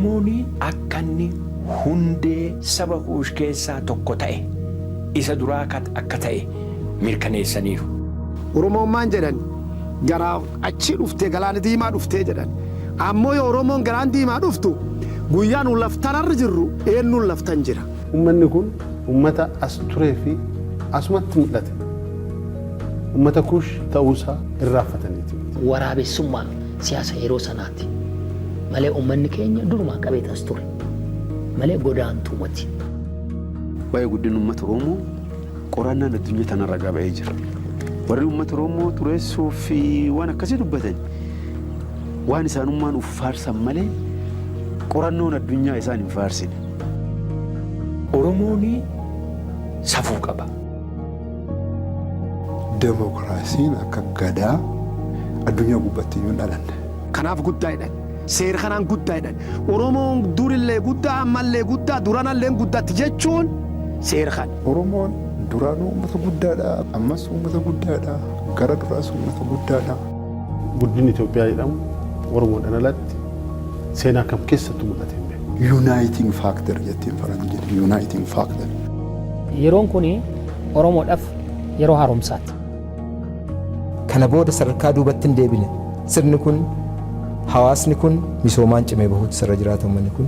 Oromoon akka inni hundee saba Kuush keessaa tokko ta'e, isa duraa akka ta'e mirkaneessaniiru. Oromoon maan jedhan? Gara achi dhuftee, Galaana Diimaa dhuftee jedhan. Ammoo yoo Oromoon Galaana Diimaa dhuftu, guyyaa nu laftanarra jirru eenyuun laftan jira? Uummanni kun uummata as turee fi asumatti mul'ate. Uummata Kuush ta'uusaa irraanfataniiti. Waraabessummaa siyaasa yeroo sanaati malee uummanni keenya durumaa qabeet as ture malee godaantumati. Waa'ee guddina uummata Oromoo qorannaan addunyaa tanarra gaba'ee jira. Warri uummata Oromoo xureessuu fi waan akkasii dubbatan waan isaanummaan uf faarsan malee qorannoon addunyaa isaan hin faarsine. Oromoon safuu qaba. Demokiraasiin akka Gadaa addunyaa gubbaatti iyyuu hin dhalanne. Kanaaf guddaa jedhan. Seera kanaan guddaa jedhan. Oromoon durillee guddaa, ammallee guddaa, duranallee guddatti jechuun seera kana. Oromoon duraanuu uummata guddaadha, ammas uummata guddaadha, gara duraas uummata guddaadha. Guddinni Itoophiyaa jedhamu Oromoodhaan alatti seenaa kam keessattuu mul'ate hin beeku. Uniting factor jettiin faranjiin, uniting factor. Yeroon kun Oromoodhaaf yeroo haaromsaati. Kana booda sadarkaa duubatti hin deebine. Sirni kun, hawaasni kun misoomaan cimee bahuutu sirra jiraata uummanni kun.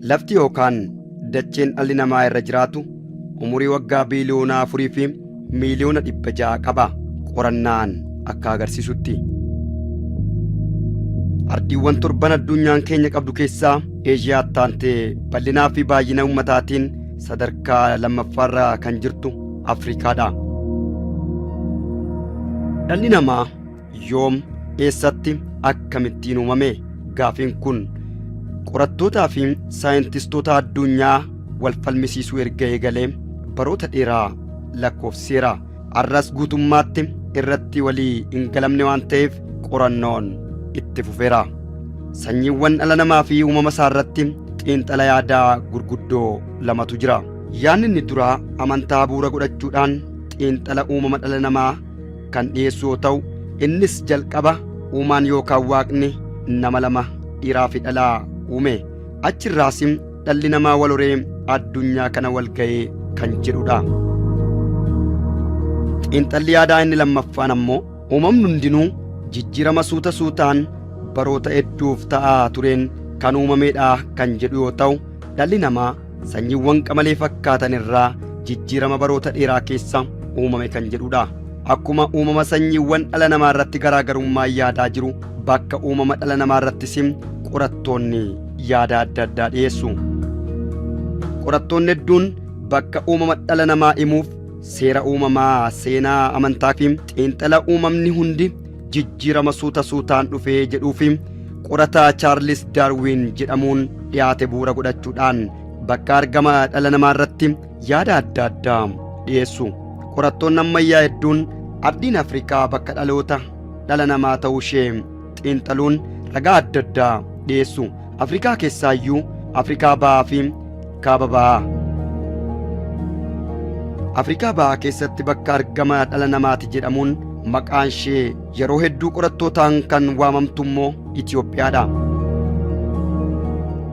Lafti yookaan dacheen dhalli namaa irra jiraatu umurii waggaa 4,600,000,000 qaba, qorannaan akka agarsiisutti. Ardiiwwan torban addunyaan keenya qabdu keessaa Eeshiyaatti aantee bal'inaa fi baay'ina ummataatiin sadarkaa lammaffaarra kan jirtu Afrikaadha. Dhalli namaa yoom, eessatti, akkamittiin uumame? Gaafiin kun qorattootaa fi saayintistoota addunyaa wal falmisiisuu erga eegalee baroota dheeraa lakkoofsiseera. Har'as guutummaatti irratti walii hin galamne waan ta'eef qorannoon itti fufeera. Sanyiiwwan dhala namaa fi uumama isaa irratti xiinxala yaadaa gurguddoo lamatu jira. Yaadni inni duraa amantaa bu'uura godhachuudhaan xiinxala uumama dhala namaa kan dhiyeessu yoo ta'u, innis jalqaba uumaan yookaan Waaqni nama lama, dhiiraa fi dhalaa uume. Achirraas dhalli namaa wal horee addunyaa kana wal ga'ee kan jedhudha. Xiinxalli yaadaa inni lammaffaan ammoo uumamni hundinuu jijjiirama suuta suutaan baroota hedduuf ta'aa tureen kan uumamedha kan jedhu yoo ta'u, dhalli namaa sanyiiwwan qamalee fakkaatan irraa jijjiirama baroota dheeraa keessa uumame kan jedhudha. Akkuma uumama sanyiiwwan dhala namaa irratti garaagarummaa yaadaa jiru, bakka uumama dhala namaa irrattis qorattoonni yaada adda addaa dhiyeessu. Qorattoonni hedduun bakka uumama dhala namaa himuuf seera uumamaa, seenaa amantaa fi xiinxala uumamni hundi jijjiirama suuta suutaan dhufee jedhuu fi qorataa Chaarlis Daarwiin jedhamuun dhiyaate bu'uura godhachuudhaan bakka argama dhala namaa irratti yaada adda addaa dhiyeessu. Qorattoonni ammayyaa hedduun ardiin Afrikaa bakka dhaloota dhala namaa ta'uu ishee xiinxaluun ragaa adda addaa dhiyeessu. Afrikaa keessaayyuu Afrikaa Bahaa fi Kaaba Bahaa. Afrikaa Bahaa keessatti bakka argama dhala namaati jedhamuun maqaan ishee yeroo hedduu qorattootaan kan waamamtu immoo Itoophiyaadha.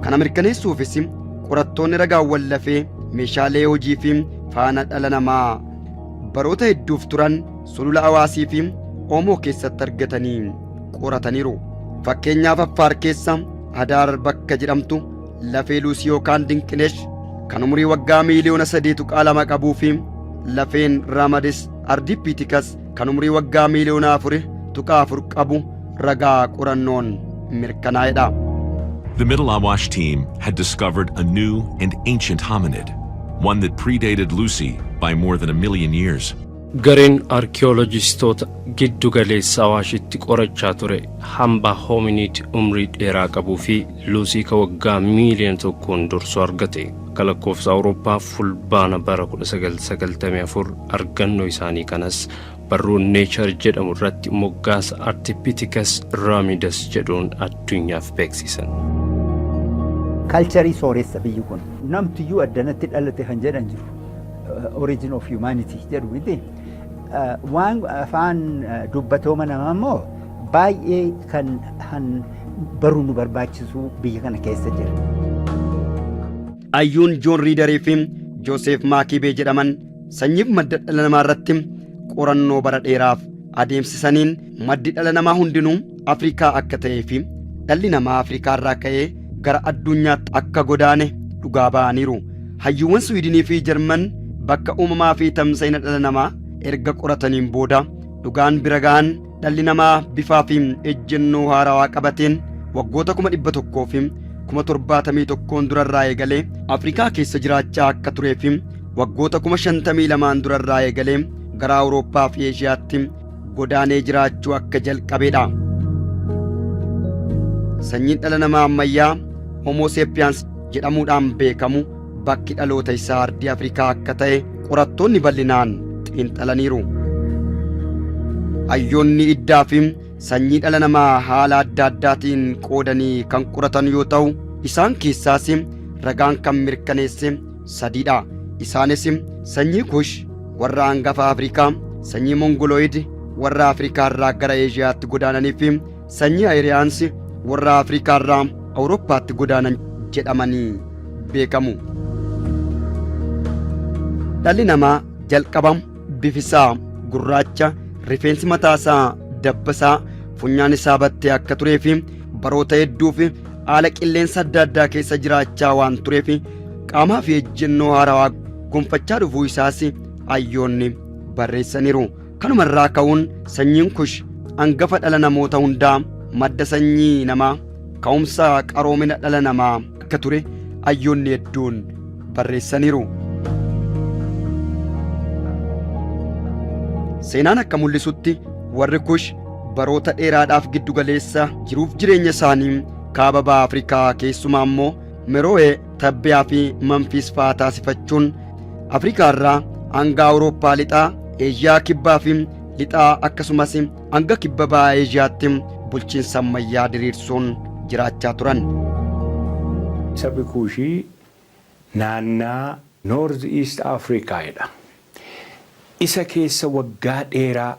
Kana mirkaneessuufis qorattoonni ragaawwan lafee, meeshaalee hojii fi faana dhala namaa baroota hedduuf turan sulula Awaasii fi Oomoo keessatti argatanii qorataniiru. Fakkeenyaaf, Affaar keessa Hadaar bakka jedhamtu lafee Luusii yookaan Dinqineesh kan umurii waggaa 3.2 miliyoona qabuu fi lafeen Raamadis Ardiippiitikas kan umurii waggaa 4.4 miliyoona qabu ragaa qorannoon mirkanaa'edha. The Middle Awash team had discovered a new and ancient hominid, one that predated Lucy by more than a million years. Gareen arkiyoolojistoota Giddu Galeessa Awaashitti qorachaa ture hambaa hoominiid umrii dheeraa qabuu fi Luusii ka waggaa 1 miiliyoona dursu argate. Akka lakkoofsa Awurooppaa Fulbaana bara 1994 argannoo isaanii kanas Barruu Nature jedhamu irratti moggaasa Ardipithecus ramidus jedhuun addunyaaf beeksisan. Culture sooressa biyyi kun. Namtiyyuu addanatti dhalate kan jedhan jiru. Origin of humanity jedhu miti. Waan afaan dubbatooma namaa immoo baay'ee kan baruu nu barbaachisu biyya kana keessa jira. Hayyuun Joon Riidarii fi Jooseef Maakiibee jedhaman sanyiif madda dhala namaa irratti qorannoo bara dheeraaf adeemsisaniin maddi dhala namaa hundinuu Afrikaa akka ta'ee fi dhalli namaa Afrikaa irraa ka'ee gara addunyaatti akka godaane dhugaa ba'aniiru. Hayyuuwwan Swiidinii fi Jarman bakka uumamaa fi tamsa'ina dhala namaa erga qorataniin booda dhugaan bira ga'an dhalli namaa bifaa fi ejjennoo haarawaa qabateen waggoota 171,000 durarraa eegalee Afrikaa keessa jiraachaa akka turee fi waggoota 52,000 durarraa eegalee gara Awurooppaa fi Eeshiyaatti godaanee jiraachuu akka jalqabeedha. Sanyiin dhala namaa ammayyaa Homo sapiens jedhamuudhaan beekamu bakki dhaloota isaa ardii Afrikaa akka ta'e qorattoonni bal'inaan xiinxalaniiru. Hayyoonni iddaa fi sanyii dhala namaa haala adda addaatiin qoodanii kan qoratan yoo ta'u, isaan keessaas ragaan kan mirkaneesse sadiidha. Isaanis sanyii Kush warra hangafa Afrikaa, sanyii Mongoloid warra Afrikaa irraa gara Eeshiyaatti godaananii fi sanyii Ayiriyaans warra Afrikaa irraa Awurooppaatti godaanan jedhamanii beekamu. Dhalli namaa jalqaba bifisaa gurraacha, rifeensi mataasaa dabbasaa, funyaan isaa battee akka turee fi baroota hedduuf haala qilleensa adda addaa keessa jiraachaa waan tureef qaamaa fi ejjennoo haarawaa gonfachaa dhufuu isaas hayyoonni barreessaniiru. Kanuma irraa ka'uun sanyiin Kush hangafa dhala namoota hundaa, madda sanyii namaa, ka'umsa qaroomina dhala namaa akka ture hayyoonni hedduun barreessaniiru. Seenaan akka mul'isutti warri Kush baroota dheeraadhaaf giddugaleessa jiruuf jireenya isaanii kaaba baha Afrikaa, keessumaa immoo Mero'ee, Tabbiyaa fi Manfiis fa'aa taasifachuun Afrikaa irraa hanga Awurooppaa lixaa, Eeshiyaa kibbaa fi lixaa, akkasumas hanga kibba baha Eeshiyaatti bulchiinsa ammayyaa diriirsuun jiraachaa turan. Sabi Kuushii naannaa North East Africaadha. Isa keessa waggaa dheeraa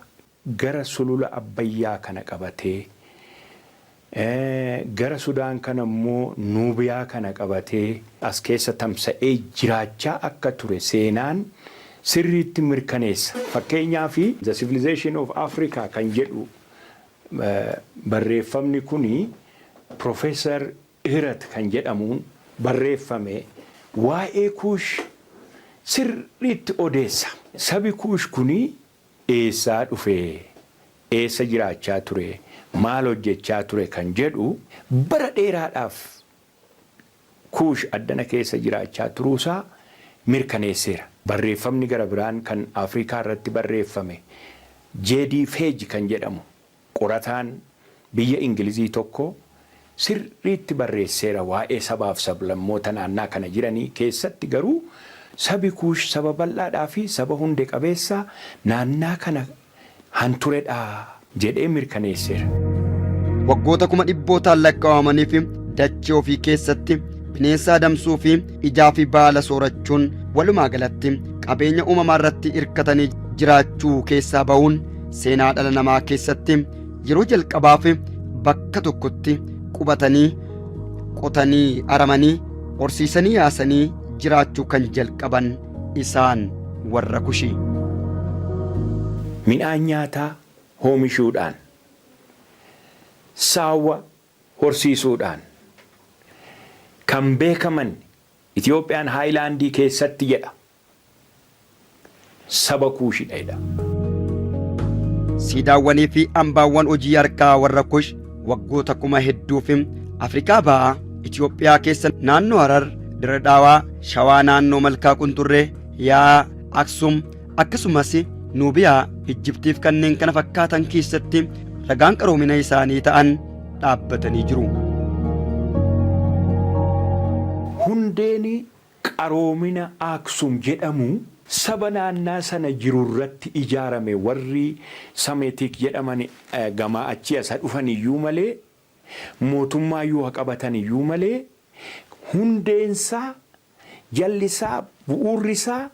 gara sulula Abbayyaa kana qabatee, gara Sudaan kana immoo Nuubiyaa kana qabatee as keessa tamsa'ee jiraachaa akka ture seenaan sirriitti mirkaneessa. Fakkeenyaaf, The Civilization of Africa kan jedhu barreeffamni kuni Professor Ehret kan jedhamuun barreeffame waa'ee Kuush sirriitti odeessa. Sabi Kuush kuni eessaa dhufee, eessa jiraachaa ture, maal hojjechaa ture kan jedhu, bara dheeraadhaaf Kuush addana keessa jiraachaa turuusaa mirkaneesseera. Barreeffamni gara biraan kan Afrikaa irratti barreeffame J.D. Fage kan jedhamu qorataan biyya Ingilizii tokko sirriitti barreesseera. Waa'ee sabaaf sablammoota naannaa kana jiranii keessatti garuu sabi Kuush saba bal'aadhaa fi saba hunde qabeessa naannaa kana hanturedha jedhee mirkaneesseera. Waggoota kuma dhibbootaan lakkaa'amaniif dachee ofii keessatti bineensa adamsuu fi ijaa fi baala soorachuun, walumaa galatti qabeenya uumamaa irratti hirkatanii jiraachuu keessaa ba'uun seenaa dhala namaa keessatti yeroo jalqabaaf bakka tokkotti qubatanii, qotanii, aramanii, horsiisanii, yaasanii jiraachuu kan jalqaban isaan warra Kushii. Midhaan nyaataa oomishuudhaan, saawwa horsiisuudhaan kan beekaman Itoophiyaan highland keessatti jedha, saba Kuushidha jedha. Siidaawwanii fi hambaawwan hojii harkaa warra Kush waggoota kuma hedduuf Afrikaa Bahaa, Itoophiyaa keessa naannoo Harar, Dirre Dhaawaa, Shawaa naannoo Malkaa Qunxurree, Yaa, Aksum, akkasumas Nuubiyaa, Ijjiptiif kanneen kana fakkaatan keessatti ragaan qaroomina isaanii ta'an dhaabbatanii jiru. Hundeen qaroomina Aksum jedhamu Saba naannaa sana jiru irratti ijaarame. Warri Semitic jedhaman gamaa achii asa dhufan iyyuu malee, mootummaa iyyuu haa qabatan iyyuu malee, hundeensaa, jallisaa, bu'uurrisaa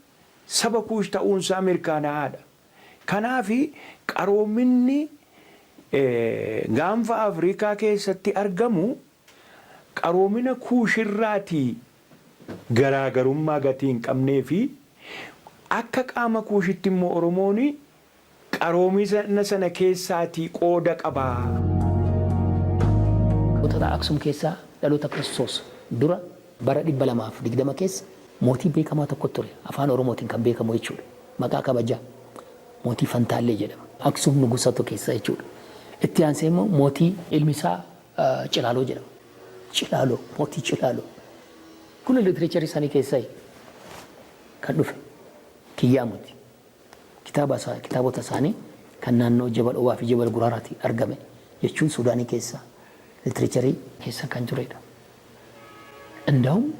saba Kuush ta'uunsaa mirkanaa'aadha. Kanaaf qaroominni Gaanfa Afrikaa keessatti argamu qaroomina Kuushirraatii garaagarummaa gatii hin qabnee fi akka qaama Kuushitti immoo Oromoon qaroomina sana keessaatii qooda qaba. Mootota Aksum keessaa dhaloota Kiristoos dura bara 220 keessa mootii beekamaa tokko ture. Afaan Oromootiin kan beekamu jechuudha. Maqaa kabajaa mootii Fantaallee jedhama. Aksum Nugusatu keessa jechuudha. Itti aansee immoo mootii ilmi isaa Cilaaloo jedhama. Cilaaloo, mootii Cilaaloo. Kun literature isaanii keessaa kan dhufe kiyyaamuti. Kitaaba isaa, kitaabota isaanii kan naannoo Jabal Obaa fi Jabal Guraaraatti argame jechuun Suudaanii keessa literature keessa kan turedha. Indahum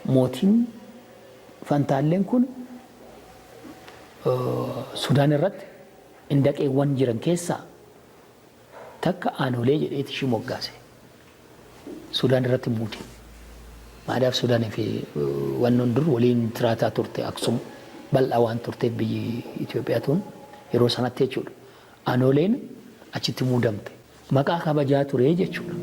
mootiin Fantaalleen kun Sudaan irratti indaqeewwan jiran keessaa takka Aanolee jedheeti ishii moggaase. Sudaan irratti muude. Maadaaf Sudaanii fi wannoon dur waliin tiraataa turte, Aksum bal'aa waan turteef biyyi Itoophiyaa tun yeroo sanatti jechuudha. Aanoleen achitti muudamte. Maqaa kabajaa ture jechuudha.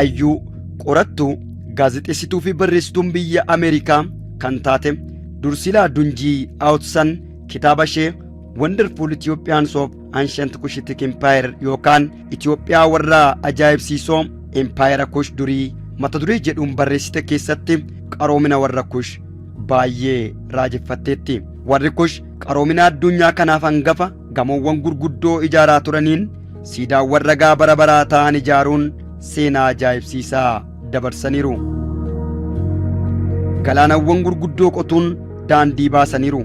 Ayyuu, qorattuu, gaazexeessituu fi barreessituun biyya Ameerikaa kan taate Dursilaa Dunjii Awutsan kitaaba ishee Wonderful Ethiopians of Ancient Cushitic Empire yookaan Itoophiyaa warra ajaa'ibsiisoo Empaayera Kush durii mata duree jedhuun barreessite keessatti qaroomina warra Kush baay'ee raajeffatteetti. Warri Kush qaroomina addunyaa kanaaf hangafa gamoowwan gurguddoo ijaaraa turaniin siidaawwan ragaa bara baraa ta'an ijaaruun seenaa ajaa'ibsiisaa dabarsaniiru. Galaanawwan gurguddoo qotuun daandii baasaniiru.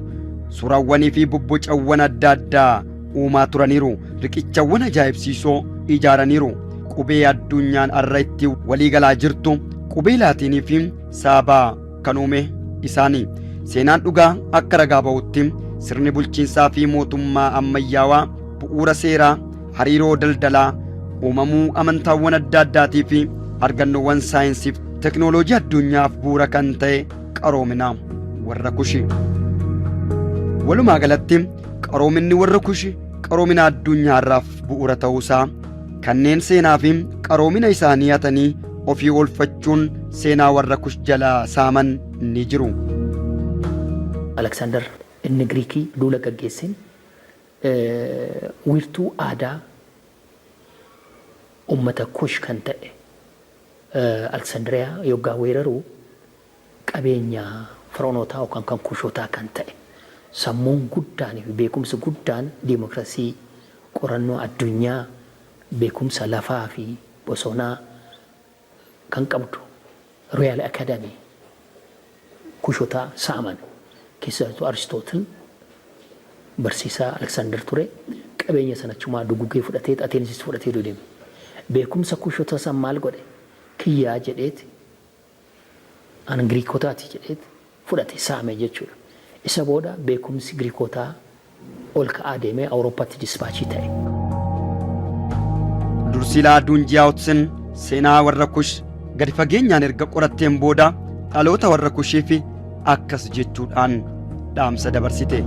Suuraawwanii fi bobbocawwan adda addaa uumaa turaniiru. Riqichawwan ajaa'ibsiisoo ijaaraniiru. Qubee addunyaan har'a itti walii galaa jirtu, qubee Laatiinii fi Saabaa, kan uume isaani. Seenaan dhugaa akka ragaa ba'utti sirni bulchiinsaa fi mootummaa ammayyaawaa, bu'uura seeraa, hariiroo daldalaa, uumamuu amantaawwan adda addaatii fi argannoowwan saayinsiif teknooloojii addunyaaf bu'uura kan ta'e qaroomina warra Kushi. Walumaa galatti qaroominni warra Kushi qaroomina addunyaa irraaf bu'uura ta'uusaa kanneen seenaa fi qaroomina isaanii hatanii ofii oolfachuun seenaa warra Kush jalaa saaman ni jiru. Aleksaandar inni Giriikii duula gaggeesseen wiirtuu aadaa ummata Kush kan ta'e Aleksandiriyaa yoggaa weeraru, qabeenya Fir'oonotaa yookaan kan Kuushotaa kan ta'e sammuun guddaan fi beekumsi guddaan diimokirasii, qorannoo addunyaa, beekumsa lafaa fi bosonaa kan qabdu Royal Academy Kushotaa saaman. Keessattuu Aristootil barsiisaa Aleksaandar ture, qabeenya sana achumaa dugugee fudhatee Ateensis fudhatee deeme. Beekumsa Kushotaa san maal godhe? Kiyyaa jedheeti, an Giriikotaati jedheeti fudhate, saame jechuudha. Isa booda beekumsi Giriikotaa ol ka'aa deemee Awurooppaatti dispatch ta'e. Dursilaa Duunjiyaawutsin seenaa warra Kush gadi fageenyaan erga qoratteen booda dhaloota warra Kushiif akkas jechuudhaan dhaamsa dabarsite.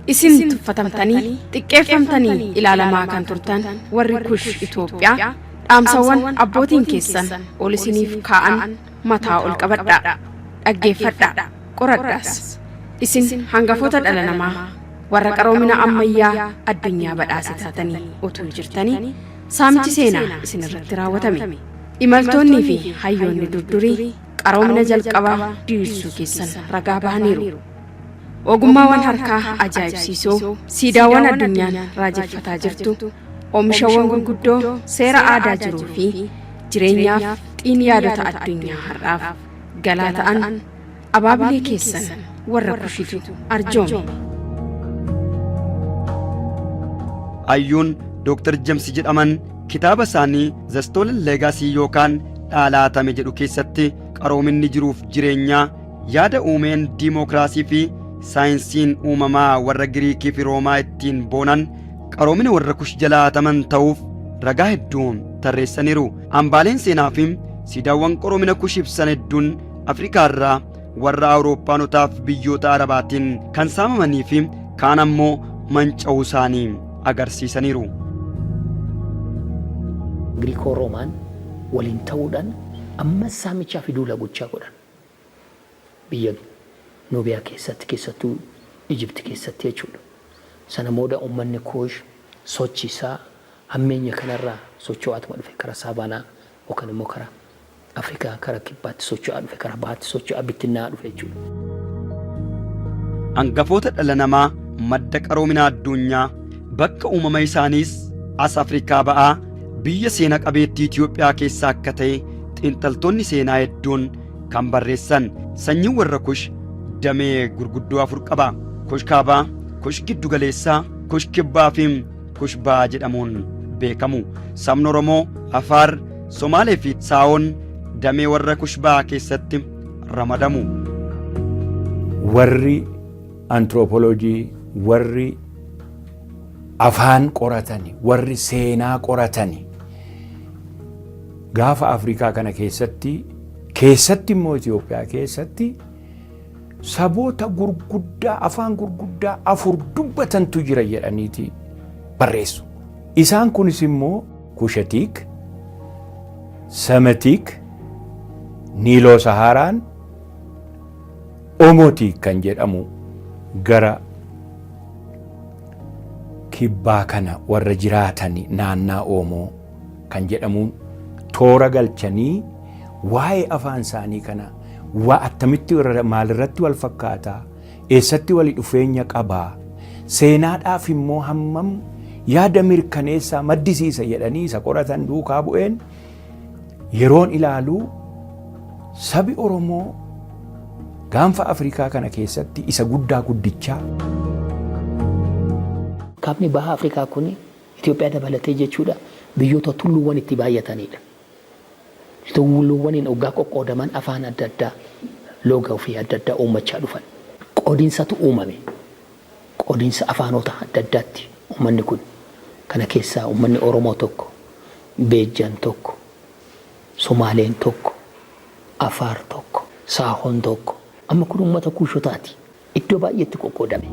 Isin tuffatamtanii, xiqqeeffamtanii ilaalamaa kan turtan warri Kush Itoophiyaa, dhaamsawwan abbootiin keessan ol isiniif kaa'an mataa ol qabadhaa. Dhaggeeffadhaa. Qoradhaas. Isin hangafoota dhala namaa warra qaroomina ammayyaa addunyaa badhaase taatanii utuu jirtanii saamichi seenaa isin irratti raawwatame. Imaltoonnii fi hayyoonni durdurii qaroomina jalqabaa diriirsuu keessan ragaa bahaniiru. Ogummaawwan harkaa ajaa'ibsiisoo, siidaawwan addunyaan raajeffataa jirtu, oomishawwan gurguddoo, seera aadaa jiruu fi jireenyaaf xiin yaadota addunyaa har'aaf galaa ta'an abaabilee keessan warra Kushitu arjoome. Hayyuun Dr. Jamsi jedhaman kitaaba isaanii The Stolen Legacy yookaan Dhaala Hatame jedhu keessatti qaroominni jiruuf jireenyaa Yaada uumeen diimookiraasii fi saayinsiin uumamaa warra Giriikii fi Roomaa ittiin boonan qaroomina warra Kush jalaa hataman ta'uuf ragaa hedduu tarreessaniiru. Hambaaleen seenaa fi siidaawwan qaroomina Kush ibsan hedduun Afrikaa irraa warra Awurooppaanotaaf biyyoota Arabaatiin kan saamamanii fi kaan ammoo manca'uu isaanii agarsiisaniiru. Giriikoo Roomaan waliin ta'uudhaan ammas saamichaa fi duula gochaa godhan. Biyya Nuubiyaa keessatti, keessattuu Ijipti keessatti jechuudha. Sana booda uummanni Kuush sochii isaa hammeenya kanarraa socho'aatuma dhufe, karaa Saabaanaa yookaan immoo karaa Afrikaa karaa kibbaatti socho'aa dhufe, karaa bahaatti socho'aa bittinnaa'aa dhufe jechuudha. Hangafoota dhala namaa, madda qaroomina addunyaa, bakka uumama isaaniis as Afrikaa ba'aa biyya seena qabeettii Itoophiyaa keessa akka ta'e xiinxaltoonni seenaa hedduun kan barreessan. Sanyiin warra Kush damee gurguddoo afur qaba. Kush kaabaa, Kush giddu galeessaa, Kush kibbaa fi Kush ba'aa jedhamuun beekamu. Sabni Oromoo, Afaar, Somaalee fi Saa'oon damee warra Kush ba'aa keessatti ramadamu. Warri anthropology, warri afaan qoratani, warri seenaa qoratani gaafa Afrikaa kana keessatti, keessatti immoo Itoophiyaa keessatti saboota gurguddaa afaan gurguddaa afur dubbatantu jira jedhaniiti barreessu. Isaan kunis immoo Cushitic, Semitic, Niiloo Sahaaraan, Omotic kan jedhamu gara kibbaa kana warra jiraatan naannaa Oomoo kan jedhamuun toora galchanii, waa'ee afaan isaanii kana waa attamitti, maalirratti wal fakkaataa, eessatti wali dhufeenya qabaa, seenaadhaaf immoo hammam yaada mirkaneessaa maddisiisa jedhanii isa qoratan duukaa bu'een yeroon ilaalu, sabi Oromoo gaanfa Afrikaa kana keessatti isa guddaa guddichaa. Kaabni baha Afrikaa kun, Itoophiyaa dabalatee jechuudha, biyyoota tulluuwwan itti baay'atanidha. Tulluuwwaniin hoggaa qoqqoodaman afaan adda addaa, looga ofii adda addaa uummachaa dhufan. Qoodinsatu uumame. Qoodinsa afaanota adda addaatti uummanni kun. Kana keessaa uummanni Oromoo tokko, Beejjan tokko, Somaaleen tokko, Afaar tokko, Saahoon tokko. Amma kun uummata Kuushotaati. Iddoo baay'eetti qoqqoodame.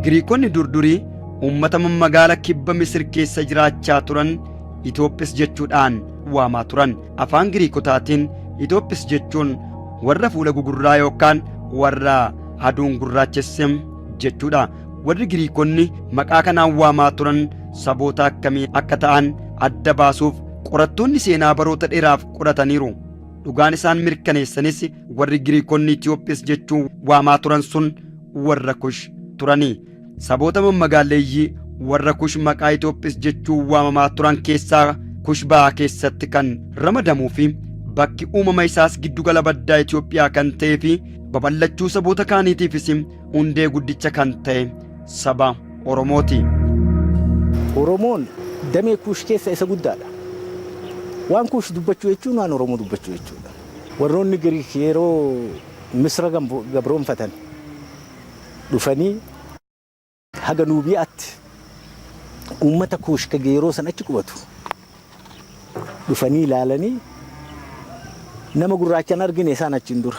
Giriikonni durdurii uummata mammagaala kibba Misir keessa jiraachaa turan Itoophis jechuudhaan waamaa turan. Afaan Giriikotaatiin Itoophis jechuun warra fuula gugurraa yookaan warra aduun gurraachesse jechuudha. Warri Giriikonni maqaa kanaan waamaa turan saboota akkamii akka ta'an adda baasuuf qorattoonni seenaa baroota dheeraaf qorataniiru. Dhugaan isaan mirkaneessanis warri Giriikonni Itoophis jechuun waamaa turan sun warra Kush turani. Saboota mammagaalleeyyii warra Kush maqaa Itoophis jechuun waamamaa turan keessaa Kush ba'aa keessatti kan ramadamuu fi bakki uumama isaas giddugala baddaa Itoophiyaa kan ta'ee fi babal'achuu saboota kaaniitiifis hundee guddicha kan ta'e saba Oromooti. Oromoon damee Kuush keessa isa guddaadha. Waan Kuush dubbachuu jechuun waan Oromoo dubbachuu jechuudha. Warroonni Giriik yeroo Misra gabroonfatan dhufanii haga Nuubiyaatti uummata Kuush ka yeroo san achi qubatu dhufanii ilaalanii, nama gurraachan argine isaan achiin dura.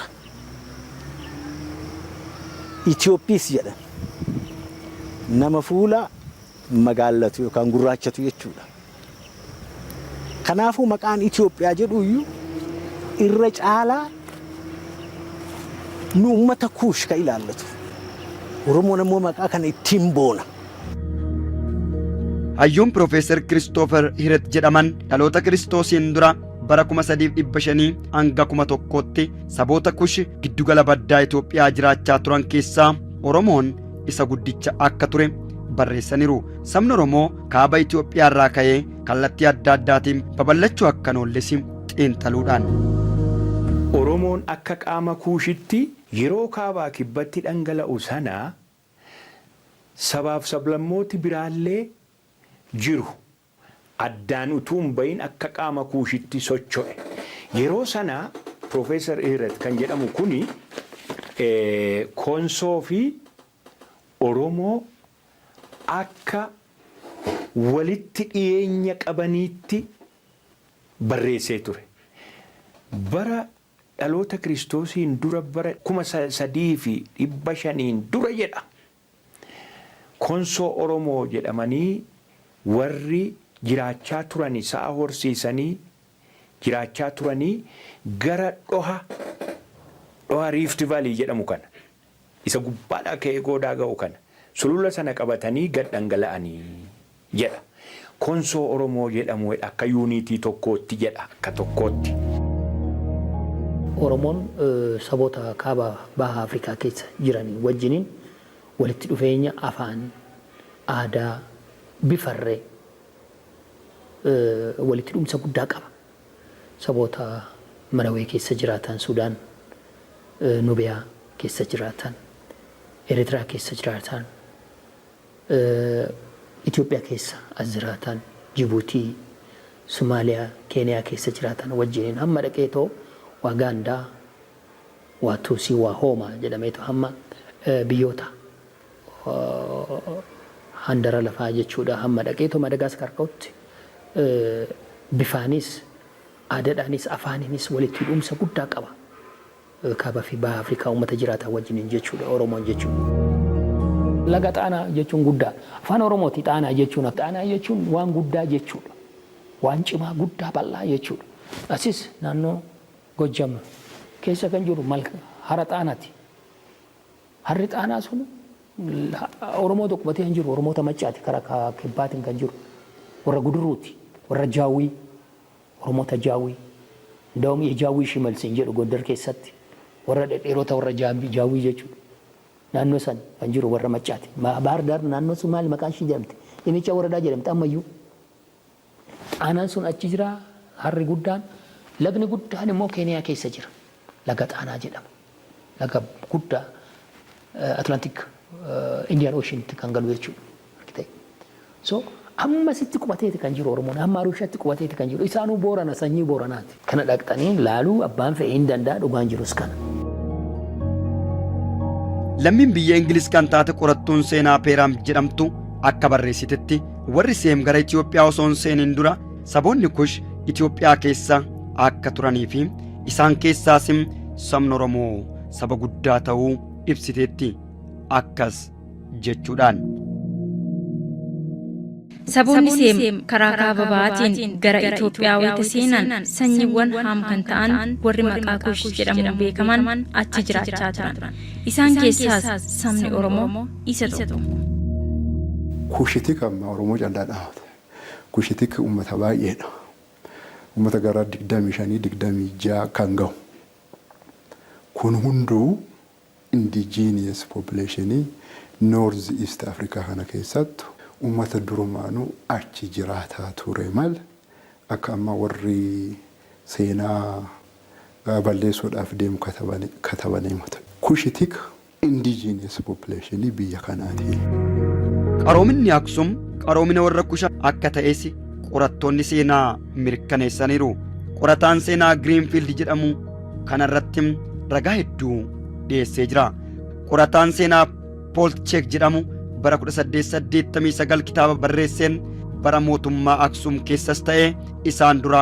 Itoophiis jedhan, nama fuula magaallatu yookaan gurraachatu jechuudha. Kanaafuu maqaan Itoophiyaa jedhu iyyuu irra caalaa nu uummata Kuush ka ilaallatu. Oromoon ammoo maqaa kana ittiin boona. Hayyuun Piroofeesar Kiristoofer Hiret jedhaman dhaloota Kiristoosiin dura bara 3500 hanga 1000tti saboota Kush giddugala baddaa Itoophiyaa jiraachaa turan keessaa Oromoon isa guddicha akka ture barreessaniiru. Sabni Oromoo kaaba Itoophiyaa irraa ka'ee kallattii adda addaatiin babal'achuu akka hin oolles xiinxaluudhaan. Oromoon akka qaama Kuushitti yeroo kaabaa kibbatti dhangala'u sana sabaaf sablammooti biraallee jiru. Addaan utuu hin bahin akka qaama Kuushitti socho'e. Yeroo sana Profeesar Ihiret kan jedhamu kuni Konsoo fi Oromoo akka walitti dhiyeenya qabaniitti barreessee ture. Bara dhaloota Kiristoosiin dura bara 3500n dura jedha. Konsoo Oromoo jedhamanii warri jiraachaa turani sa'a horsiisanii jiraachaa turanii gara dhoha dhoha Rift Valley jedhamu kana isa gubbaadhaa ka'ee goodaa ga'u kana sulula sana qabatanii gad dhangala'anii jedha. Konsoo Oromoo jedhamu akka yuunitii tokkootti jedha akka tokkootti. Oromoon saboota kaaba baha Afrikaa keessa jiran wajjiniin walitti dhufeenya afaan, aadaa, bifarree walitti dhumsa guddaa qaba. Saboota Marawee keessa jiraatan, Sudaan, Nubiyaa keessa jiraatan, Eritraa keessa jiraatan, Itoophiyaa keessa as jiraatan, Jibuutii, Somaaliyaa, Keeniyaa keessa jiraatan wajjiniin hamma dhaqeetoo waa Gaandaa, waa Tuusii, waa Hoomaa jedhameetu hamma biyyoota handara lafaa jechuudha hamma dhaqeetoo Madagaskar ka'utti bifaanis, aadaadhaanis, afaaninis walitti hidhumsa guddaa qaba. Kaaba fi baha Afrikaa uummata jiraatan wajjiniin jechuudha Oromoon jechuudha. Laga Xaanaa jechuun guddaa. Afaan Oromooti Xaanaa jechuun. Xaanaa jechuun waan guddaa jechuudha. Waan cimaa guddaa bal'aa jechuudha. Asis naannoo Gojjam keessa kan jiru hara Xaanaati. Harri Xaanaa sun Oromoo tokko batee hin jiru. Oromoota Maccaati karaa kibbaatiin kan jiru. Warra Guduruuti. Warra Jaawwii. Oromoota Jaawwii. Ndawum የጃዊ ሽመልስ hin jedhu Gondar keessatti. Warra dhedheerota warra Jaawwii jechuudha. Naannoo san kan jiru warra Maccaati. Bahar Daar naannoo sun maal maqaan ishii jedhamte? Imicha Waradaa jedhamte ammayyuu. Xaanaan sun achi jira harri guddaan. Lagni guddaan immoo Keeniyaa keessa jira. Laga Xaanaa jedhama. Laga guddaa Atlantic Indian Ocean kan galu jechuudha. So ammasitti qubateeti kan jiru Oromoon hamma Arushaatti qubateeti kan jiru. Isaanuu Boorana sanyii Booranaati. Kana dhaqxanii laaluu abbaan fe'ee hin danda'a dhugaan jirus kana. Lammiin biyya Ingiliz kan taate qorattuun seenaa Peeraam jedhamtu akka barreessitetti warri Seem gara Itoophiyaa osoo hin seenin dura saboonni Kush Itoophiyaa keessa akka turanii fi isaan keessaas sabni Oromoo saba guddaa ta'uu ibsiteetti akkas jechuudhaan. Saboonni Seem karaa kaaba bahaatiin gara Itoophiyaa wayita seenan sanyiiwwan Haam kan ta'an warri maqaa Kush jedhamuun beekaman achi jiraachaa turan. Isaan keessaas sabni Oromoo isa tokko. Kushitik amma Oromoo callaa dhaabate. Kushitik uummata baay'eedha. Uummata gara 25 26 kan gahu. Kun hunduu indigenous population North East Africa kana keessattu uummata durumaanuu achi jiraataa ture malee akka amma warri seenaa balleessuudhaaf deemu katabanii mata. Kushitik indigenous population biyya kanaati. Qaroominni Aksum qaroomina warra Kusha akka ta'es qorattoonni seenaa mirkaneessaniiru. Qorataan seenaa Giriinfiild jedhamu kanarratti ragaa hedduu dhiyeessee jira. Qorataan seenaa Poolcheek jedhamu bara 1889 kitaaba barreesseen bara mootummaa Aksum keessas ta'e isaan dura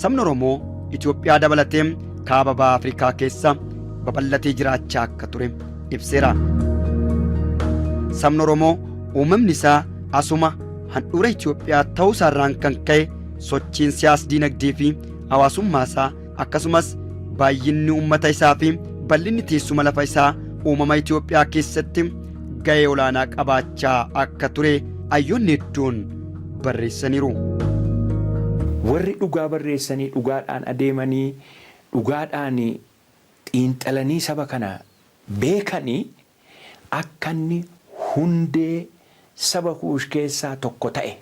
sabni Oromoo Itoophiyaa dabalatee kaaba baha Afrikaa keessa babal'atee jiraachaa akka ture ibseera. Sabni Oromoo uumamni isaa asuma handhuura Itoophiyaa ta'uu isaarraan kan ka'e sochiin siyaas diinagdee fi hawaasummaa isaa akkasumas baay'inni uummata isaa fi bal'inni teessuma lafa isaa uumama Itoophiyaa keessatti ga'ee olaanaa qabaachaa akka ture hayyoonni hedduun barreessaniiru. Warri dhugaa barreessanii dhugaadhaan adeemanii dhugaadhaan xiinxalanii saba kana beekanii akka inni hundee saba Kuush keessaa tokko ta'e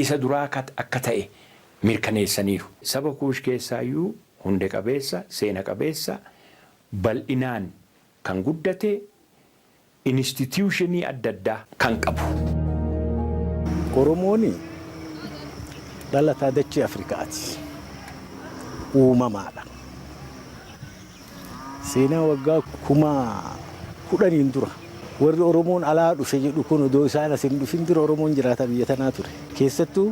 isa duraa akka ta'e mirkaneessaniiru. Saba Kuush keessaayyuu hunde qabeessa, seena qabeessa, bal'inaan kan guddate instituushinii adda addaa kan qabu. Oromoon dhalataa dachee Afrikaati. Uumamaadha. Seenaa waggaa 10,000n dura warri Oromoon alaa dhufe jedhu kun odoo isaan as hin dhufin dura Oromoon jiraata biyya tanaa ture. Keessattuu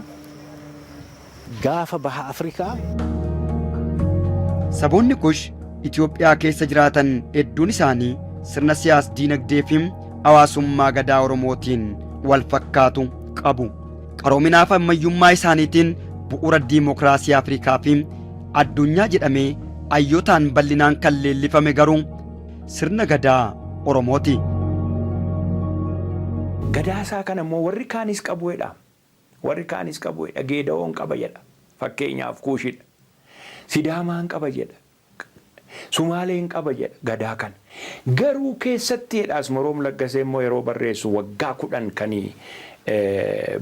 gaafa baha Afrikaa. Saboonni Kush Itoophiyaa keessa jiraatan hedduun isaanii sirna siyaas diinagdee fi hawaasummaa gadaa Oromootiin wal fakkaatu qabu. Qaroominaa fi ammayyummaa isaaniitiin bu'uura diimokiraasii Afrikaa fi addunyaa jedhamee hayyootaan bal'inaan kan leellifame garuu sirna gadaa Oromooti. Gadaasaa kana immoo warri kaanis qabu jedha. Warri kaanis qabu jedha. Geeda'oon qaba jedha. Fakkeenyaaf Kuushidha. Sidaamaan qaba jedha. Sumaaleen qaba jedha gadaa kana. Garuu keessatti jedha Asmaroom Laggasee immoo yeroo barreessu waggaa 10 kan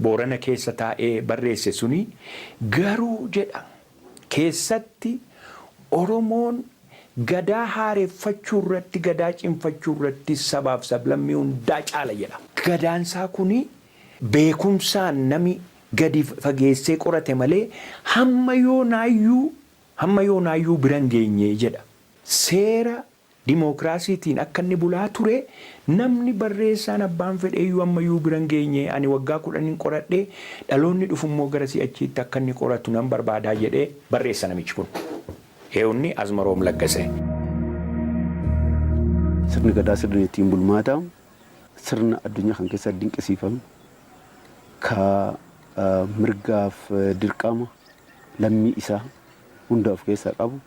Boorana keessa taa'ee barreesse suni garuu jedha keessatti Oromoon gadaa haareffachuu irratti gadaa cimfachuu irratti sabaaf sablammii hundaa caala jedha. Gadaansaa kuni beekumsaan nami gadi fageessee qorate malee hamma yoonaayyuu hamma yoonaayyuu bira hin geenye jedha. Seera dimookiraasiitiin akka inni bulaa ture namni barreessaan abbaan fedheeyyuu ammayyuu bira hin geenye ani waggaa kudhanin qoradhe dhaloonni dhufummoo gara si'achiitti akka inni qoratu nan barbaadaa jedhee barreessa namichi kun. Eewunni Asmaroom Laggasee. Sirni gadaa sirni ittiin bulmaataa sirna addunyaa kan keessatti dinqisiifame ka mirgaaf dirqama lammii isaa hunda of keessaa qabu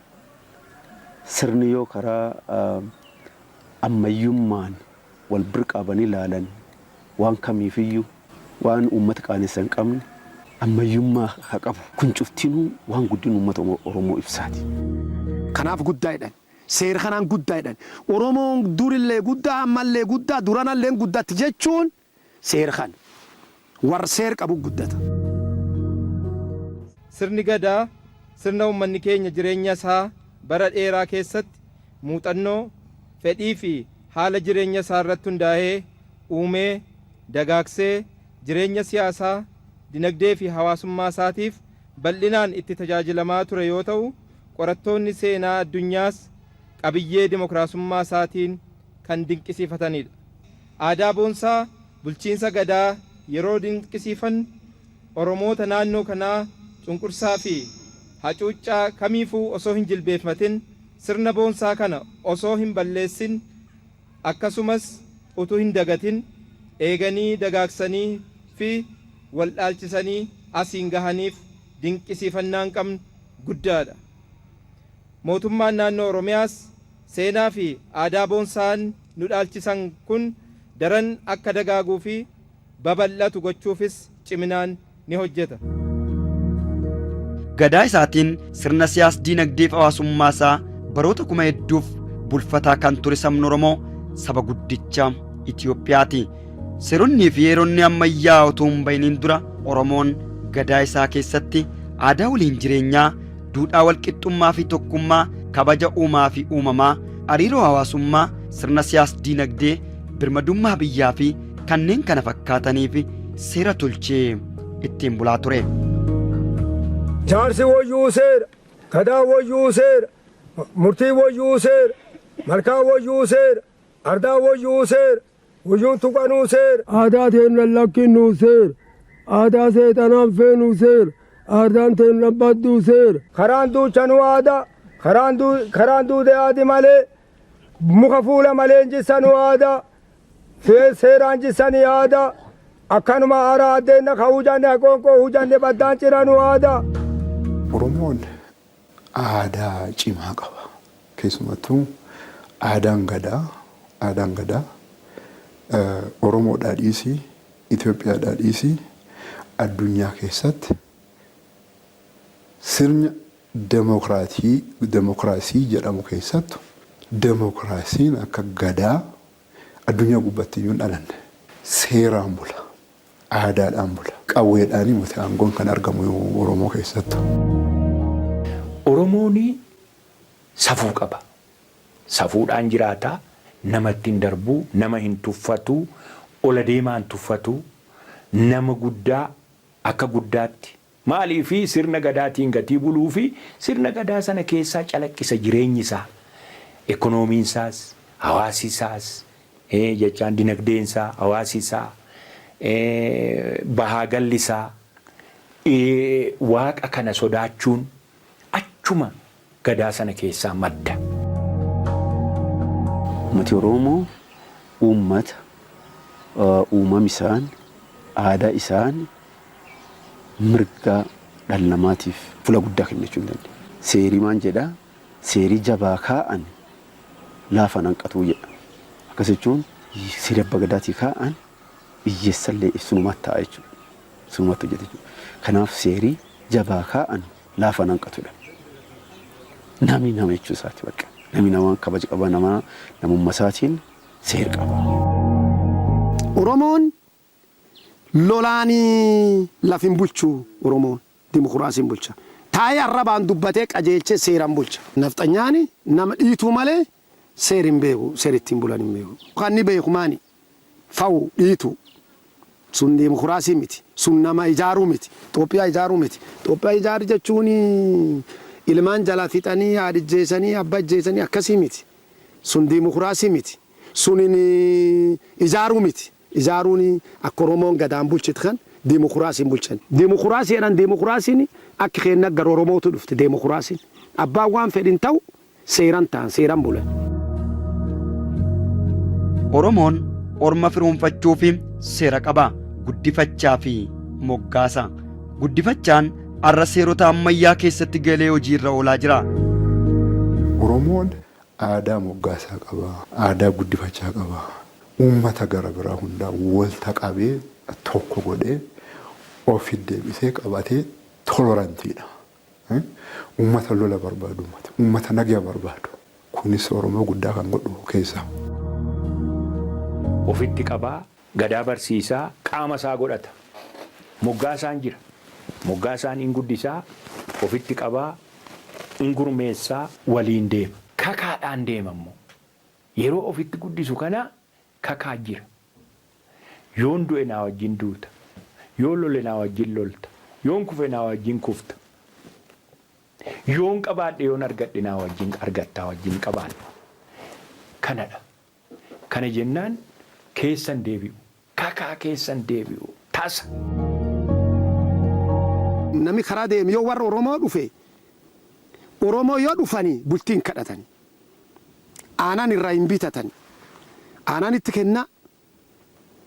sirni yoo karaa ammayyummaan wal bira qabanii ilaalan waan kamiifiyyuu waan uummata qaanessa hin qabne ammayyummaa haa qabu kun cuftinuu waan guddina uummata Oromoo ibsaati. Kanaaf guddaa jedhan. Seera kanaan guddaa jedhan. Oromoon durillee guddaa ammallee guddaa duranallee guddatti jechuun seera kana. Warra seera qabu guddata. Sirni Gadaa sirna uummanni keenya jireenya isaa bara dheeraa keessatti muuxannoo, fedhii fi haala jireenya isaa irratti hundaa'ee uumee, dagaagsee jireenya siyaasaa, dinagdee fi hawaasummaa isaatiif bal'inaan itti tajaajilamaa ture yoo ta'u, qorattoonni seenaa addunyaas qabiyyee dimokiraasummaa isaatiin kan dinqisiifataniidha. Aadaa boonsaa bulchiinsa Gadaa yeroo dinqisiifannu Oromoota naannoo kanaa cunqursaa fi hacuuccaa kamiifuu osoo hin jilbeeffatin sirna boonsaa kana osoo hin balleessin akkasumas utuu hin dagatin eeganii dagaagsanii fi wal dhaalchisanii asiin gahaniif dinqisiifannaan qabnu guddaadha. Mootummaan Naannoo Oromiyaas seenaa fi aadaa boonsaan nu dhaalchisan kun daran akka dagaaguu fi babal'atu gochuufis ciminaan ni hojjeta. Gadaa isaatiin sirna siyaas diinagdee fi hawaasummaa isaa baroota kuma hedduuf bulfataa kan ture sabni Oromoo saba guddicha Itoophiyaati. Seeronnii fi heeronni ammayyaa utuu hin bahiniin dura Oromoon gadaa isaa keessatti aadaa waliin jireenyaa, duudhaa walqixxummaa fi tokkummaa, kabaja uumaa fi uumamaa, hariiroo hawaasummaa, sirna siyaas diinagdee, birmadummaa biyyaa fi kanneen kana fakkaataniif seera tolchee ittiin bulaa ture. Jaarsi woyyuu seera, gadaa woyyuu seera, murtii woyyuu seera, malkaa woyyuu seera, ardaa woyyuu seera, woyyuun tuqanuu seera. Aadaa teenna lakkinnuu seera, aadaa seexanaan feenuu seera, aadaan teenna badduu seera. Karaan duuchanuu aadaa, karaan duude aadi malee, muka fuula malee hin jissanuu aadaa, seeraan jissanii aadaa, akkanuma aaraa addeenna ka hujanne haqoonqoo hujanne baddaan ciranuu aadaa. Oromoon aadaa cimaa qaba. Keessumattuu aadaan gadaa aadaan gadaa Oromoodhaa dhiisii Itoophiyaadhaa dhiisii addunyaa keessatti sirna demokraatii demokraasii jedhamu keessattu demokraasiin akka gadaa addunyaa gubbatti iyyuu hin dhalanne. Seeraan bula. Aadaadhaan bula. Qawweedhaanii miti aangoon kan argamu Oromoo keessattu. Oromoon safuu qaba. Safuudhaan jiraata. Namatti hin darbu, nama hin tuffatu, ola deemaa hin tuffatu, nama guddaa akka guddaatti maaliifi sirna gadaatiin gatii buluufi sirna gadaa sana keessaa calaqqisa jireenyi isaa. Ekonoomiin isaas, hawaasi isaas, jechaan dinagdeen isaa, hawaasi isaa, bahaa galli isaa waaqa kana sodaachuun achuma gadaa sana keessaa madda. Uummati Oromoo uummata uumama isaan, aadaa isaan mirga dhala namaatiif fuula guddaa kennachuu hin dandeenye. Seerii maal jedhaa? Seerii jabaa kaa'an laafan hanqatuu jedha. Akkas jechuun seera abbaa gadaatii kaa'an hiyyeessallee sunumatti ta'a jechuudha. Sunumatti hojjeta jechuudha. Kanaaf seerii jabaa kaa'an laafan hanqatudha. Namni nama jechuu isaati bakka. Namni nama kabaja qaba, nama namummaa isaatiin seera qaba. Oromoon lolaanii laf hin bulchu. Oromoon dimokiraasiin bulcha. Taa'ee arrabaan dubbatee qajeelchee seeraan bulcha. Nafxanyaani nama dhiituu malee seer hin beeku, seer ittiin bulan hin beeku. Kan inni beeku maani? Fawu dhiitu. Sun dimokiraasii miti. Sun nama ijaaruu miti. Itoophiyaa ijaaruu miti. Itoophiyaa ijaaru jechuun ilmaan jala fixanii, haadha ijjeessanii, abbaa ijjeessanii akkasii miti. Sun dimokiraasii miti. Sun ijaaruu miti. Ijaaruun akka Oromoon gadaan bulchitu kan dimokiraasiin bulchan. Dimokiraasii jedhan, dimokiraasiin akka keenya gara Oromootu dhufte dimokiraasiin. Abbaan waan fedhin ta'u seeran ta'an, seeran bulan. Oromoon orma firoonfachuu fi seera qaba. Guddifachaa fi moggaasa. Guddifachaan har'a seerota ammayyaa keessatti galee hojiirra oolaa jira. Oromoon aadaa moggaasaa qaba. Aadaa guddifachaa qaba. Uummata gara biraa hundaa walta qabee tokko godhee ofi deebisee qabatee tolerantiidha. Uummata lola barbaadu, uummata nagaa barbaadu. Kunis Oromoo guddaa kan godhu keessa. Ofitti qabaa, gadaa barsiisaa, qaama isaa godhata. Moggaasaan jira. Moggaasaan hin guddisaa, ofitti qabaa, hin gurmeessaa, waliin deema. Kakaadhaan deema immoo. Yeroo ofitti guddisu kana kakaa jira. Yoon du'e naa wajjin duuta. Yoon lole naa wajjin lolta. Yoon kufe naa wajjin kufta. Yoon qabaadhe, yoon argadhe naa wajjin argattaa, wajjin qabaadha. Kanadha. Kana jennaan keessan deebi'u. Kakaa keessan deebi'u. Tasa. Namni karaa deemu yoo warra Oromoo dhufe, Oromoo yoo dhufanii bultiin kadhatan. Aanaan irraa hin bitatan. Aanaan itti kenna.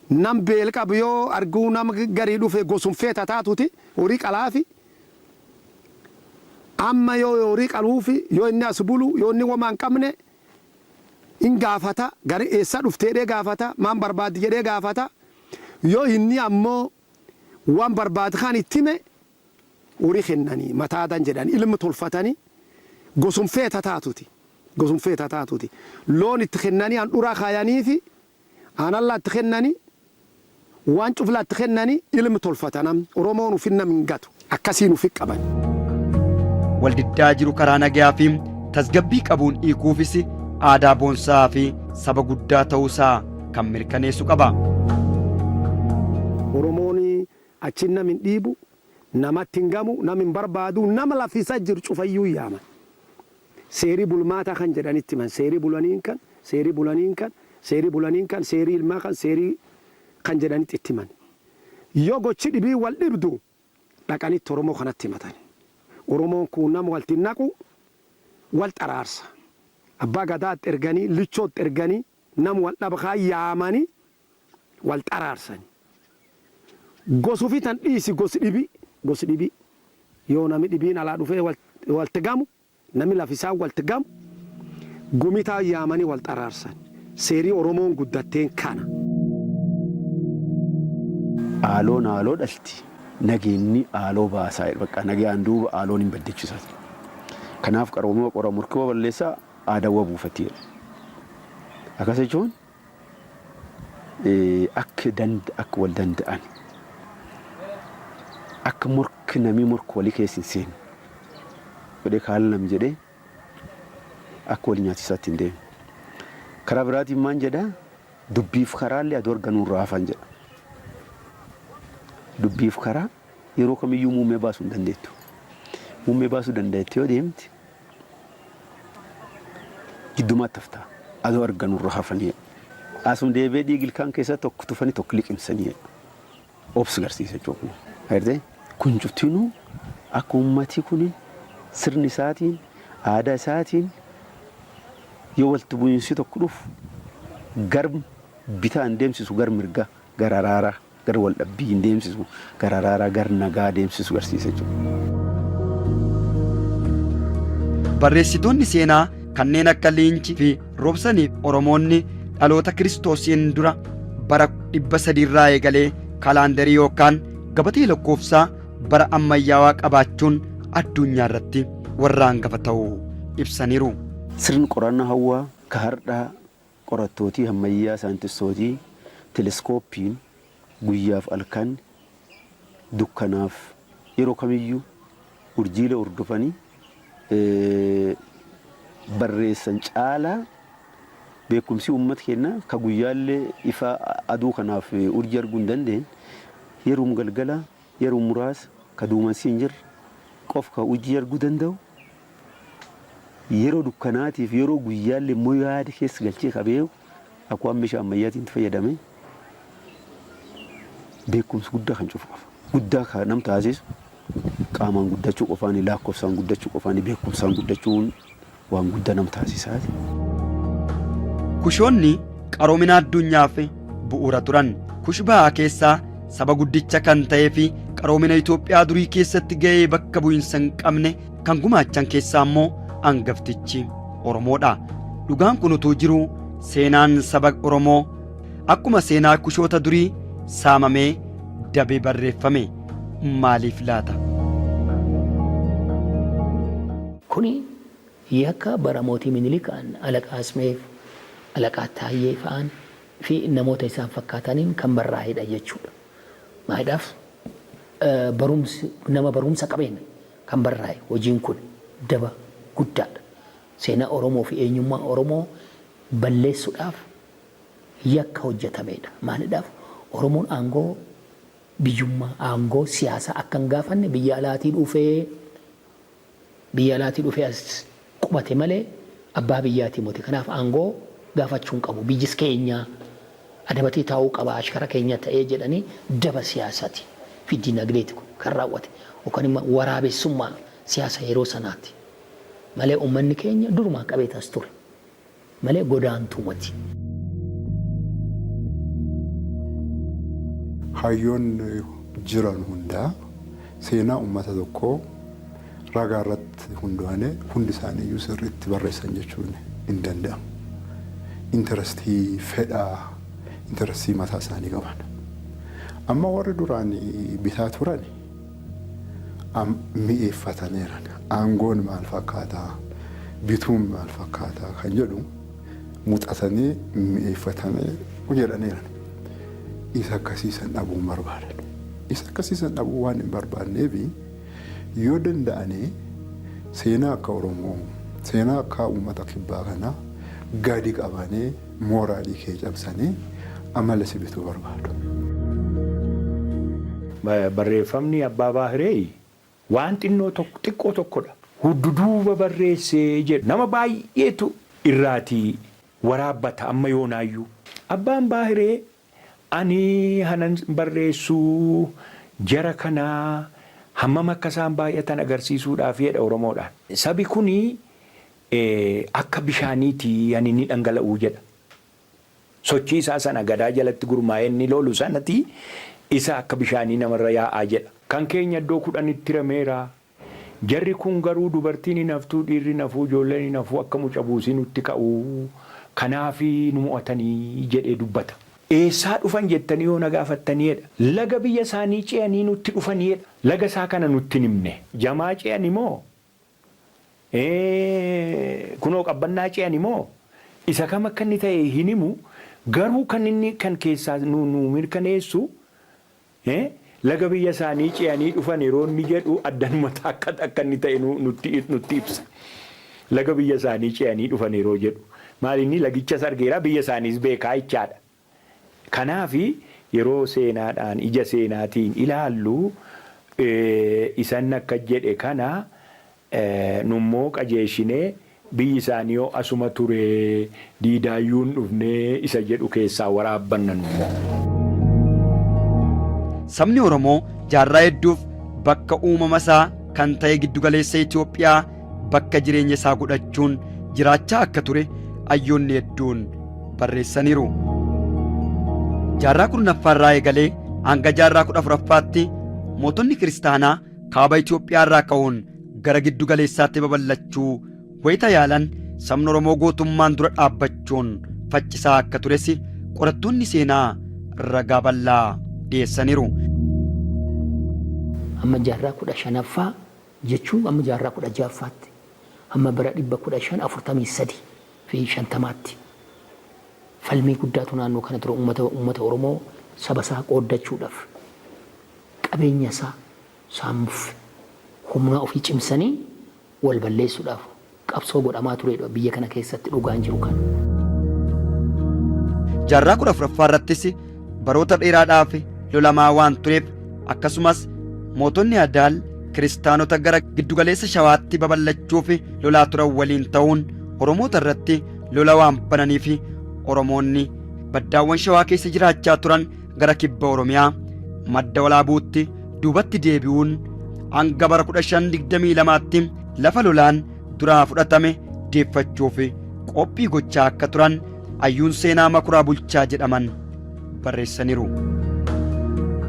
Nam beel qabu yoo arguu nama garii dhufe gosumfeeta taatuti horii qalaafi. Amma yoo horii qaluufi, yoo inni as bulu, yoo inni womaa hin qabne hin gaafata, gari eessa dhufteedhee gaafata, maan barbaaddi jedhee gaafata. Yoo inni ammoo waan barbaadu kan itti hime, horii kennanii mataadan jedhan, ilmi tolfatanii gosumfeeta taatuti. Gosumfeeta taatuti. Loon itti kennanii handhuraa kaayaniifi aanallaa itti kennanii waan cuflaa itti kennanii ilmi tolfatan. Oromoon ufin nam hin gatu, akkasiin ufi qaban. Waldiddaa jiru karaa nagayaa fi tasgabbii qabuun hiikuufis aadaa boonsaa fi saba guddaa ta'uusaa kan mirkaneessu qaba. Oromoon achi nam hin dhiibu, namatti hin gamu, nam hin barbaadu, nama lafisa jiru cufayyuu yaaman. Seerii bulmaataa kan jedhanitti himan, seerii bulaniin kan, seerii bulaniin kan, seerii bulaniin kan, seerii ilmaa kan, seerii kan jedhanitti itti himan. Yoo gochi dhibii wal dhibdu dhaqanitti Oromoo kanatti himatan. Oromoon kun nama walti naqu, wal xaraarsa. Abbaa gadaatti erganii, lichootti erganii, nama wal dhabkaa yaamanii wal xaraarsani. Gosuufi tan dhiisi, gosi dhibii, gosi dhibii yoo nami dhibiin alaa dhufee walti gamu, nami lafisaa walti gamu, gumitaa yaamanii wal xaraarsan. Seerii Oromoon guddatteen kana. Aaloon haaloo dhalti. Nageenyi haaloo baasaa jedha. Bakka nagaan duuba haaloon hin baddechiisaati. Kanaaf qaroomina qora murkii balleessaa aadaa buufatti jedha. Akkas jechuun akka akka wal danda'an, akka morki namni morku walii keessa hin seenne godhee kaala nam jedhee akka wal nyaatisaatti hin deemu. Karaa biraatiin maan jedhaa? Dubbiif karaallee aduu arganuu irraa hafan jedha. Dubbiif karaa yeroo kamiyyuu muummee baasuu hin dandeettu. Muummee baasuu dandeetti yoo deemte. Jiddumaatti haftaa adoo arganurra hafanii. Asuma deebi'ee dhiigi ilkaan keessaa tokko tufanii tokko liqimsanii obsi garsiisa jechuudha. Agartee kun cuftinuu akka uummatii kun sirni isaatiin aadaa isaatiin yoo walitti bu'iinsi tokko dhufu gar bitaa hin deemsisu gar mirgaa gar araaraa gar waldhabbii hin deemsisu gar araaraa gar nagaa deemsisu garsiisa jechuudha. Barreessitoonni seenaa kanneen akka Liinchi fi Roobsaniif Oromoonni dhaloota Kiristoosiin dura bara 300 irraa eegalee kaalaandarii yookaan gabatee lakkoofsaa bara ammayyaawaa qabaachuun addunyaa irratti warra hangafa ta'uu ibsaniiru. Sirni qorannaa hawwaa ka hardhaa qorattootii ammayyaa saayintistootii teleeskooppiin guyyaaf halkan dukkanaaf yeroo kamiyyuu urjiilee hordofanii barreessan caalaa beekumsi uummata keenyaa ka guyyaallee ifa aduu kanaaf urjii arguu hin dandeenye yeroo galgala yeroo muraasa ka duumessi hin jirre qof ka urjii arguu danda'u yeroo dukkanaatiif yeroo guyyaallee immoo yaada keessa galchee ka beeku akka waan meeshaa ammayyaatiin fayyadame beekumsi guddaa kan cufu qaba. Guddaa kan nam taasisu qaamaan guddachuu qofaani lakkoofsaan guddachuu qofaani beekumsaan guddachuun waan guddaa nam taasisaa. Kushoonni qaroomina addunyaaf bu'uura turan. Kush ba'aa keessaa saba guddicha kan ta'ee fi qaroomina Itoophiyaa durii keessatti ga'ee bakka bu'iinsa hin qabne kan gumaachan keessaa immoo hangaftichi Oromoodha. Dhugaan kun utuu jiruu seenaan saba Oromoo akkuma seenaa kushoota durii saamamee dabee barreeffame maaliif laata? Kuni yakka bara mootii Minilik Alaqaa Asmeef, Alaqaa Taayyee fa'aan fi namoota isaan fakkaataniin kan barraa'edha jechuudha. Maaliidhaaf barumsi nama barumsa qabeen kan barraa'e hojiin kun daba guddaadha. Seenaa Oromoo fi eenyummaa Oromoo balleessuudhaaf yakka hojjetamedha. Maaliidhaaf Oromoon aangoo biyyummaa aangoo siyaasaa akka hin gaafanne biyya alaatii dhufee biyya alaatii dhufee as qubate malee abbaa biyyaatii miti. Kanaaf aangoo gaafachuu hin qabu. Biyyis keenya adabatee taa'uu qaba ashkara keenya ta'ee jedhanii daba siyaasaati fi dinagdeeti kun kan raawwate yookaan immoo waraabessummaa siyaasa yeroo sanaati. Malee uummanni keenya durumaa qabeetas ture. Malee godaantuu miti. Hayyoonni jiran hundaa seenaa uummata tokkoo ragaa irratti hundaa'anii hundi isaaniiyyuu sirriitti barreessan jechuun hin danda'amu. Interestii fedhaa interestii mataa isaanii qaban. Amma warri duraan bitaa turan mi'eeffataniiran. Aangoon maal fakkaataa? Bituun maal fakkaataa? Kan jedhu muuxatanii mi'eeffatanii jedhaniiran. Isa akkasiisan dhabuu hin barbaadan. Isa akkasiisan dhabuu waan hin barbaanneef yoo danda'anii seenaa akka Oromoo, seenaa akka uummata kibbaa kanaa gadi qabanii mooraalii kee cabsanii amala si bituu barbaadu. Barreeffamni Abbaa Baahiree waan xinnoo tokko xiqqoo tokkodha. Hudduduuba barreessee jedhu nama baay'eetu irraatii waraabbata amma yoonaayyuu. Abbaan Baahiree ani hanan barreessuu jara kanaa hammam akka isaan baay'atan agarsiisuudhaaf jedha Oromoodhaan. Sabi kuni akka bishaaniiti ani ni dhangala'uu jedha. Sochii isaa sana gadaa jalatti gurmaa'ee inni lolu sanati isa akka bishaanii namarra yaa'aa jedha. Kan keenya iddoo kudhanitti hirameera. Jarri kun garuu dubartiin hin haftuu, dhiirri hin hafuu, ijoolleen hin hafuu akka muca buusii nutti ka'u. Kanaaf nu mo'atanii jedhee dubbata. Eessaa dhufan jettanii yoo na gaafattanii jedha. Laga biyya isaanii ce'anii nutti dhufanii jedha. Laga isaa kana nutti hin himne. Jamaa ce'ani moo? Kunoo qabbannaa ce'ani moo? Isa kam akka inni ta'e hin himu. Garuu kan inni kan keessaa nu mirkaneessu laga biyya isaanii ce'anii dhufan yeroo inni jedhu addanuma akka akka inni ta'e nutti nutti ibsa. Laga biyya isaanii ce'anii dhufan yeroo jedhu. Maal inni lagichas argeera biyya isaaniis beekaa jechaadha. Kanaaf yeroo seenaadhaan ija seenaatiin ilaallu isan akka jedhe kana nummoo qajeeshinee Biyyi isaanii yoo asuma ture diidaayyuun dhufnee isa jedhu keessaa waraabbannan immoo. Sabni Oromoo jaarraa hedduuf bakka uumama isaa kan ta'e giddugaleessa Itoophiyaa bakka jireenya isaa godhachuun jiraachaa akka ture hayyoonni hedduun barreessaniiru. Jaarraa 10ffaa irraa eegalee hanga jaarraa 14ffaatti mootonni kiristaanaa kaaba Itoophiyaa irraa ka'uun gara giddugaleessaatti babal'achuu wayita yaalan sabni Oromoo gootummaan dura dhaabbachuun faccisaa akka tures qorattoonni seenaa ragaa bal'aa dhiyeessaniiru. Amma jaarraa 15ffaa jechuun amma jaarraa 16ffaatti hamma bara 1543 fi 50tti falmii guddaatu naannoo kana ture uummata Oromoo saba isaa qooddachuudhaaf qabeenya isaa saamuuf humna ofii cimsanii wal balleessuudhaaf qabsoo godhamaa turedha biyya kana keessatti dhugaan jiru kana. Jaarraa 14ffaa irrattis baroota dheeraadhaaf lolamaa waan tureef akkasumas mootonni Adaal kiristaanota gara giddugaleessa Shawaatti babal'achuuf lolaa turan waliin ta'uun Oromoota irratti lola waan bananiif Oromoonni baddaawwan Shawaa keessa jiraachaa turan gara kibba Oromiyaa madda Walaabuutti duubatti deebi'uun hanga bara 1522tti lafa lolaan duraa fudhatame deeffachuuf qophii gochaa akka turan hayyuun seenaa Makuraa Bulchaa jedhaman barreessaniiru.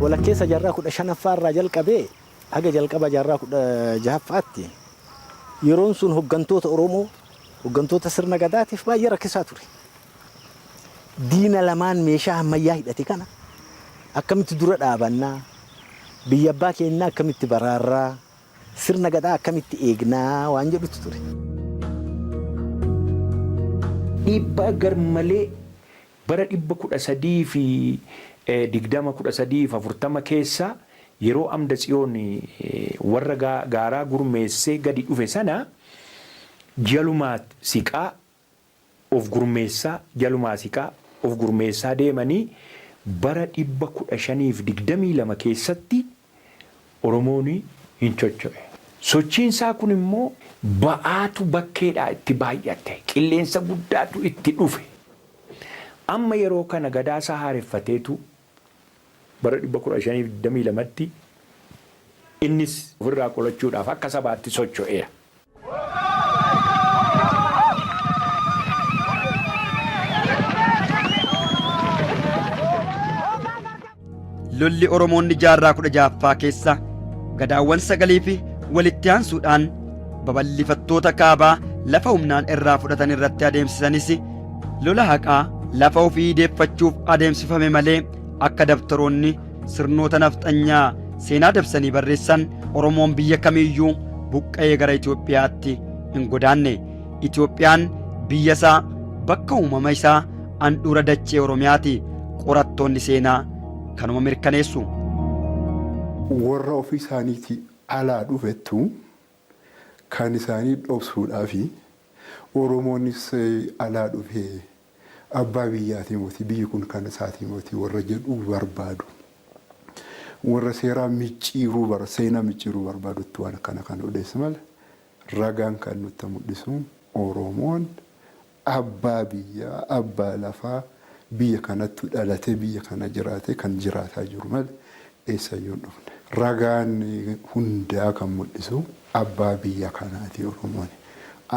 Walakkeessa jaarraa 15ffaa irraa jalqabee haga jalqaba jaarraa 16ffaatti yeroon sun hoggantoota Oromoo hoggantoota sirna Gadaatiif baay'ee rakkisaa ture. Diina lamaan meeshaa ammayyaa hidhate kana akkamitti dura dhaabannaa, biyya abbaa keenyaa akkamitti baraarraa, sirna Gadaa akkamitti eegnaa waan jedhutu ture. Dhiibbaa garmalee bara 1320, 1340 keessa yeroo Amda Tsiyoon warra gaaraa gurmeessee gadi dhufe sana jalumaa siqaa of gurmeessaa jalumaa siqaa of gurmeessaa deemanii bara 1522 keessatti Oromoon hin chocho'e. Sochiin isaa kun immoo ba'aatu bakkeedhaa itti baay'ate. Qilleensa guddaatu itti dhufe. Amma yeroo kana gadaa isaa haareffateetu bara 1522tti innis ofirraa qolachuudhaaf akka sabaatti socho'eera. Lolli Oromoonni jaarraa 16ffaa keessa gadaawwan sagalii fi walitti aansuudhaan babal'ifattoota kaabaa lafa humnaan irraa fudhatan irratti adeemsisanis lola haqaa lafa ofii deeffachuuf adeemsifame malee akka dabtaroonni sirnoota nafxanyaa seenaa dabsanii barreessan Oromoon biyya kamiiyyuu buqqa'ee gara Itoophiyaatti hin godaanne. Itoophiyaan biyya isaa bakka uumama isaa handhuura dachee Oromiyaati. Qorattoonni seenaa kanuma mirkaneessu. Warra ofii isaaniitii alaa dhufettu kan isaanii dhoksuudhaafi Oromoonis alaa dhufee abbaa biyyaatii moti, biyyi kun kan isaatii moti warra jedhu barbaadu. Warra seeraa micciiruu bar seenaa micciiruu barbaadutti waan akkana kana odeessa malee ragaan kan nutti mul'isu Oromoon abbaa biyyaa, abbaa lafaa, biyya kanattu dhalatee biyya kana jiraatee kan jiraataa jiru malee eessayyuu hin dhufne. Ragaan hundaa kan mul'isu abbaa biyya kanaati Oromoon.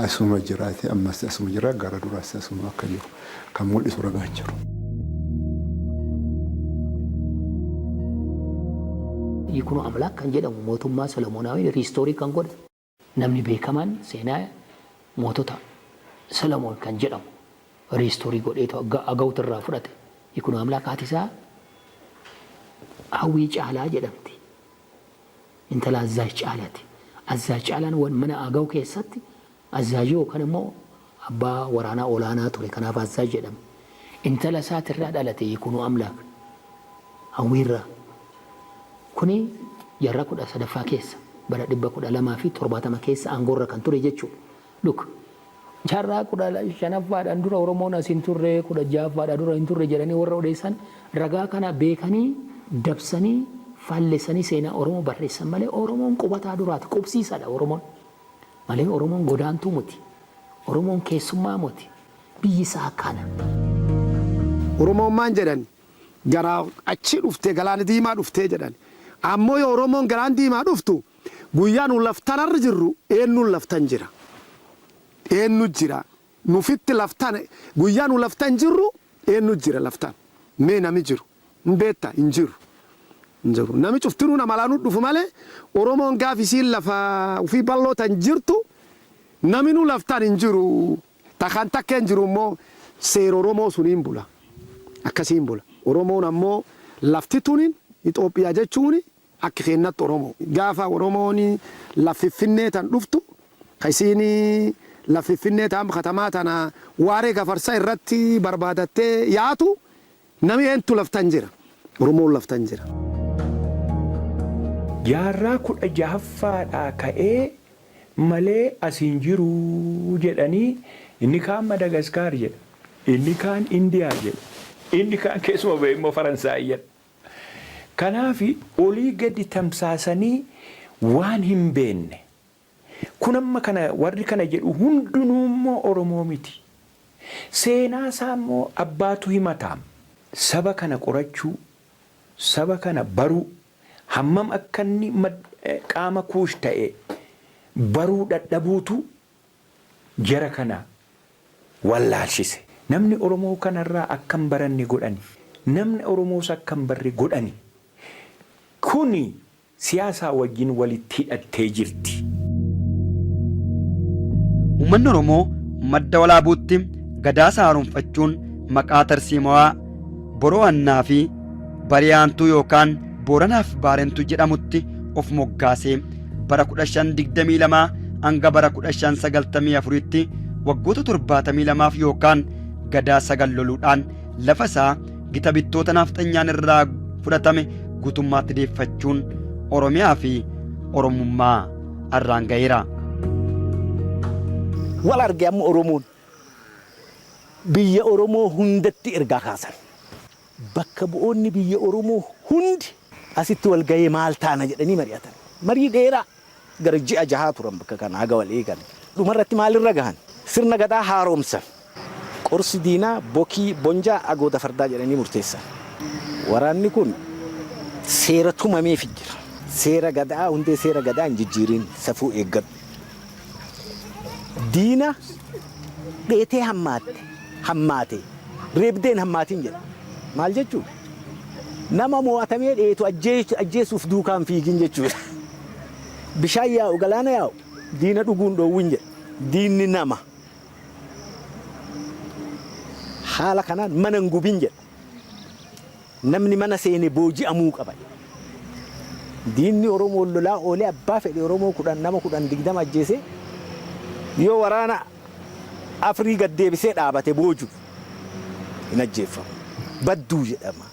Asuma jiraate ammas asuma jira gara duraas asuma akka jiru kan mul'isu ragaan jiru. Yikuno Amlaak kan jedhamu mootummaa Solomoonaawiin restore kan godhe namni beekamaan seenaa mootota Solomoon kan jedhamu restore godheetu Agawut irraa fudhate. Yikuno Amlaak haati isaa Hawwii Caalaa jedhamti. Intala Azzaaj Caalaati. Azzaaj Caalaan mana Agaw keessatti Azzaajii yookaan immoo abbaa waraanaa olaanaa ture. Kanaaf Azzaaj jedhame. Intala isaatirraa dhalate Yikuno Amlaak Hawwiirraa. Kuni jaarraa 13ffaa keessa bara 1270 keessa aangoorra kan ture jechuudha. Look, jaarraa 15ffaadhaan dura Oromoon as hin turre, 16ffaadhaan dura hin turre jedhanii warra odeessan ragaa kana beekanii dabsanii faallessanii seenaa Oromoo barreessan malee Oromoon qubataa duraati. Qubsiisadha Oromoon. Malee Oromoon godaantuu miti. Oromoon keessummaa moti. Biyyi isaa kana. Oromoon maan jedhan gara achi dhuftee galaana diimaa dhuftee jedhan. Ammoo yoo Oromoon galaana diimaa dhuftu guyyaa nu laftanarra jirru eenyuun laftan jira. Eenyu jira. Nufitti laftan guyyaa nu laftan jirru eenyu jira laftan. Mee nami jiru. Hin beektaa hin jiru. Hin jiru. Nami cuftinuu nama laanuu dhufu malee Oromoon gaaf isiin lafa ofii bal'oo tan jirtu nami nu laftan hin jiru. Takan takka hin jiru immoo seera Oromoo suniin bula. Akkasiin bula. Oromoon ammoo lafti tunin Itoophiyaa jechuun akka keennatti Oromoo. Gaafa Oromoon laffifinnee tan dhuftu ka isiin laffifinnee tan katamaa tana waaree gafarsa irratti barbaadattee yaatu nami eentu laftan jira. Oromoon laftan jira. Jaarraa 16ffaadhaa ka'ee malee as hin jiru jedhanii inni kaan Madagaskaar jedha. Inni kaan Indiyaa jedha. Inni kaan keessuma ba'e immoo Faransaay jedha. Kanaaf olii gadi tamsaasanii waan hin beekne. Kun amma kana warri kana jedhu hundinuu immoo Oromoo miti. Seenaa isaa immoo abbaatu himataam. Saba kana qorachuu, saba kana baruu, hammam akka inni qaama kuush ta'e baruu dadhabuutu jara kana wallaalchise. Namni Oromoo kanarraa akka hin baranne godhani. Namni Oromoos akka hin barre godhani. Kuni siyaasaa wajjin walitti hidhattee jirti. Uummanni Oromoo madda walaabuutti gadaa isaa haaromfachuun maqaa tarsiimawaa Boroo fi Bariyaantuu yookaan Booranaaf Baarentuu jedhamutti of moggaasee bara 1522 hanga bara 1594tti waggoota 72f yookaan gadaa sagal loluudhaan lafa isaa gita bittoota nafxanyaan irraa fudhatame guutummaatti deeffachuun Oromiyaa fi Oromummaa har'aan ga'eera. Wal arge amma Oromoon biyya Oromoo hundatti ergaa kaasan. Bakka bu'oonni biyya Oromoo hundi asitti wal ga'ee maal taana jedhanii mari'atan. Marii dheeraa gara ji'a jahaa turan bakka kana haga wal eegan. Dhumarratti maalirra gahan? Sirna gadaa haaromsan. Qorsi diinaa bokii bonjaa agooda fardaa jedhanii murteessan. Waraanni kun seera tumameef jira. Seera gadaa hundee seera gadaa hin jijjiirin safuu eeggadhu. Diina dheetee hammaatte hammaate reebdeen hammaatiin jedha. Maal jechuudha? Nama mo'atamee dheetu ajjeesuuf duukaan fiigin jechuudha. Bishaan yaa'u galaana yaa'u diina dhuguun dhoowwin jedha. Diinni nama. Haala kanaan mana hin gubin jedha. Namni mana seene booji'amuu qaba. Diinni Oromoo lolaa oolee abbaa fedhe Oromoo 10 nama 10 20 ajjeesee yoo waraana Afrii gad deebisee dhaabate booju hin ajjeeffamu. Badduu jedhama.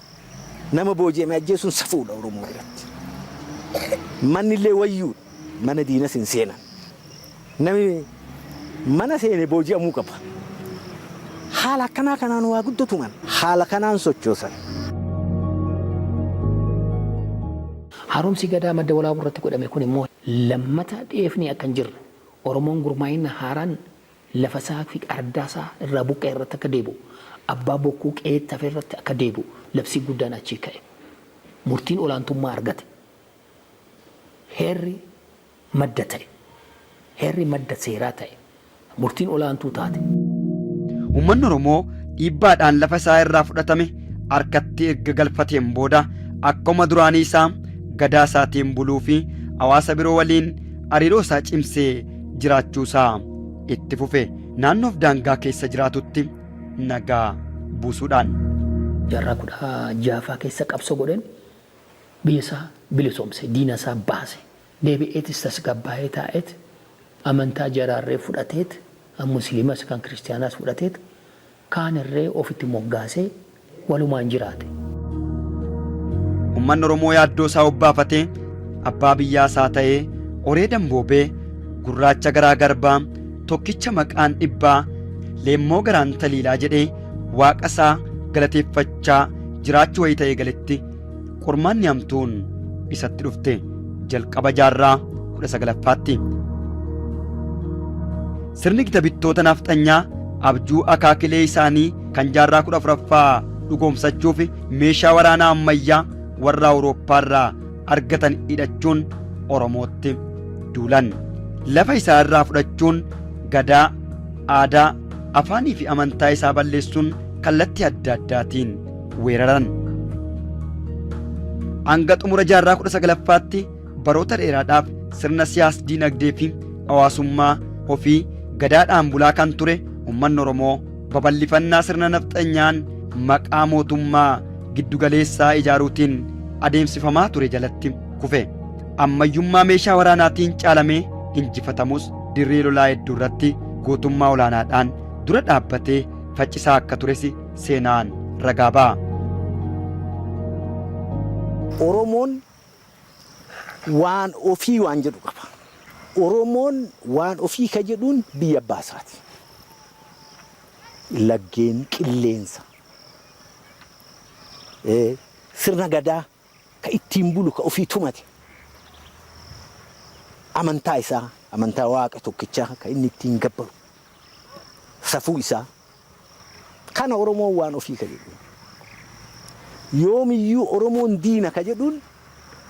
Nama booji'ame ajjeesuun safuudha Oromoo biratti. Manni illee wayyuudha. Mana diinas hin seenan. Namni mana seene booji'amuu qaba. Haala akkanaa kanaan waa guddatuman. Haala kanaan sochoosan. Haaromsi gadaa madda walaabuu irratti godhame kun immoo lammata dheefni akka hin jirre Oromoon gurmaa'ina haaraan lafa isaa fi ardaa isaa irraa buqqa'e irratti akka deebi'u abbaa bokkuu qe'eetti hafe irratti akka deebi'u labsii guddaan achii ka'e. Murtiin olaantummaa argate. Heerri madda ta'e. Heerri madda seeraa ta'e. Murtiin olaantuu taate. Uummanni Oromoo dhiibbaadhaan lafa isaa irraa fudhatame harkatti erga galfateen booda akkuma duraanii isaa gadaa isaatiin buluu fi hawaasa biroo waliin hariiroo isaa cimsee jiraachuu isaa itti fufe naannoof daangaa keessa jiraatutti nagaa buusuudhaan. Jaarraa 16ffaa keessa qabsoo godheen biyya isaa bilisoomse, diina isaa baase. Deebi'eetis tasgabbaa'ee taa'eet amantaa jaraarree fudhateet kan musliimas kan kiristiyaanaas fudhateet kaanirree ofitti moggaasee walumaan jiraate. Uummanni Oromoo yaaddoo isaa obbaafatee abbaa biyyaa isaa ta'ee horee damboobee gurraacha garaa garbaa tokkicha maqaan dhibbaa leemmoo garaan taliilaa jedhee waaqa isaa galateeffachaa jiraachuu wayii ta'ee galetti qormaanni hamtuun isatti dhufte jalqaba jaarraa 19ffaatti. Sirni gita bittoota nafxanyaa abjuu akaakilee isaanii kan jaarraa 14ffaa dhugoomsachuuf meeshaa waraanaa ammayyaa warra Awurooppaarraa argatan hidhachuun Oromootti duulan. Lafa isaa irraa fudhachuun gadaa, aadaa, afaanii fi amantaa isaa balleessuun kallattii adda addaatiin weeraran. Hanga xumura jaarraa 19ffaatti baroota dheeraadhaaf sirna siyaas diinagdee fi hawaasummaa ofii gadaadhaan bulaa kan ture uummanni Oromoo babal'ifannaa sirna nafxanyaan maqaa mootummaa giddugaleessaa ijaaruutiin adeemsifamaa ture jalatti kufe. Ammayyummaa meeshaa waraanaatiin caalamee injifatamus dirree lolaa hedduu irratti gootummaa olaanaadhaan dura dhaabbatee faccisaa akka tures seenaan ragaa ba'a. Oromoon waan ofii waan jedhu qaba. Oromoon waan ofii ka jedhuun biyya abbaa isaati. Laggeen, qilleensa, sirna gadaa ka ittiin bulu ka ofii tumate, amantaa isaa, amantaa Waaqa tokkichaa ka inni ittiin gabbaru, safuu isaa, kana Oromoon waan ofii ka jedhuun. Yoomiyyuu Oromoon diina ka jedhuun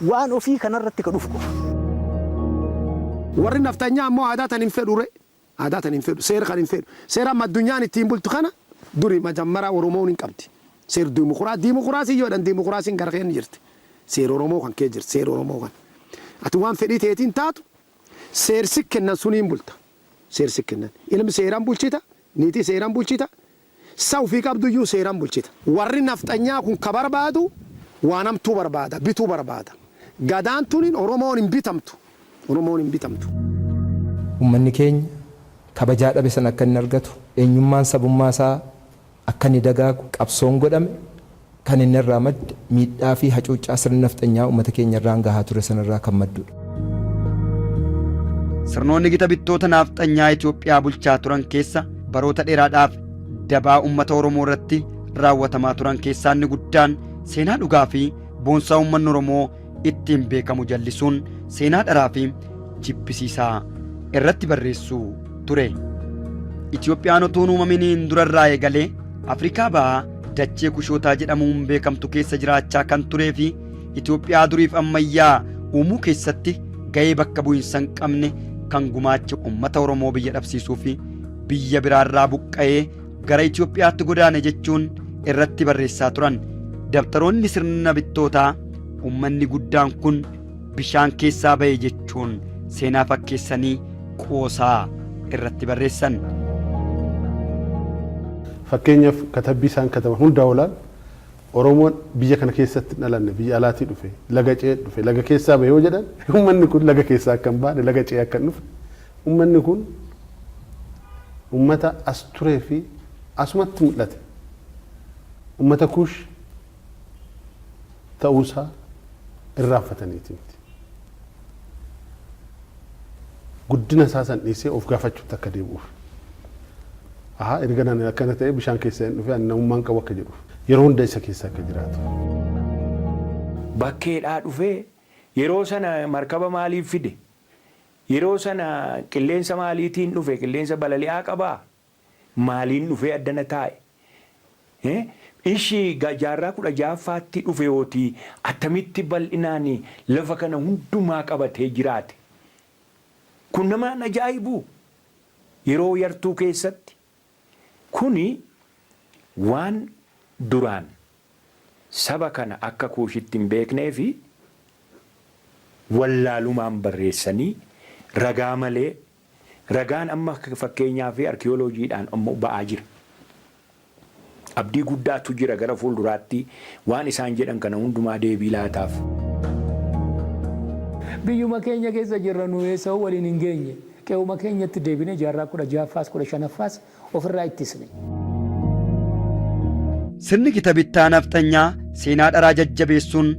waan ofii kanarratti ka dhufu qofa. Warri naftanyaa ammoo aadaa tan hin fedhu re. Aadaa tan hin fedhu. Seera kan hin fedhu. Seera amma addunyaan ittiin bultu kana duri majammara Oromoon hin qabdi. Seer diimokiraasii yoo jedhan diimokiraasiin gara keenya jirti. Seera Oromoo kan kee jirti. Seera Oromoo kan. Ati waan fedhii teetiin taatu seersi kennan suniin bulta. Seersi kennan. Ilmi seeraan bulchita. Niitii seeraan bulchita. Sa ofii qabduyyuu seeraan bulchita. Warri nafxanyaa kun ka barbaadu waan hamtuu barbaada. Bituu barbaada. Gadaan tuniin Oromoon hin bitamtu. Oromoon hin bitamtu. Uummanni keenya kabajaa dhabe sana akka inni argatu, eenyummaan sabummaa isaa akka inni dagaagu qabsoon godhame kan inni irraa madde miidhaa fi hacuuccaa sirni nafxanyaa uummata keenya irraan gahaa ture sanarraa kan maddudha. Sirnoonni gita bittoota nafxanyaa Itoophiyaa bulchaa turan keessa baroota dheeraadhaaf dabaa uummata Oromoo irratti raawwatamaa turan keessaa inni guddaan seenaa dhugaa fi boonsaa uummanni Oromoo ittiin beekamu jallisuun seenaa dharaa fi jibbisiisaa irratti barreessuu ture. Itoophiyaan utuu hin uumaminiin durarraa eegalee Afrikaa Bahaa dachee Kushootaa jedhamuun beekamtu keessa jiraachaa kan turee fi Itoophiyaa duriif ammayyaa uumuu keessatti ga'ee bakka bu'iinsa hin qabne kan gumaache uummata Oromoo biyya dhabsiisuu fi biyya biraarraa buqqa'ee gara Itoophiyaatti godaane jechuun irratti barreessaa turan. Dabtaroonni sirna bittootaa uummanni guddaan kun bishaan keessaa ba'e jechuun seenaa fakkeessanii qoosaa irratti barreessan. Fakkeenyaaf, katabbii isaan kataban hundaa olaan Oromoon biyya kana keessatti hin dhalanne, biyya alaatii dhufe, laga ce'ee dhufe, laga keessaa bahe yoo jedhan, uummanni kun laga keessaa akka hin baane, laga ce'ee akka hin dhufne, uummanni kun uummata as turee fi asumatti mul'ate, uummata Kuush ta'uusaa irraanfataniiti miti. Guddina isaa san dhiisee of gaafachuutti akka deebi'uuf. Ahaa, erga nani akkana ta'e, bishaan keessa hin dhufe, ani namummaan qabu akka jedhuuf. Yeroo hunda isa keessa akka jiraatu. Bakkeedhaa dhufee yeroo sana markaba maaliif fide? Yeroo sana qilleensa maaliitiin dhufe? Qilleensa balali'aa qabaa? Maaliin dhufee addana taa'e? Ishi jaarraa 16ffaatti dhufe yooti attamitti bal'inaan lafa kana hundumaa qabatee jiraate? Kun nama ajaa'ibu, yeroo yartuu keessatti. Kuni waan duraan saba kana akka Kuushitti hin beeknee fi wallaalumaan barreessanii ragaa malee. Ragaan amma fakkeenyaa fi arkiyooloojiidhaan ammoo ba'aa jira. Abdii guddaatu jira, gara fuulduraatti waan isaan jedhan kana hundumaa deebii laataaf. Biyyuma keenya keessa jirra, nu eessa waliin hin geenye. Qe'uma keenyatti deebinee jaarraa 16ffaas 15ffaas ofirraa ittisne. Sirni gita bittaa nafxanyaa seenaa dharaa jajjabeessuun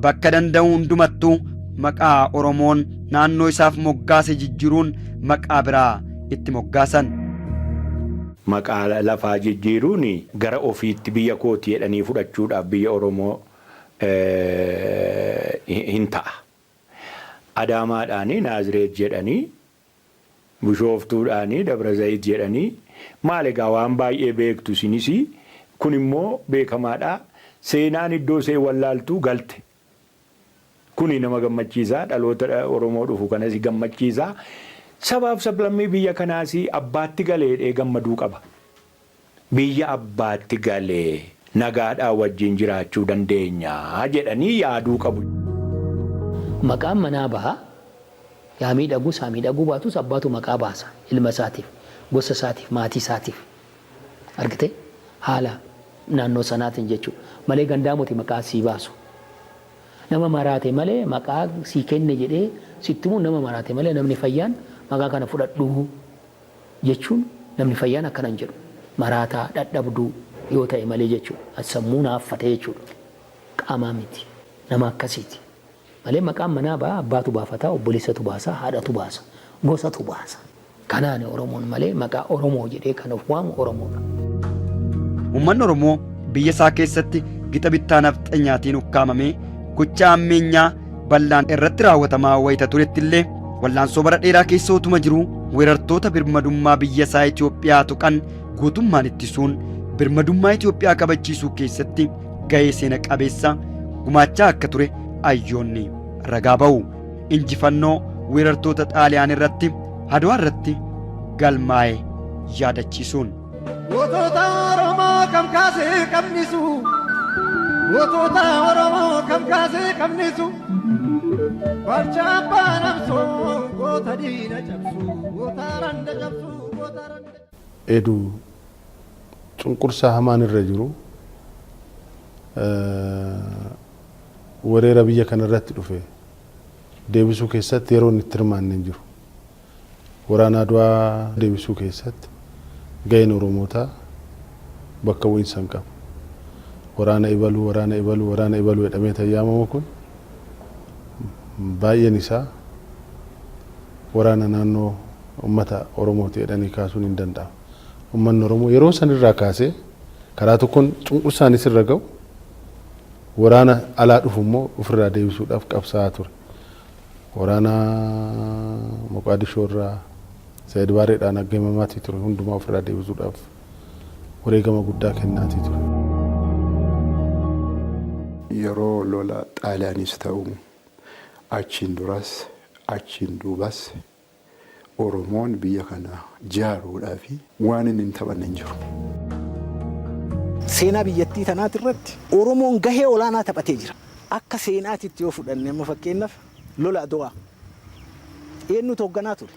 bakka danda'u hundumattuu maqaa Oromoon naannoo isaaf moggaase jijjiiruun maqaa biraa itti moggaasan. Maqaa lafaa jijjiiruun gara ofiitti biyya kooti jedhanii fudhachuudhaaf biyya Oromoo hin ta'a. Adaamaadhaan Naazireet jedhanii. Bishooftuudhaanii Dabra Zayit jedhanii maal egaa waan baay'ee beektu isinis kun immoo beekamaadha. Seenaan iddoo ishee wallaaltuu galte. Kuni nama gammachiisa dhaloota Oromoo dhufu kanas gammachiisa. Sabaaf sablammii biyya kanaas abbaatti galeedhee gammaduu qaba. Biyya abbaatti galee nagaadhaan wajjin jiraachuu dandeenya jedhanii yaaduu qabu. Maqaan manaa baha. Yaa miidhagus haa miidhaguu baatus abbaatu maqaa baasa ilma isaatiif, gosa isaatiif, maatii isaatiif. Argitee? Haala naannoo sanaatiin jechuudha. Malee gandaa miti maqaa sii baasu. Nama maraate malee maqaa sii kenne jedhee sitti himuun nama maraate malee namni fayyaan maqaa kana fudhadhu jechuun namni fayyaan akkana hin jedhu. Maraataa, dhadhabduu yoo ta'e malee jechuudha. Sammuu naaffate jechuudha. Qaamaa miti. Nama akkasiiti. Malee maqaan manaa ba'a abbaatu baafata, obboleessatu baasa, haadhatu baasa, gosatu baasa. Kanaan Oromoon malee maqaa Oromoo jedhee kan of waamu Oromoodha. Uummanni Oromoo biyya isaa keessatti gita bittaa nafxanyaatiin ukkaamamee gocha hammeenyaa bal'aan irratti raawwatamaa wayita turetti illee wallaansoo bara dheeraa keessa utuma jiruu weerartoota birmadummaa biyya isaa Itoophiyaa tuqan guutummaan ittisuun birmadummaa Itoophiyaa kabachiisuu keessatti gahee seena qabeessa gumaachaa akka ture hayyoonni ragaa ba'u. Injifannoo weerartoota Xaaliyaan irratti Adwaa irratti galmaa'e yaadachiisuun. Gootota Oromoo kam kaasee qabnisu. Gootota Oromoo kam kaasee qabnisu. Barchaa abbaa namsoo goota diina cabsu. Goota randa cabsu. Goota randa. Edu cunqursaa hamaan irra jiru wereera biyya kana irratti dhufe deebisuu keessatti yeroo inni itti hirmaanne hin jiru. Waraana Adwaa deebisuu keessatti gaheen Oromootaa bakka bu'iinsa hin qabu. Waraana ibaluu, waraana ibaluu, waraana ibaluu jedhamee tan yaamamu kun baay'een isaa waraana naannoo ummata Oromooti jedhanii kaasuun hin danda'amu. Ummanni Oromoo yeroo san irraa kaasee karaa tokkoon cunqursaanis irra ga'u waraana alaa dhufu immoo ofirraa deebisuudhaaf qabsaa'aa ture. Waraana Moqaadishoo irraa Sayid Baareedhaan aggeemamaatii ture hundumaa ofirraa deebisuudhaaf wareegama guddaa kennaatii ture. Yeroo lola Xaaliyaanis ta'u achiin duras achiin duubas Oromoon biyya kana jaaruudhaaf waan inni hin taphanne hin jiru. Seenaa biyyattii tanaati irratti Oromoon gahee olaanaa taphatee jira. Akka seenaatitti yoo fudhanne amma fakkeenyaaf lola Adowaa eenyutu hoogganaa ture?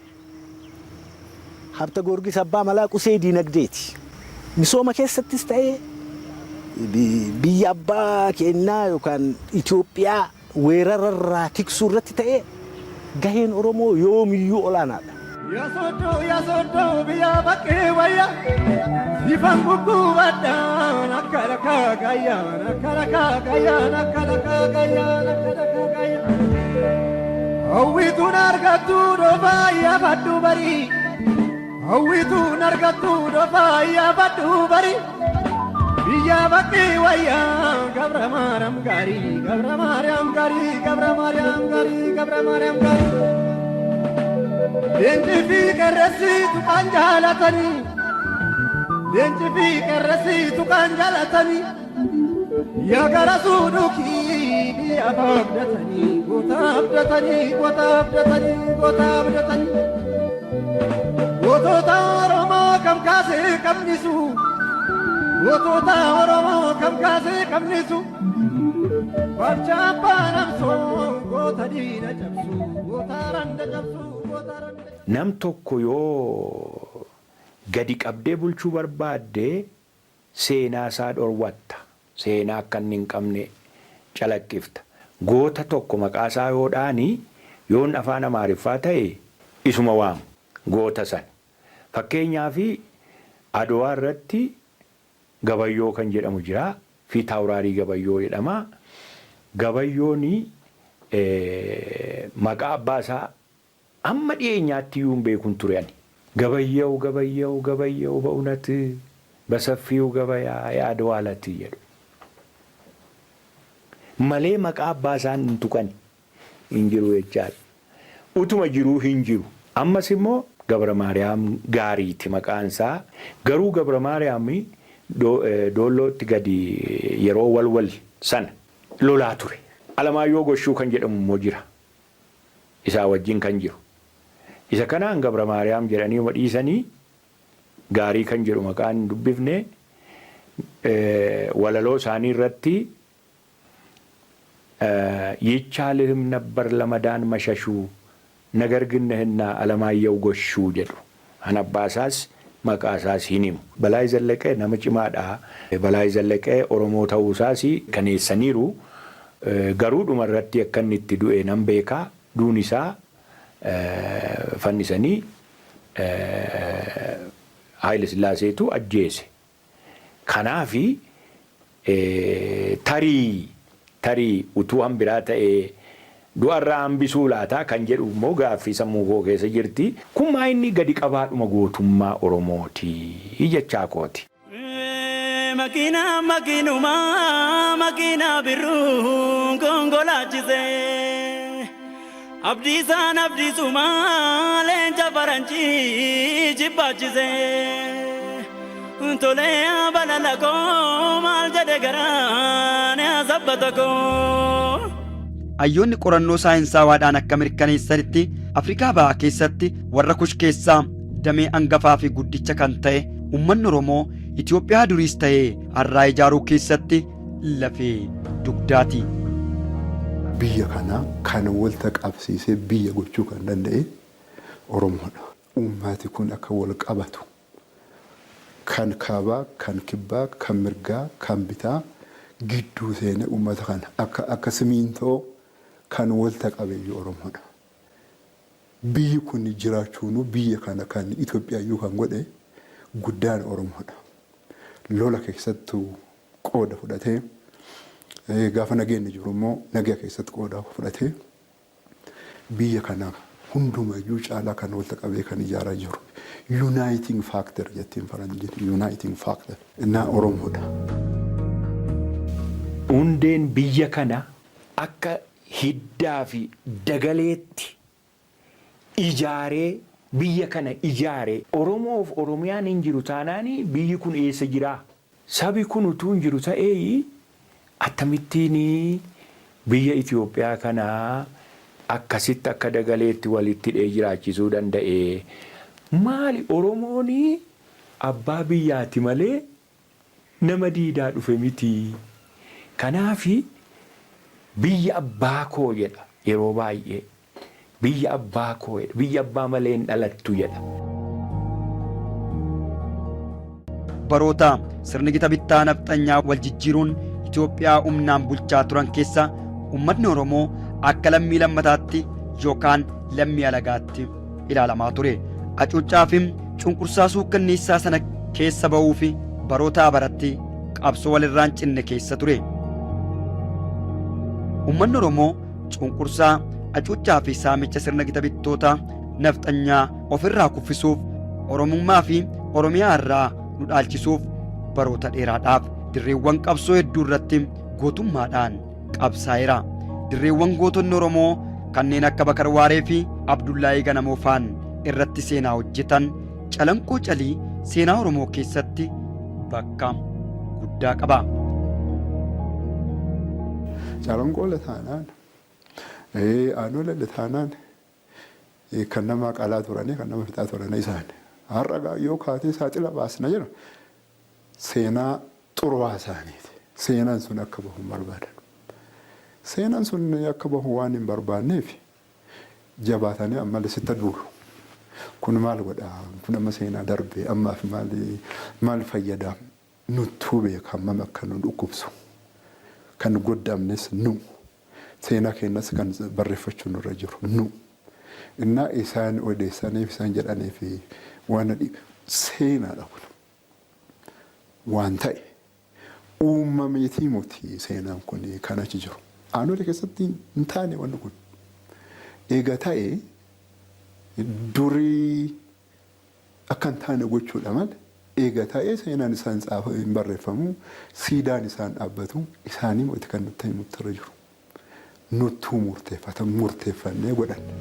Habta Goorgis Abbaa Malaa Qusee Diinagdeeti. Misooma keessattis ta'ee biyya abbaa keenyaa yookaan Itoophiyaa weerararraa tiksuu irratti ta'ee gaheen Oromoo yoomiyyuu olaanaadha. Yaa sooddoo yaa sooddoo biyya bakkee wayya sifan gugguubadhaan akka lakaa gayyaan akka lakaa gayyaan akka lakaa gayyaan akka lakaa gayyaan. Hawwituun argattu dhoofaa yaafadhu barii hawwituun argattu dhoofaa yaafadhu barii biyya bakkee wayya gabra maariyaam gaarii gabra maariyaam gaarii gabra maariyaam gaarii gabra maariyaam gaarii. Leenci fi qeerransi tuqaan jaalatanii. Leenci fi qeerransi tuqaan jaalatanii. Yaa gara suudhukii biyya abdatanii goota abdatanii goota abdatanii goota abdatanii. Gootota Oromoo kam kaasee qabnisu. Gootota Oromoo kam kaasee qabnisu. Barchaa abbaa namsoo goota diina cabsu goota randa cabsu goota randa. Nam tokko yoo gadi qabdee bulchuu barbaadde seenaa isaa dhorwatta. Seenaa akka inni hin qabne calaqqifta. Goota tokko maqaa isaa yoo dhaani yoon afaan Amaariffaa ta'e isuma waamu goota sana. Fakkeenyaaf Adowaa irratti Gabayyoo kan jedhamu jira. Fiitaawuraarii Gabayyoo jedhama. Gabayyoon maqaa abbaa isaa amma dhiyeenyaatti iyyuu hin beekun ture ani. Gabayyaw Gabayyaw Gabayyaw በእውነት በሰፊው ገበያ የአድዋ ዕለት jedhu. Malee maqaa abbaa isaan hin tuqani hin jiru jechaadha. Utuma jiruu hin jiru. Ammas immoo Gabra Maariyaam Gaariiti maqaan isaa. Garuu Gabra Maariyaam Doollootti gadi yeroo walwal sana lolaa ture. Alamaayyoo Goshuu kan jedhamu immoo jira. Isaa wajjin kan jiru. Isa kanaan Gabra Maariyaam jedhanii dhiisanii Gaarii kan jedhu maqaan hin dubbifne. Walaloo isaanii irratti ይቻልህም ነበር ለመዳን መሸሹ ነገር ግን ነህና አለማየሁ ጎሹ jedhu. An abbaa isaas maqaa isaas hin himu. Balaay Zallaqee nama cimaadha. Balaay Zallaqee Oromoo ta'uu isaas kaneessaniiru. Garuu dhuma irratti akka inni itti du'e nan beekaa. Duun isaa fannisanii Haayile Sillaaseetu ajjeese. Kanaafi tarii tarii utuu hambiraa ta'ee du'arraa hambisuu laataa kan jedhu immoo gaaffii sammuu koo keessa jirti. Kun maa inni gadi qabaadhuma gootummaa Oromooti jechaa kooti. Makiina makiinuma makiina birruu konkolaachise. Abdiisaan abdiisuma leenca faranjii jibbaachise. Tolee balala koo maal jedhe garaan sabbata koo. Hayyoonni qorannoo saayinsawaadhaan akka mirkaneessanitti Afrikaa Bahaa keessatti warra Kush keessaa damee hangafaa fi guddicha kan ta'e uummanni Oromoo Itoophiyaa duriis ta'ee har'aa ijaaruu keessatti lafee dugdaati. Biyya kana kan walta qabsiisee biyya gochuu kan danda'e Oromoodha. Uummati kun akka wal qabatu kan kaabaa, kan kibbaa, kan mirgaa, kan bitaa gidduu seenee uummata kana akka simintoo kan walta qabeeyyu Oromoodha. Biyyi kun jiraachuun biyya kana kan Itoophiyaayyuu kan godhe guddaan Oromoodha. Lola keessattuu qooda fudhatee gaafa nageenyi jiru immoo nagaa keessatti qooda fudhatee biyya kana hundumayyuu caalaa kan walta qabee kan ijaaraa jiru. Uniting factor jettiin faranjiin, uniting factor innaa Oromoodha. Hundeen biyya kana akka hiddaa fi dagaleetti ijaaree biyya kana ijaaree Oromoof Oromiyaan hin jiru taanaan biyyi kun eessa jiraa? Sabi kun utuu hin jiru ta'ee akkamittiin biyya Itoophiyaa kanaa akkasitti akka dagaleetti walitti hidhee jiraachisuu danda'e? Maali Oromoon abbaa biyyaati malee nama diidaa dhufe miti. Kanaafi biyya abbaa koo jedha yeroo baay'ee. Biyya abbaa koo jedha. Biyya abbaa malee hin dhalattu jedha. Baroota sirni gita bittaa nafxanyaa wal jijjiiruun Itoophiyaa humnaan bulchaa turan keessa uummatni Oromoo akka lammii lammataatti yookaan lammii alagaatti ilaalamaa ture. Hacuuccaa fi cunqursaa suukkanneessaa sana keessa ba'uu fi barootaa baratti qabsoo walirraa hin cinne keessa ture. Uummanni Oromoo cunqursaa, hacuuccaa fi saamicha sirna gita bittoota nafxanyaa ofirraa kuffisuuf Oromummaa fi Oromiyaa irraa nu dhaalchisuuf baroota dheeraadhaaf dirreewwan qabsoo hedduu irratti gootummaadhaan qabsaa'eera. Dirreewwan gootonni Oromoo kanneen akka Bakar Waaree fi Abdullaahii Ganamoo faan irratti seenaa hojjetan Calanqoo Calii seenaa Oromoo keessatti bakka guddaa qaba. Calanqoo taanaan, Aanolee taanaan kan nama qalaa turanii kan nama fixaa turanii isaan. Har'a yoo kaatee saaxila baasna jedhu seenaa xuruwaa isaaniiti. Seenaan sun akka bahu hin barbaadan. Seenaan sun akka bahu waan hin barbaanneef jabaatanii ammallee sitti duulu. Kun maal godhaa? Kun amma seenaa darbee ammaaf maal fayyadaa? Nuttuu beeka hammam akka nu dhukkubsu. Kan goddaamnes nu. Seenaa keenyas kan barreeffachuu nurra jiru nu. Innaa isaan odeessaniif isaan jedhaniif waan seenaadha kun. Waan ta'e uumameetii miti seenaan kun kan achi jiru. Aanolee keessatti hin taane wanni kun. Eega ta'e durii akka hin taane gochuudha malee eega ta'e seenaan isaan hin barreeffamu, siidaan isaan dhaabbatu isaanii miti kan nutti himutti irra jiru. Nuttuu murteeffata murteeffannee godhanne.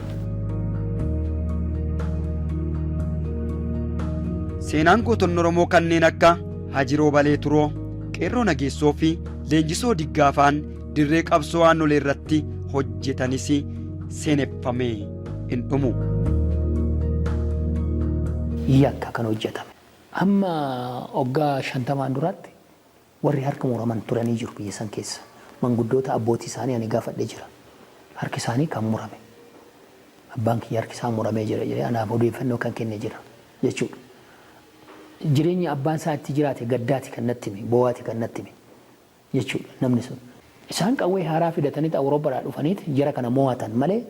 Seenaan gootonni Oromoo kanneen akka Hajiroo Balee Turoo, Qeerroo Nageessoo fi Leenjisoo Diggaafaan dirree qabsoo Aanolee irratti hojjetanis seeneffamee hin dhumu. Yakka kan hojjetame. Hamma waggaa 50n duraatti warri harka muraman turanii jiru biyya san keessa. Manguddoota abbootii isaanii ani gaafadhe jira. Harki isaanii kan murame. Abbaan kiyya harki isaa muramee jira jedhee anaaf odeeffannoo kan kenne jira jechuudha. Jireenya abbaan isaa itti jiraate gaddaati kan natti hime, boo'aati kan natti hime jechuudha namni sun. Isaan qawwee haaraa fidataniit Awurooppaadhaa dhufaniit jara kana moo'atan malee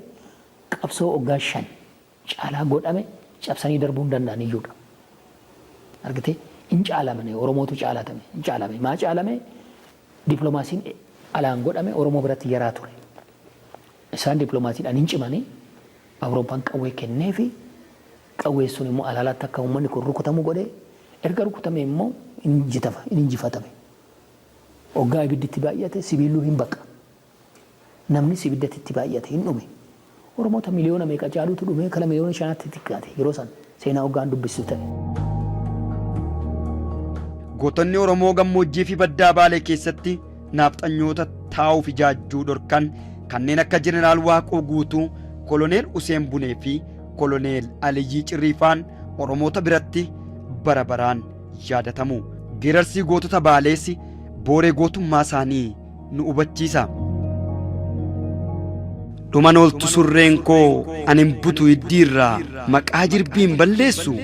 qabsoo waggaa 5 caalaa godhame cabsanii darbuu hin danda'an iyyuudha. Argitee? Hin caalamne, Oromootu caalatame, hin caalame. Maa caalame? Diplomaasiin alaan godhame Oromoo biratti yaraa ture. Isaan diplomaasiidhaan hin cimanii, Awurooppaan qawwee kenneefi, qawween sun immoo alaalaatti akka uummanni kun rukutamu godhe, erga rukutamee immoo hin injifatame. Oggaa ibiddi itti baay'ate sibiilluu hin baqa. Namnis ibiddatti itti baay'ate hin dhume. Oromoota miliyoona meeqa caalutu dhume, kara miliyoona shanaatti xiqqaate yeroo san seenaa oggaan dubbistu ta'e. Gootonni Oromoo gammoojjii fi baddaa Baalee keessatti naafxanyoota taa'uuf ijaajjuu dhorkan kanneen akka Jeneraal Waaqoo Guutuu, Koloneel Useen Bunee fi Koloneel Aliyyii Cirriifaan Oromoota biratti bara baraan yaadatamu. Geerarsii gootota Baalees booree gootummaa isaanii nu hubachiisa. Dhuman ooltu surreen koo ani hin butu hiddiirraa maqaa jirbiin balleessu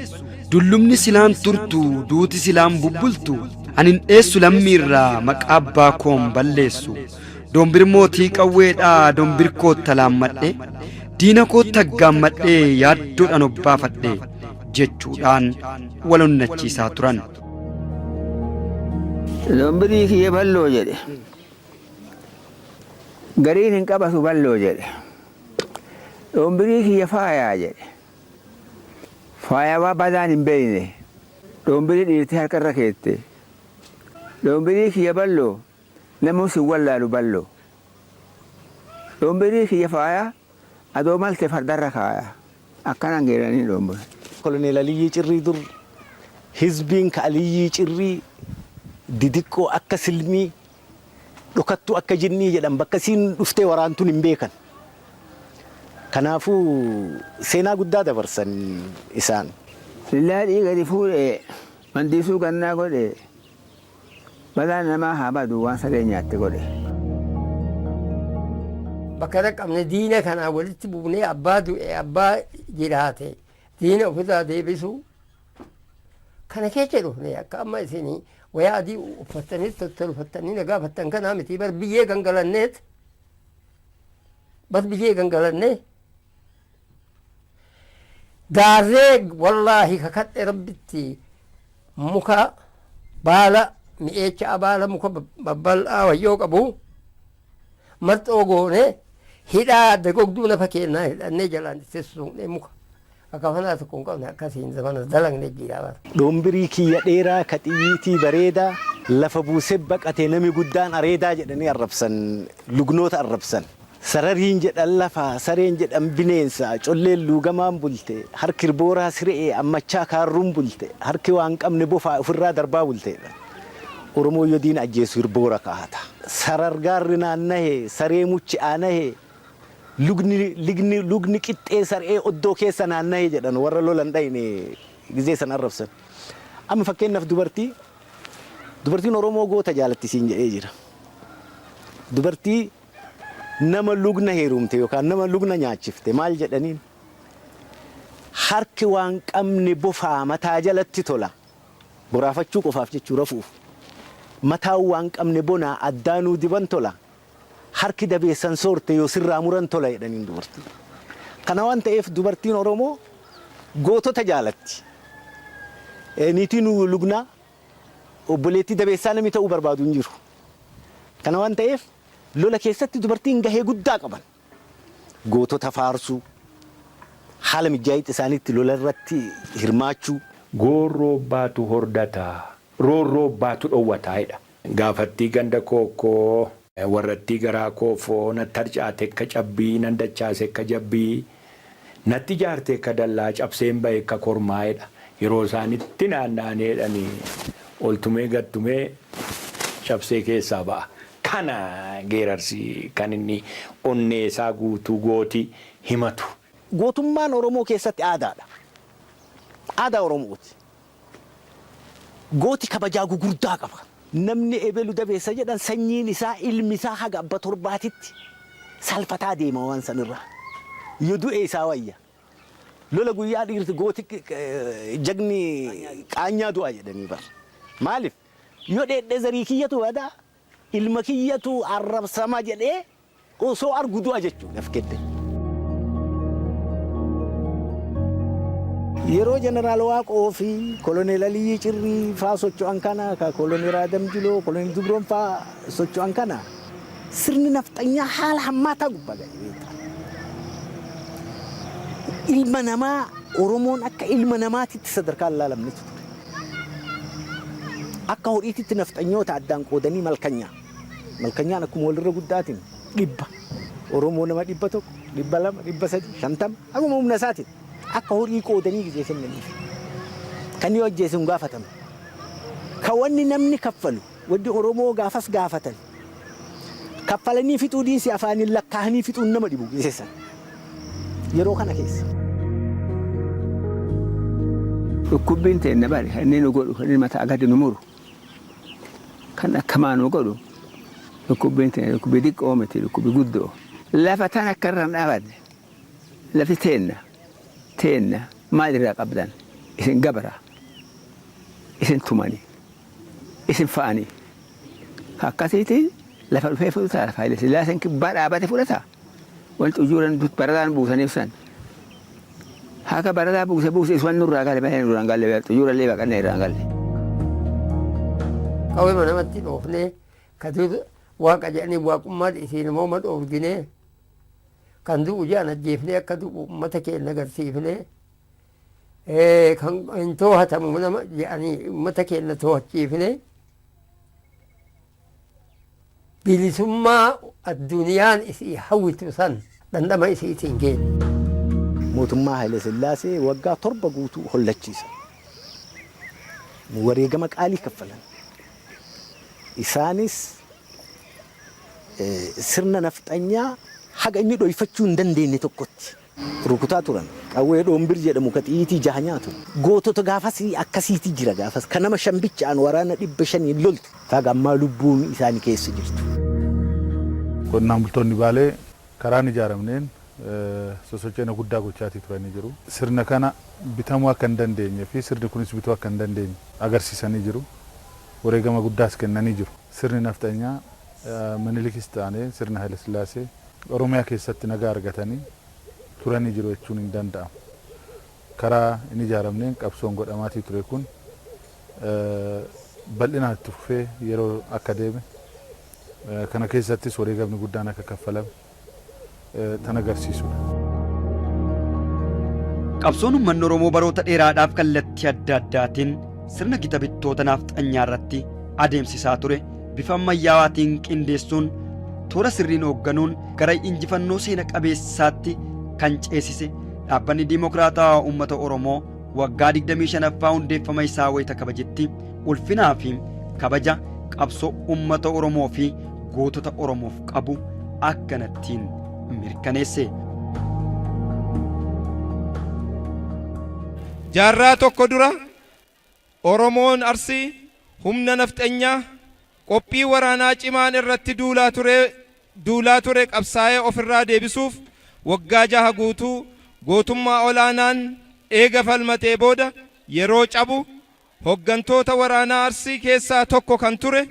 dullumni silaan turtu duuti silaan bubbultu ani hin dheessu lammiirraa maqaa abbaa koon balleessu dombir mootii qawweedhaa dombir kootta laammadhe diina kootta aggaammadhee yaaddoodhaan obbaafadhe jechuudhaan wal onnachiisaa turan. Dombirii kiyya balloo jedhe. Gariin hin qabatu balloo jedhe. Dombirii kiyya faayaa jedhe. Faayawaa badaan hin beekne. Dombirii dhiirti harka irra keette. Dombirii kiyya balloo namuu sin wallaalu balloo. Dombirii kiyya faaya adoo malte fardarra kaaya. Akkanaan geeraranii dombora. Koloneel Aliyyii Cirrii dur hizbiin ka Aliyyii Cirrii didiqqoo akka silmii dhokattuu akka jinnii jedhan bakka isiin dhuftee waraantun hin beekan. Kanaafuu seenaa guddaa dabarsan isaan. Sillaadhii gadi fuudhee mandiisuu gannaa godhee Balaan namaa haa badu waan sareen nyaatte godhe. Bakka dhaqqabne diina kanaan walitti buunee abbaa du'e abbaa jiraate diina ofirraa deebisuu kana keessa dhufne. Akka amma isin wayaa adii uffattanii tottolfattanii na gaafattan kanaa miti bar, biyyee gangalanneet bar, biyyee gangalannee daarree. Wallaahi kakadhe rabbitti, muka baala mi'eecha, baala muka babbal'aa wayyoo qabu marxoo goone hidhaa dagogduu nafa keenyaa hidhannee jalaan itti suuqnee muka akafanaa tokko hin qabne akkasiin zamana dalagne jira bara. Dhoombirii kiyya dheeraa ka xiyyiitii bareedaa lafa buusee baqate nami guddaan areedaa jedhanii arrabsan, lugnoota arrabsan. Sarariin jedhan lafa, sareen jedhan bineensa, colleen luugamaan bulte, harki irbooraa sire'ee ammachaa kaarruun bulte, harki waan qabne bofaa ofirraa darbaa bulteedha. Oromoon yoo diina ajjeesu hirboora kaa'ata. Sarar gaarri naannahe, saree muchi aanahe, lugni ligni lugni qixxee sar'ee oddoo keessa naannahe jedhan warra lola hin dhayne gizee san arrabsan. Amma fakkeenyaaf dubartii dubartiin Oromoo goota jaalatti siin jedhee jira. Dubartii nama lugna heerumte yookaan nama lugna nyaachifte maal jedhaniin? Harki waan qabne bofaa mataa jalatti tola. Boraafachuu qofaaf jechuu rafuuf. Mataan waan qabne bonaa addaanuu diban tola. Harki dabeessan soorte yoo sirraa muran tola jedhaniin dubartii. Kana waan ta'eef dubartiin Oromoo gootota jaalatti. Niitiin lugnaa obboleettii dabeessaa namni ta'uu barbaadu hin jiru. Kana waan ta'eef lola keessatti dubartiin gahee guddaa qaban. Gootota faarsuu, haala mijjaa'itti isaaniitti lola irratti hirmaachuu. Goorroo baatu hordataa, roorroo baatu dhowwataa jedha. Gaafattii ganda kookkoo, warrattii garaa koofoo, natti harcaate akka cabbii, nan dachaase akka jabbii, natti ijaarte akka dallaa, cabseen bahe akka kormaa jedha. Yeroo isaanitti naanna'anii jedhanii ol tumee gad tumee cabsee keessaa ba'a. Kana geerarsi kan inni onnee isaa guutuu gooti himatu. Gootummaan Oromoo keessatti aadaadha. Aadaa Oromooti. Gooti kabajaa gugurdaa qaba. Namni ebelu dabeessa jedhan sanyiin isaa ilmi isaa haga abba torbaatitti salfataa deema waan sanirraa. Yoo du'e isaa wayya. Lola guyyaa dhiirti gooti jagni qaanyaa du'a jedhanii bar. Maaliif? Yoo dheedhee zarii kiyyatu badaa ilma kiyyatu arrabsama jedhee osoo argu du'a jechuudha of kenne. Yeroo Jeneraal Waaqoo fi Koloneel Aliyyii Cirrii faa socho'an kana, ka Koloneel Adam Jiloo, Koloneel Dubroon faa socho'an kana sirni nafxanyaa haala hammaataa gubbaa ga'e beektaa. Ilma namaa Oromoon akka ilma namaatitti sadarkaa hin laalamnetu ture. Akka horiititti nafxanyoota addaan qoodanii malkanyaa. Malkanyaan akkuma walirra guddaatiin 100. Oromoo nama 100, 200, 300, 50 akkuma humna isaatiin akka horii qoodanii gizee kennaniif. Kan yoo ajjeese hin gaafatamu. Ka wanni namni kaffalu wanni Oromoo gaafas gaafatan kaffalanii fixuu dhiisi afaaniin lakkaahanii fixuun nama dhibu gizee san. Yeroo kana keessa. Dhukkubbiin teenna bari kan inni nu godhu kan inni mataa gadi nu muru kan akkamaa nu godhu dhukkubbiin teenna dhukkubbii diqqoo miti dhukkubbii guddoo. Lafa tan akka irra hin dhaabanne lafti teenna teenna maal irraa qabdan isin gabra isin tumani isin fa'ani ka akkasiiti lafa dhufee fudhata lafa Haile Sillaaseen kibbaa dhaabate fudhata wanti ujuuran baradaan buusaniif san haka baradaa buuse buuse iswan nurraa gale malee nurraa hin galle xujuurallee baqannee irraa hin galle. Qawwee namatti dhoofnee ka dur waaqa jedhanii waaqummaa isiin immoo ma dhoorginee kan du'u jedhan ajjeefnee akka du'u uummata keenya agarsiifnee kan hin toohatamu nama jedhanii uummata keenya toohachiifnee bilisummaa addunyaan isii hawwitu san dhandhama isiitiin geenne. Mootummaa Haile Sillaasee waggaa 7 guutuu hollachiisan. Wareegama qaalii kaffalan. Isaanis sirna nafxanyaa haga inni dhoyfachuu hin dandeenye tokkotti rukutaa turan. Qawwee dhoombir jedhamu ka xiyiitii jaha nyaatu. Gootota gaafasii akkasiiti jira gaafas. Ka nama shan bicha'aan waraana 500n loltu. Ta haga ammaa lubbuun isaani keessa jirtu. Qonnaan bultoonni Baalee karaa hin ijaaramneen sosocheena guddaa gochaatii turanii jiru. Sirna kana bitamuu akka hin dandeenye fi sirni kunis bituu akka hin dandeenye agarsiisanii jiru. Wareegama guddaas kennanii jiru. Sirni nafxanyaa Minilikis taanee sirni Hayilasillaasee Oromiyaa keessatti nagaa argatanii turanii jiru jechuun hin danda'amu. Karaa hin ijaaramneen qabsoon godhamaatii ture kun bal'inaan itti fufee yeroo akka deeme kana keessattis wareegamni guddaan akka kaffalame tan agarsiisudha. Qabsoon uummanni Oromoo baroota dheeraadhaaf kallattii adda addaatiin sirna gita bittoota naafxanyaa irratti adeemsisaa ture bifa ammayyaawaatiin qindeessuun toora sirriin hoogganuun gara injifannoo seena qabeessaatti kan ceesise Dhaabbanni Diimokiraatawaa Uummata Oromoo waggaa 25ffaa hundeeffama isaa wayita kabajetti ulfinaa fi kabaja qabsoo uummata Oromoo fi gootota Oromoof qabu akkanattiin mirkaneesse. Jaarraa tokko dura Oromoon Arsii humna nafxenyaa qophii waraanaa cimaan irratti duulaa ture duulaa ture qabsaa'ee ofirraa deebisuuf waggaa jaha guutuu gootummaa ol'aanaan eega falmatee booda yeroo cabu hoggantoota waraanaa Arsii keessaa tokko kan ture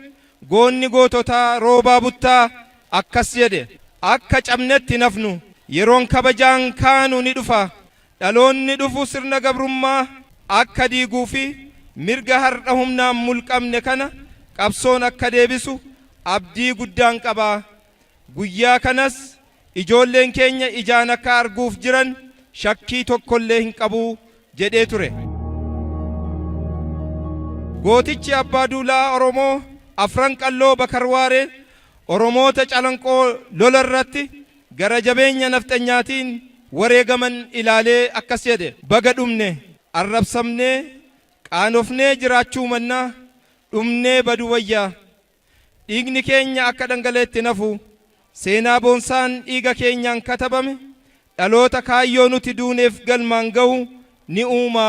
goonni goototaa Roobaa Buttaa akkas jedhe Akka cabnetti hin hafnu. Yeroon kabajaan kaanu ni dhufa. Dhaloonni dhufu sirna gabrummaa akka diiguu fi mirga har'a humnaan mulqamne kana qabsoon akka deebisu abdii guddaan qaba. Guyyaa kanas ijoolleen keenya ijaan akka arguuf jiran shakkii tokkollee hin qabu jedhee ture. Gootichi Abbaa Duulaa Oromoo Afran Qalloo Bakar Waaree Oromoota Calanqoo lola irratti gara jabeenya nafxanyaatiin wareegaman ilaalee akkas jedhe, Baga dhumne! Arrabsamnee qaanofnee jiraachuu mannaa dhumnee baduu wayya. Dhiigni keenya akka dhangala'etti hin hafu. Seenaa boonsaan dhiiga keenyaan katabame dhaloota kaayyoo nuti duuneef galmaan gahu ni uuma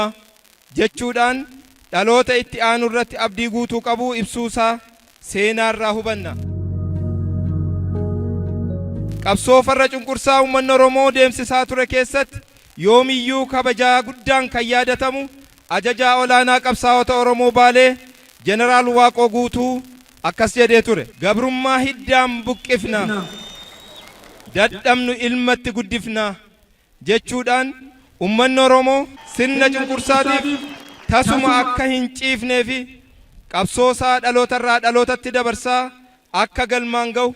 jechuudhaan dhaloota itti aanurratti abdii guutuu qabu ibsuusaa seenaarraa hubanna. Qabsoo farra cunqursaa uummanni Oromoo deemsisaa ture keessatti yoomiyyuu kabajaa guddaan kan yaadatamu Ajajaa Olaanaa Qabsaa'ota Oromoo Baalee Jeneraal Waaqoo Guutuu akkas jedhee ture. Gabrummaa hiddaan buqqifna, dadhabnu ilmatti guddifna jechuudhaan ummanni Oromoo sirna cunqursaatiif tasuma akka hin ciifnee fi qabsoosaa dhalootarraa dhalootatti dabarsaa akka galmaan gahu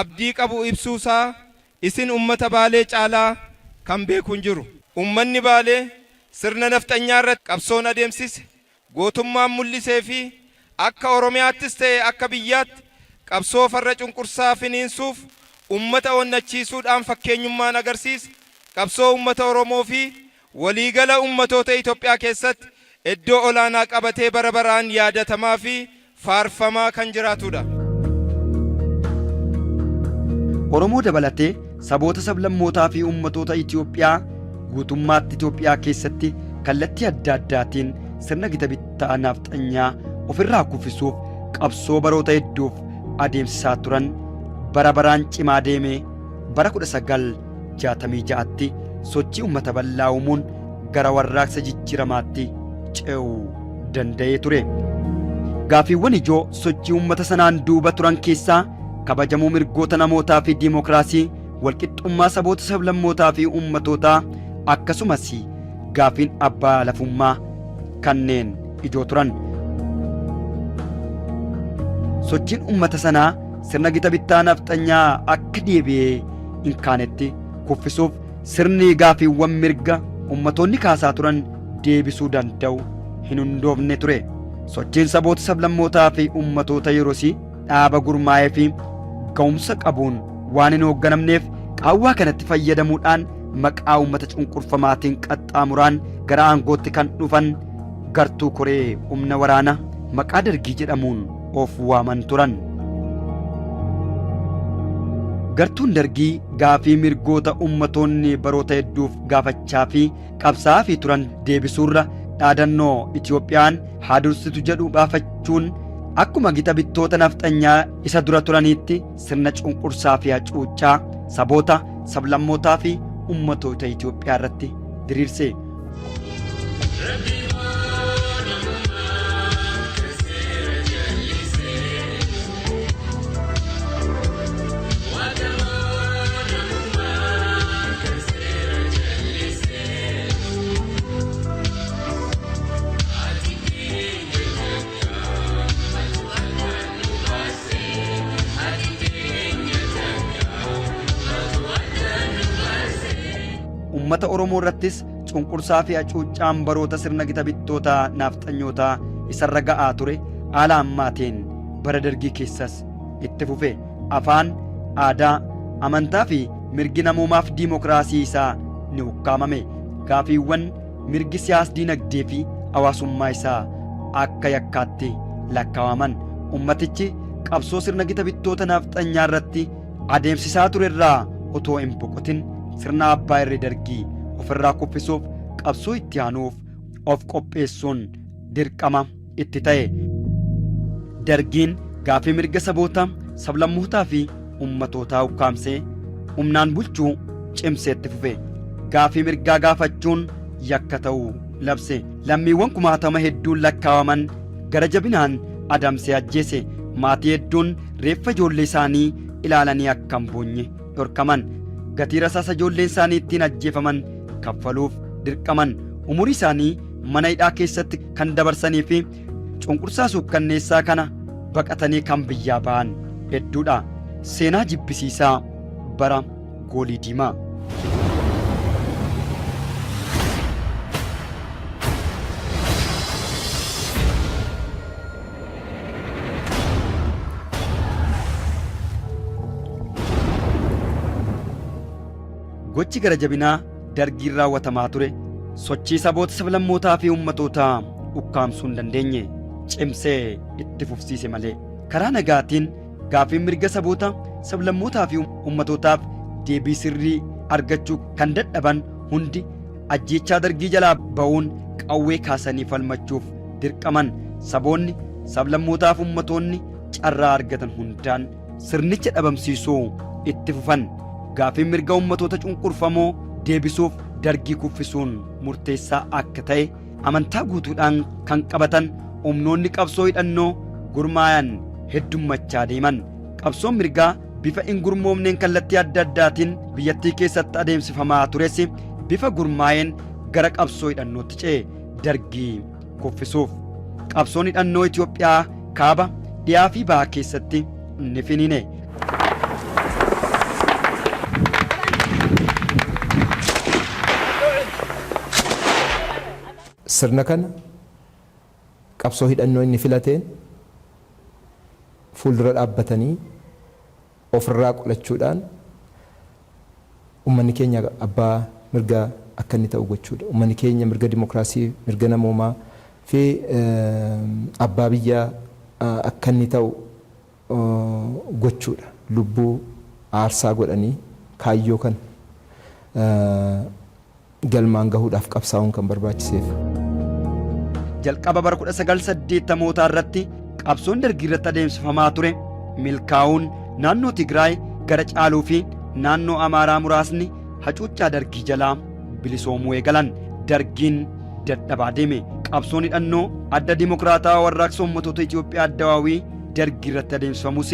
abdii qabu ibsuusaa isin ummata Baalee caalaa kan beeku hin jiru. Ummanni Baalee sirna nafxanyaa irratti qabsoon adeemsise, gootummaan mul'isee fi akka Oromiyaattis ta'e akka biyyaatti qabsoo farra cunqursaa finiinsuuf ummata onnachiisuudhaan fakkeenyummaan agarsiise qabsoo ummata Oromoo fi waliigala ummatoota Itoophiyaa keessatti iddoo olaanaa qabatee bara baraan yaadatamaa fi faarfamaa kan jiraatudha. Oromoo dabalatee saboota sablammootaa fi ummatoota Itoophiyaa guutummaatti Itoophiyaa keessatti kallattii adda addaatiin sirna gita bittaa naafxanyaa ofirraa kuffisuuf qabsoo baroota hedduuf adeemsisaa turan bara baraan cimaa deemee bara 1966tti sochii ummata bal'aa uumuun gara warraaqsa jijjiiramaatti ce'uu danda'ee ture. Gaaffiiwwan ijoo sochii uummata sanaan duuba turan keessaa kabajamuu mirgoota namootaa fi diimokiraasii, walqixxummaa saboota sablammootaa fi uummatootaa akkasumas gaaffiin abbaa lafummaa kanneen ijoo turan. Sochiin uummata sanaa sirna gita bittaa nafxanyaa akka deebi'ee hin kaanetti kuffisuuf sirni gaaffiiwwan mirga ummatoonni kaasaa turan deebisuu danda'u hin hundoofne ture. Sochiin saboota sablammootaa fi ummatoota yerosii dhaaba gurmaa'ee fi ga'umsa qabuun waan hin hoogganamneef qaawwaa kanatti fayyadamuudhaan maqaa uummata cunqurfamaatiin qaxxaamuraan gara aangootti kan dhufan gartuu koree humna waraana maqaa dargii jedhamuun of waaman turan. Gartuun dargii gaafii mirgoota ummatoonni baroota hedduuf gaafachaa fi qabsaa'aa fi turan deebisuurra dhaadannoo Itoophiyaan haa dursitu jedhu baafachuun akkuma gita bittoota nafxanyaa isa dura turaniitti sirna cunqursaa fi hacuuccaa saboota, sablammootaa fi ummatoota Itoophiyaa irratti diriirse. Ummata Oromoo irrattis cunqursaa fi hacuuccaan baroota sirna gita bittootaa naafxanyootaa isarra ga'aa ture haala ammaateen bara dargii keessas itti fufe. Afaan, aadaa, amantaa fi mirgi namoomaaf diimokiraasii isaa ni ukkaamame. Gaafiiwwan mirgi siyaas diinagdee fi hawaasummaa isaa akka yakkaatti lakkaawaman. Ummatichi qabsoo sirna gita bittoota naafxanyaa irratti adeemsisaa ture irraa otoo hin boqotin sirna abbaa irree dargii ofirraa kuffisuuf qabsoo itti aanuuf of qopheessuun dirqama itti ta'e. Dargiin gaaffii mirga saboota, sablammootaa fi ummatootaa ukkaamsee humnaan bulchuu cimsee itti fufe. Gaaffii mirgaa gaafachuun yakka ta'uu labse. Lammiiwwan kumaatama hedduun lakkaawaman gara jabinaan adamsee ajjeese. Maatii hedduun reeffa ijoollee isaanii ilaalanii akka hin boonye dhorkaman. Gatii rasaasa ijoolleen isaanii ittiin ajjeefaman kaffaluuf dirqaman. Umurii isaanii mana hidhaa keessatti kan dabarsanii fi cunqursaa suukkanneessaa kana baqatanii kan biyyaa ba'an hedduudha. Seenaa jibbisiisaa bara goolii diimaa. Gochi gara jabinaa dargiin raawwatamaa ture Sochii saboota sablammootaa fi ummatootaa ukkaamsuu hin dandeenye, cimsee itti fufsiise malee. Karaa nagaatiin gaaffiin mirga saboota sablammootaa fi ummatootaaf deebii sirrii argachuu kan dadhaban hundi ajjeechaa Dargii jalaa ba'uun qawwee kaasanii falmachuuf dirqaman. Saboonni, sablammootaa fi ummatoonni carraa argatan hundaan sirnicha dhabamsiisuu itti fufan. Gaaffiin mirga ummatoota cunqurfamoo deebisuuf Dargii kuffisuun murteessaa akka ta'e amantaa guutuudhaan kan qabatan humnoonni qabsoo hidhannoo gurmaayan heddummachaa deeman. Qabsoon mirgaa bifa hin gurmoomneen kallattii adda addaatiin biyyattii keessatti adeemsifamaa tures bifa gurmaa'een gara qabsoo hidhannootti ce'e Dargii kuffisuuf. Qabsoon hidhannoo Itoophiyaa kaaba, dhiyaa fi baha keessatti ni finiine. Sirna kana qabsoo hidhannoo inni filateen fuuldura dhaabbatanii ofirraa qolachuudhaan ummanni keenya abbaa mirgaa akka inni ta'u gochuudha. Ummanni keenya mirga dimokiraasii, mirga namoomaa fi abbaa biyyaa akka inni ta'u gochuudha. Lubbuu aarsaa godhanii kaayyoo kana galmaan gahuudhaaf qabsaa'uun kan barbaachiseef. Jalqaba bara 1980mootaa irratti qabsoon Dargii irratti adeemsifamaa ture milkaa'uun naannoo Tigraay gara caaluu fi naannoo Amaaraa muraasni hacuuccaa Dargii jalaa bilisoomuu eegalan. Dargiin dadhabaa deeme. Qabsoon hidhannoo Adda Dimokiraatawaa Warraaqsa Ummatoota Itoophiyaa Addawaawii Dargii irratti adeemsifamus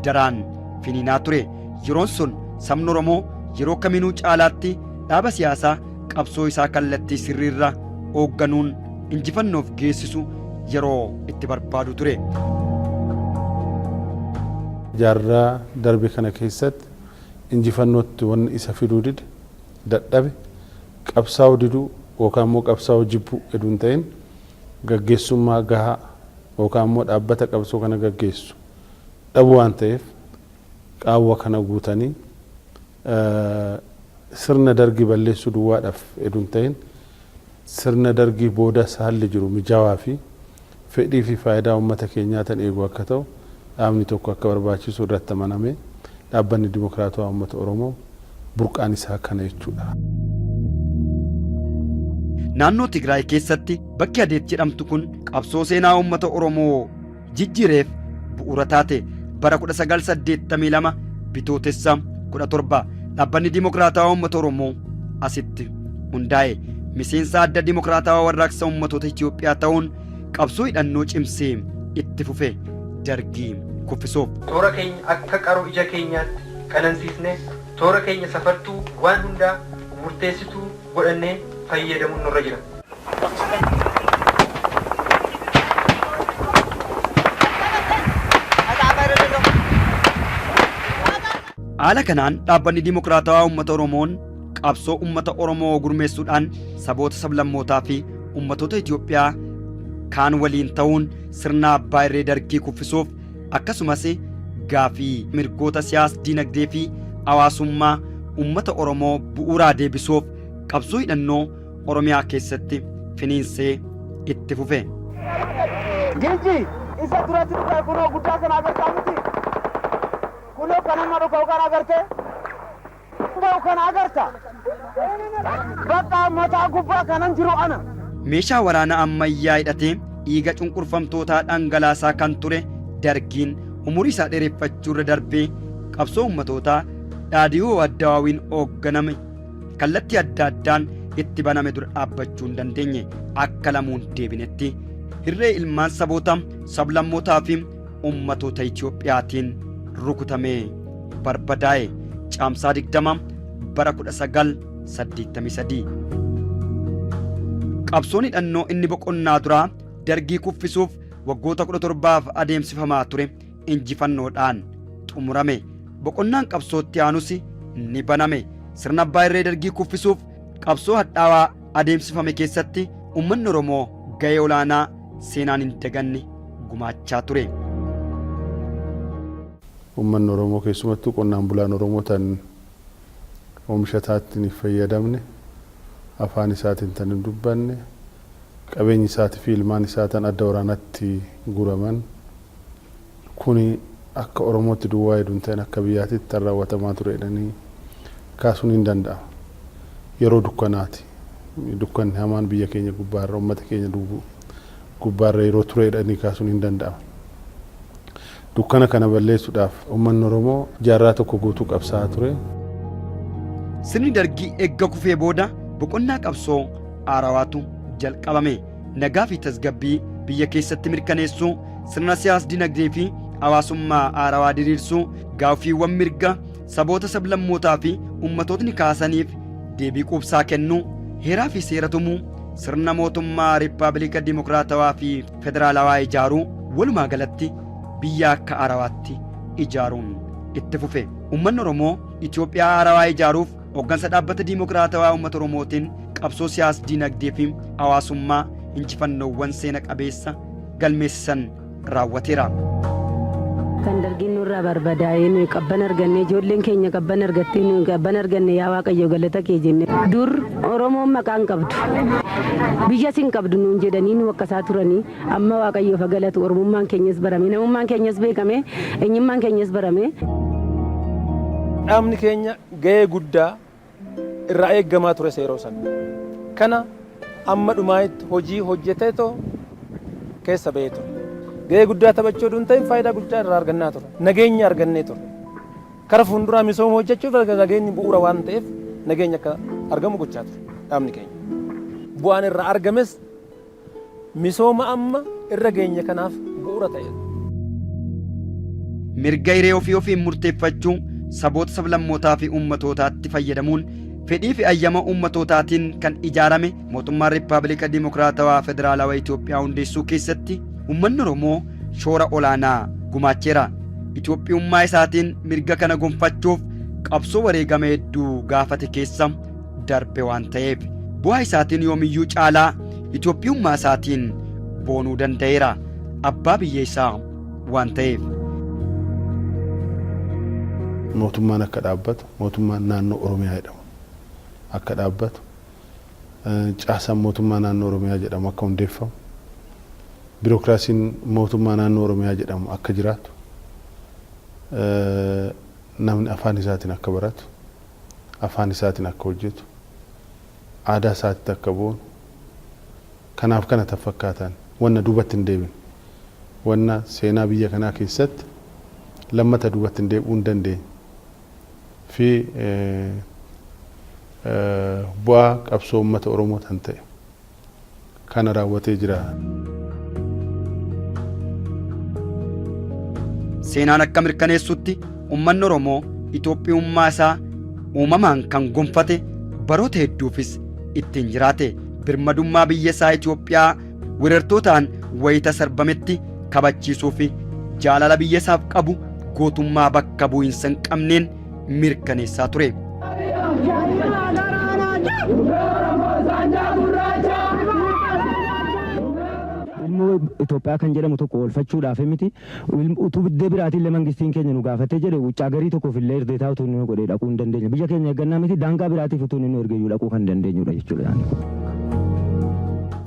daraan finiinaa ture. Yeroon sun sabni Oromoo yeroo kaminuu caalaatti dhaaba siyaasaa qabsoo isaa kallattii sirriirra hoogganuun injifannoof geessisu yeroo itti barbaadu ture. Jaarraa darbe kana keessatti injifannootti wanni isa fiduu dide, dadhabe, qabsaa'uu diduu yookaan immoo qabsaa'uu jibbuu eduu hin ta'in gaggeessummaa gahaa yookaan immoo dhaabbata qabsoo kana gaggeessu dhabuu waan ta'eef qaawwa kana guutanii sirna Dargii balleessuu duwwaadhaaf eduu hin ta'in sirna Dargii boodas haalli jiru mijaawaa fi fedhii fi faayidaa ummata keenyaa tan eegu akka ta'u dhaabni tokko akka barbaachisu irratti amanamee Dhaabbanni Dimokiraatawaa Ummata Oromoo burqaan isaa kana jechuudha. Naannoo Tigraay keessatti bakki Adeet jedhamtu kun qabsoo seenaa uummata Oromoo jijjiireef bu'uura taate. Bara 1982 Bitootessa 17 Dhaabbanni Dimokiraatawaa Uummata Oromoo asitti hundaa'e. Miseensa Adda Dimokiraatawaa Warraaqsa Uummatoota Itiyoophiyaa ta'uun qabsoo hidhannoo cimsee itti fufe Dargii kuffisuuf. Toora keenya akka qaroo ija keenyaatti qanansiisnee, toora keenya safartuu waan hundaa murteessituu godhannee fayyadamuun nurra jira. Haala kanaan Dhaabbanni Dimokiraatawaa Uummata Oromoon qabsoo uummata Oromoo gurmeessuudhaan saboota sablammootaa fi uummatoota Itoophiyaa kaan waliin ta'uun sirna abbaa irree Dargii kuffisuuf akkasumas gaafii mirgoota siyaas diinagdee fi hawaasummaa uummata Oromoo bu'uuraa deebisuuf qabsoo hidhannoo Oromiyaa keessatti finiinsee itti fufe. Ginji isa duratti dhufe kunoo guddaa sana agartaa miti. Kunoo kan amma dhufe kan agarte. Ba'u kana agarta. Bakka mataa gubbaa kanan jiru ana. Meeshaa waraana ammayyaa hidhatee dhiiga cunqurfamtootaa dhangalaasaa kan ture Dargiin umurii isaa dheereffachuurra darbee qabsoo ummatootaa Dhaadhiyoo Addawaawiin hoogganame kallattii adda addaan itti baname dura dhaabbachuu hin dandeenye. Akka lamuun deebinetti hirree ilmaan saboota, sablammootaa fi ummatoota Itiyoophiyaatiin rukutamee barbadaa'e. Caamsaa 20 bara 1983. Qabsoon hidhannoo inni boqonnaa duraa Dargii kuffisuuf waggoota 17f adeemsifamaa ture injifannoodhaan xumurame. Boqonnaan qabsootti aanus ni baname. Sirna abbaa irree Dargii kuffisuuf qabsoo hadhaawaa adeemsifame keessatti uummanni Oromoo gahee olaanaa seenaan hin daganne gumaachaa ture. Uummanni Oromoo keessumattuu qonnaan bulaan Oromoo tan oomisha isaatti hin fayyadamne Afaan isaatiin tan hin dubbanne, qabeenyi isaatii fi ilmaan isaa tan adda waraanatti guraman kuni akka Oromootti duwwaa hedduu hin ta'in akka biyyaatitti tan raawwatamaa ture jedhanii kaasuun hin danda'ama. Yeroo dukkanaati. Dukkanni hamaan biyya keenya gubbaarra, uummata keenya gubbaarra yeroo ture jedhanii kaasuun hin danda'ama. Dukkana kana balleessuudhaaf uummanni Oromoo jaarraa tokko guutuu qabsaa'aa ture. Sirni Dargii erga kufee booda boqonnaa qabsoo haarawaatu jalqabame. Nagaa fi tasgabbii biyya keessatti mirkaneessuu, sirna siyaas dinagdee fi hawaasummaa haarawaa diriirsuu, gaaffiiwwan mirga saboota, sablammootaa fi ummatootni kaasaniif deebii quubsaa kennuu, heeraa fi seera tumuu, sirna mootummaa Riippaabilika Dimokiraatawaa fi Federaalawaa ijaaruu, walumaa galatti biyya akka haarawaatti ijaaruun itti fufe. Uummanni Oromoo Itoophiyaa haarawaa ijaaruuf hooggansa Dhaabbata Dimokiraatawaa Uummata Oromootiin qabsoo siyaas dinagdee fi hawaasummaa injifannoowwan seena qabeessa galmeessisan raawwateera. Kan Dargiin nurraa barbadaa'ee nuyi qabban arganne, ijoolleen keenya qabban argattee, nuyi qabban arganne, yaa Waaqayyo galata kee jenne. Dur Oromoon maqaan qabdu, biyya sin qabdu nuun jedhanii nu akkasaa turanii. Amma Waaqayyoof haa galatu, Oromummaan keenyas barame, namummaan keenyas beekame, eenyummaan keenyas barame. Dhaabni keenya gahee guddaa irraa eeggamaa tures yeroo sana. Kana amma dhumaa'itti hojii hojjeteetoo keessa bahee ture. Gahee guddaa taphachuu oduu hin ta'in faayidaa guddaa irraa argannaa ture. Nageenya argannee ture. Kara fuulduraa misooma hojjechuuf nageenyi bu'uura waan ta'eef nageenya akka argamu gochaa ture dhaabni keenya. Bu'aan irraa argames misooma amma irra geenye kanaaf bu'uura ta'eera. Mirga hiree ofii ofiin murteeffachuu saboota, sablammootaa fi uummatootaatti fayyadamuun fedhii fi ayyama uummattootaatiin kan ijaarame mootummaa Riippaabilika Dimokiraatawaa Federaalawaa Itoophiyaa hundeessuu keessatti uummanni Oromoo shoora olaanaa gumaacheera. Itoophiyummaa isaatiin mirga kana gonfachuuf qabsoo wareegama hedduu gaafate keessa darbe waan ta'eef, bu'aa isaatiin yoomiyyuu caalaa Itoophiyummaa isaatiin boonuu danda'eera, abbaa biyya isaa waan ta'eef. Mootummaan akka dhaabbatu, mootummaan naannoo Oromiyaa jedhamu akka dhaabbatu, caasaan mootummaa naannoo Oromiyaa jedhamu akka hundeeffamu, biirokiraasiin mootummaa naannoo Oromiyaa jedhamu akka jiraatu, namni afaan isaatiin akka baratu, afaan isaatiin akka hojjetu, aadaa isaatti akka boonu, kanaaf kana tan fakkaatan wanna duubatti hin deebine, wanna seenaa biyya kanaa keessatti lammata duubatti hin deebi'uu hin dandeenye fi bu'aa qabsoo uummata Oromoo tan ta'e kana raawwatee jira. Seenaan akka mirkaneessutti uummanni Oromoo Itoophiyummaa isaa uumamaan kan gonfate, baroota hedduufis ittiin jiraate, birmadummaa biyya isaa Itoophiyaa weerartootaan wayita sarbametti kabachiisuu fi jaalala biyya isaaf qabu gootummaa bakka bu'iinsa hin qabneen mirkaneessaa ture. Ilmoo Itoophiyaa kan jedhamu tokko oolfachuudhaaf miti, utuu biddee biraatiin illee mangistiin keenya nu gaafatee jedhe, wuccaa garii tokkoof illee irdeetaa utuu inni nu godhee dhaquu hin dandeenya. Biyya keenya eeggannaa miti, daangaa biraatiif utuu inni nu ergeyyuu dhaquu kan dandeenyudha jechuudha.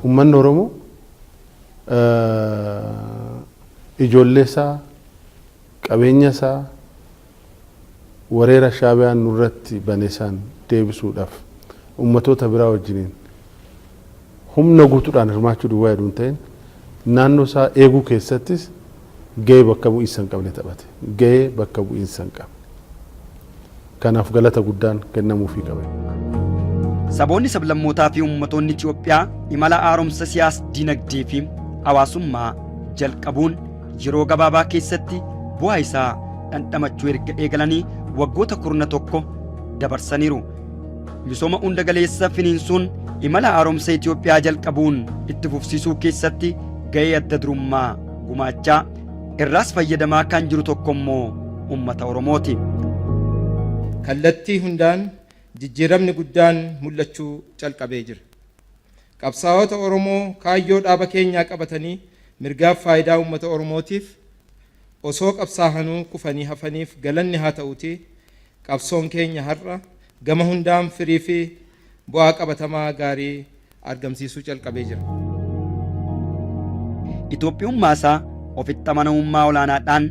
Uummanni Oromoo ijoollee isaa, qabeenya isaa wareera Shaabiyaan nurratti bane san deebisuudhaaf uummatoota biraa wajjiniin humna guutuudhaan hirmaachuu duwwaa jedhu hin ta'in, naannoo isaa eeguu keessattis gahee bakka bu'iinsa hin qabne taphate. Gahee bakka bu'iinsa hin qabne. Kanaaf galata guddaan kennamuufii qaba. Saboonni, sablammootaa fi ummatoonni Itoophiyaa imala haaromsa siyaas dinagdee fi hawaasummaa jalqabuun yeroo gabaabaa keessatti bu'aa isaa dhandhamachuu erga eegalanii waggoota 11 dabarsaniiru. Misooma hunda galeessa finiinsuun imala haaromsa Itoophiyaa jalqabuun itti fufsiisuu keessatti gahee adda durummaa gumaachaa, irraas fayyadamaa kan jiru tokko immoo uummata Oromooti. Kallattii hundaan jijjiiramni guddaan mul'achuu calqabee jira. Qabsaa'ota Oromoo kaayyoo dhaaba keenyaa qabatanii mirgaaf faayidaa uummata Oromootiif osoo qabsaahanuu kufanii hafaniif galanni haa ta'uutii, qabsoon keenya har'a gama hundaan firii fi bu'aa qabatamaa gaarii argamsiisuu calqabee jira. Itoophiyummaa isaa ofitti amanamummaa olaanaadhaan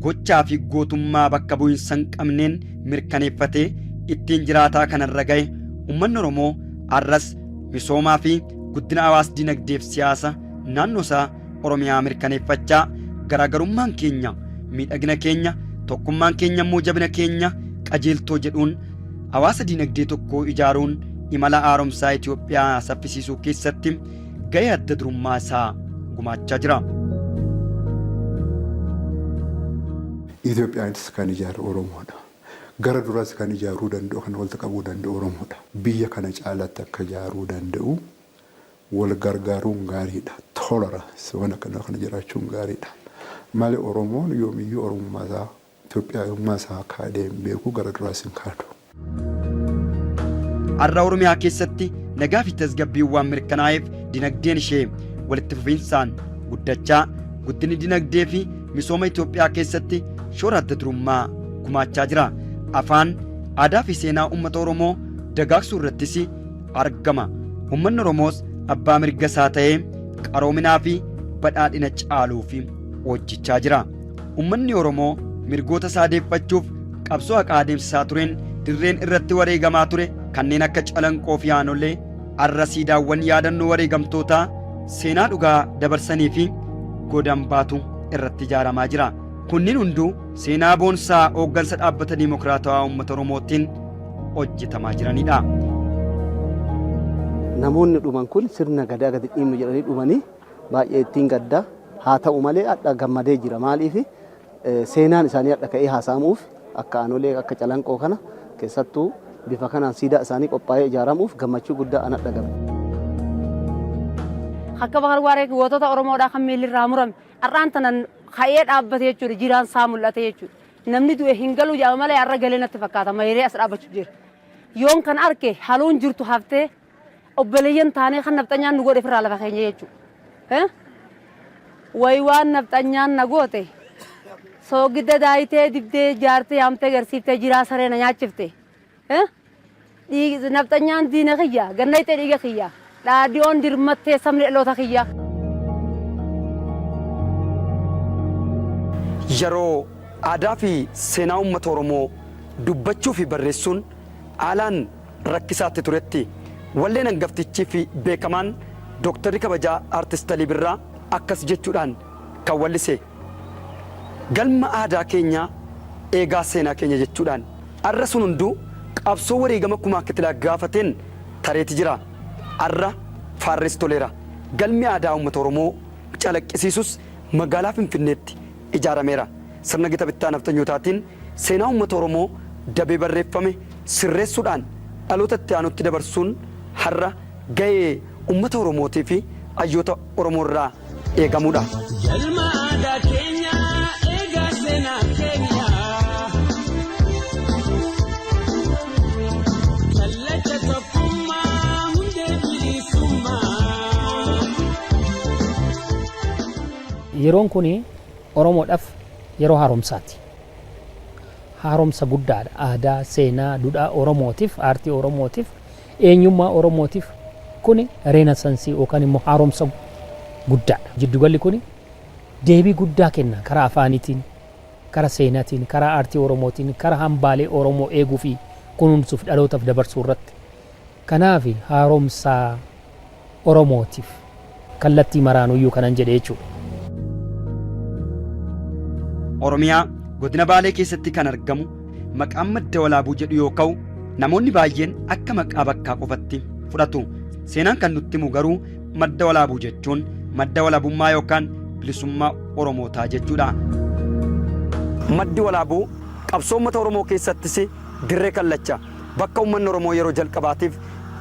gochaa fi gootummaa bakka bu'iinsa hin qabneen mirkaneeffatee ittiin jiraataa kanarra ga'e uummanni Oromoo arras misoomaa fi guddina hawaas dinagdeef siyaasa naannoo isaa Oromiyaa mirkaneeffachaa garaagarummaan keenya miidhagina keenya tokkummaan keenya immoo jabina keenya qajeeltoo jedhuun hawaasa dinagdee tokko ijaaruun imala haaromsaa Itoophiyaa saffisiisuu keessatti gahee adda durummaa isaa gumaachaa jira. Itoophiyaanis kan ijaaru Oromoodha. Gara duraas kan ijaaruu danda'u, kan walitti qabuu danda'u Oromoodha. Biyya kana caalatti akka ijaaruu danda'u wal gargaaruun gaariidha. Tolerance waan akkanaa kana jiraachuun gaariidha. Malee Oromoon yoomiyyuu Oromummaa isaa Itoophiyummaa isaa kaadee hin beeku gara duraas hin kaadu. Har'a Oromiyaa keessatti nagaa fi tasgabbiin waan mirkanaa'eef dinagdeen ishee walitti fufinsaan guddachaa guddinni dinagdee fi misooma Itoophiyaa keessatti shoora adda durummaa gumaachaa jira. Afaan, aadaa fi seenaa uummata Oromoo dagaagsuu irrattis argama. Uummanni Oromoos abbaa mirga isaa ta'ee qaroominaa fi badhaadhina caaluuf hojjechaa jira. Uummanni Oromoo mirgoota isaa deeffachuuf qabsoo haqaa adeemsisaa tureen dirreen irratti wareegamaa ture kanneen akka Calanqoo fi Aanolee har'a siidaawwan yaadannoo wareegamtootaa seenaa dhugaa dabarsanii fi godambaatu irratti ijaaramaa jira. Kunniin hunduu seenaa boonsaa hooggansa dhaabbata Dimokiraatawaa Uummata Oromootiin hojjetamaa jiranidha. Namoonni dhuman kun sirna gadaa gadi dhiibnu jedhanii dhumanii baay'ee ittiin gadda. Haa ta'u malee hadha gammadee jira. Maaliif seenaan isaanii hadha ka'ee haasa'amuuf akka Aanolee akka Calanqoo kana keessattuu bifa kanaan siidaa isaanii qophaa'ee ijaaramuuf gammachuu guddaa an hadha qaba. Akka Bakar Waaree gootota Oromoodhaa kan miilli irraa murame har'aan tanan ka'ee dhaabbate jechuudha jiraan isaa mul'ate jechuudha. Namni du'e hin galu jedhama malee har'a galee natti fakkaata mayree as dhaabbachuu jira. Yoon kan arke haluun jirtu haftee obboleeyyan taanee kan nafxanyaan nu godhe firraa lafa keenya jechuudha. Wayi waan nafxanyaan na goote soogidda daayitee dibdee jaartee yaamtee garsiiftee jiraa saree na nyaachifte. Nafxanyaan diina kiyya gannayxee dhiiga kiyya dhaadiyoon dirmattee sabni dhaloota kiyya. Yeroo aadaa fi seenaa uummata Oromoo dubbachuu fi barreessuun haalaan rakkisaatti turetti walleen hangaftichii fi beekamaan Dooktarri kabajaa Artist Alii Birraa akkas jechuudhaan kan wallise. Galma aadaa keenyaa eegaa seenaa keenya jechuudhaan. Arra sun hunduu qabsoo wareegama kumaa kitilaa gaafateen tareeti jira. Arra faarris toleera. Galmi aadaa uummata Oromoo calaqqisiisus magaalaa Finfinneetti ijaarameera. Sirna gita bittaa nafxanyootaatiin seenaa uummata Oromoo dabee barreeffame sirreessuudhaan dhaloota itti aanutti dabarsuun har'a gahee uummata Oromootii fi hayyoota Oromoo irraa eegamudha. Galma aadaa keenya eegaa seenaa keenya. Kallacha tokkummaa hundee bilisummaa. Yeroon kun Oromoodhaaf yeroo haaromsaati. Haaromsa guddaadha. Aadaa, seenaa, duudhaa Oromootiif, aartii Oromootiif, eenyummaa Oromootiif kuni reenasansii yookaan immoo haaromsa guddaadha. Jiddugalli kuni deebii guddaa kenna karaa afaaniitiin, karaa seenaatiin, karaa aartii Oromootiin, karaa hambaalee Oromoo eeguu fi kunuunsuuf dhalootaaf dabarsuu irratti. Kanaaf haaromsa Oromootiif kallattii maraanuyyuu kanan jedhe jechuudha. Oromiyaa godina Baalee keessatti kan argamu maqaan Madda Walaabuu jedhu yoo ka'u namoonni baay'een akka maqaa bakkaa qofatti fudhatu. Seenaan kan nutti himu garuu Madda Walaabuu jechuun madda walabummaa yookaan bilisummaa Oromootaa jechuudha. Maddi Walaabuu qabsoo uummata Oromoo keessattis dirree kallacha bakka uummanni Oromoo yeroo jalqabaatiif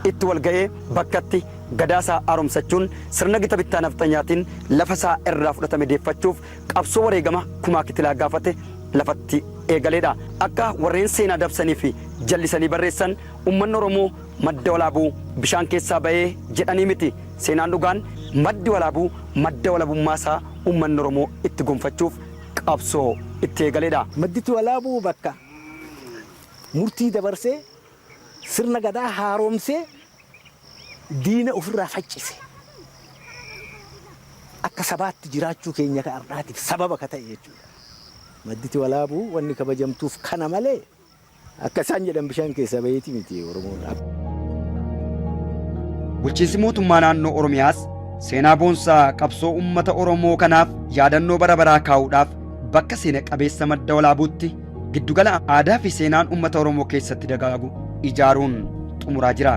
itti wal ga'ee bakkatti gadaa isaa haaromsachuun sirna gita bittaa nafxanyaatiin lafa isaa irraa fudhatame deeffachuuf qabsoo wareegama kumaa kitilaa gaafate lafatti eegaleedha. Akka warreen seenaa dabsanii fi jallisanii barreessan uummanni Oromoo Madda Walaabuu bishaan keessaa ba'ee jedhanii miti. Seenaan dhugaan Maddi Walaabuu madda walabummaa isaa uummanni Oromoo itti gonfachuuf qabsoo itti eegaleedha. Madditi Walaabuu bakka murtii dabarsee sirna gadaa haaromsee Diina ofirraa faccise. Akka sabaatti jiraachuu keenya ka har'aatiif sababa ka ta'e jechuudha. Madditi Walaabuu wanni kabajamtuuf kana malee akka isaan jedhan bishaan keessaa baheeti miti Oromoon. Bulchiinsi mootummaa naannoo Oromiyaas seenaa boonsaa qabsoo uummata Oromoo kanaaf yaadannoo bara baraa kaa'uudhaaf bakka seena qabeessa Madda Walaabuutti giddugala aadaa fi seenaan uummata Oromoo keessatti dagaagu ijaaruun xumuraa jira.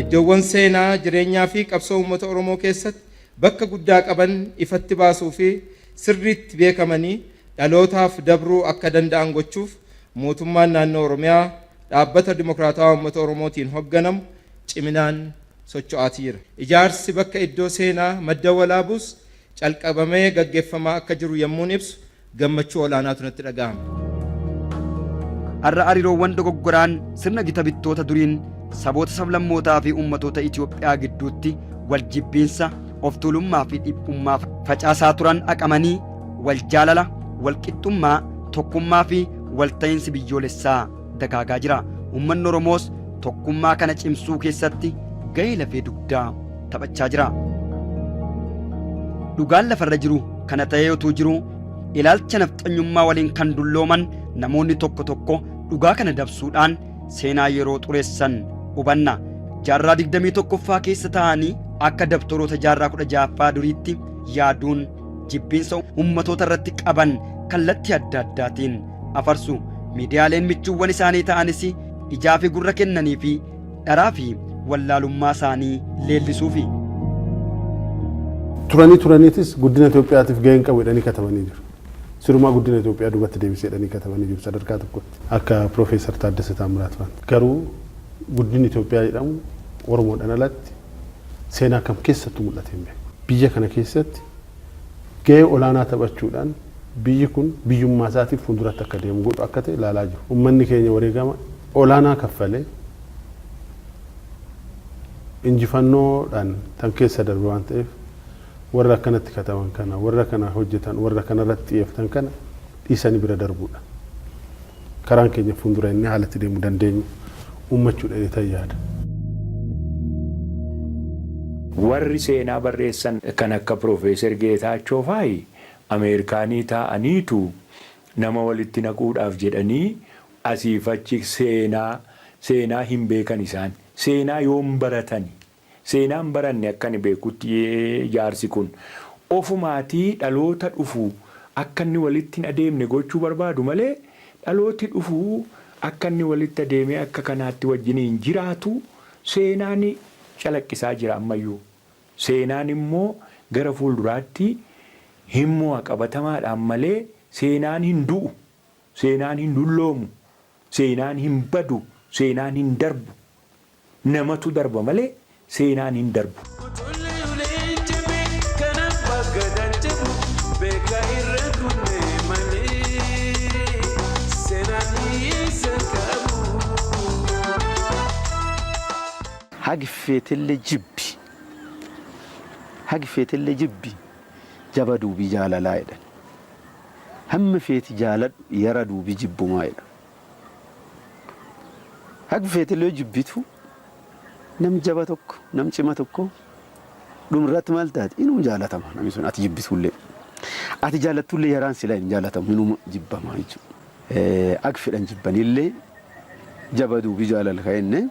Iddoowwan seenaa, jireenyaa fi qabsoo uummata Oromoo keessatti bakka guddaa qaban ifatti baasuu fi sirriitti beekamanii dhalootaaf dabruu akka danda'an gochuuf mootummaan naannoo Oromiyaa Dhaabbata Dimokiraatawaa Uummata Oromootiin hogganamu ciminaan socho'aati jira. Ijaarsi bakka iddoo seenaa Madda Walaabuus calqabamee gaggeeffamaa akka jiru yammuun ibsu gammachuu ol'aanaatu natti dhaga'ama. Har'a hariiroowwan dogoggoraan sirna gita bittoota duriin saboota sablammootaa fi uummatoota Itoophiyaa gidduutti wal jibbiinsa, of tuulummaa fi dhiphummaa facaasaa turan haqamanii wal jaalala, wal qixxummaa, tokkummaa fi walta'iinsi biyyoolessaa dagaagaa jira. Uummanni Oromoos tokkummaa kana cimsuu keessatti gahee lafee dugdaa taphachaa jira. Dhugaan lafarra jiru kana ta'ee utuu jiruu ilaalcha nafxanyummaa waliin kan dullooman namoonni tokko tokko dhugaa kana dabsuudhaan seenaa yeroo xureessan hubanna. Jaarraa 21ffaa keessa taa'anii akka dabtoroota jaarraa 16ffaa duriitti yaaduun jibbiinsa ummatoota irratti qaban kallattii adda addaatiin afarsu. Miidiyaaleen michuuwwan isaanii ta'anis ijaa fi gurra kennanii fi dharaa fi wallaalummaa isaanii leellisuufi. Turanii turaniitis guddina Itoophiyaatiif gahee hin qabu jedhanii katabanii jiru. Sirumaa guddina Itoophiyaa duubatti deebise jedhanii katabanii jiru sadarkaa tokkotti. Akka Piroofeesar Taaddasa Taammiraat faan. Garuu guddinni Itoophiyaa jedhamu Oromoodhaan alatti seenaa kam keessattuu mul'atee hin beeku. Biyya kana keessatti gahee olaanaa taphachuudhaan biyyi kun biyyummaa isaatiif fuulduratti akka deemu godhu akka ta'e ilaalaa jiru. Ummanni keenya wareegama olaanaa kaffalee injifannoodhaan tan keessa darbe waan ta'eef warra akkanatti kataban kana, warra kana hojjetan, warra kanarratti xiyyeeffatan kana dhiisanii bira darbuudha. Karaan keenya fuuldura inni haala itti deemuu dandeenyu uummachuudha jedheetan yaada. Warri seenaa barreessan kan akka Piroofeeser Geetaachoo faayi Ameerikaanii taa'aniitu nama walitti naquudhaaf jedhanii asiif achi seenaa seenaa hin beekan isaan. Seenaa yoom baratani? Seenaa hin baranne akka ani beekutti jaarsi kun. Ofumaatii dhaloota dhufu akka inni walitti hin adeemne gochuu barbaadu malee dhalooti dhufu akka inni walitti adeemee akka kanaatti wajjiniin jiraatu seenaan calaqqisaa jira ammayyuu. Seenaan immoo gara fuulduraatti hin mo'a qabatamaadhaan malee seenaan hin du'u, seenaan hin dulloomu, seenaan hin badu, seenaan hin darbu. Namatu darba malee seenaan hin darbu. Hagi feetelle jibbi, hagi feetelle jibbi, jaba duubi jaalalaa jedhan. Hamma feeti jaaladhu yara duubi jibbumaa jedha. Hagi feetelle yoo jibbitu nam jaba tokko, nam cima tokko dhumarratti maal taati inuma jaalatama namni sun ati jibbitullee. Ati jaalattullee yaraan silaa hin jaalatamu inuma jibbama jechuudha. Ag fedhan jibbanillee jaba duubi jaalala ka jenne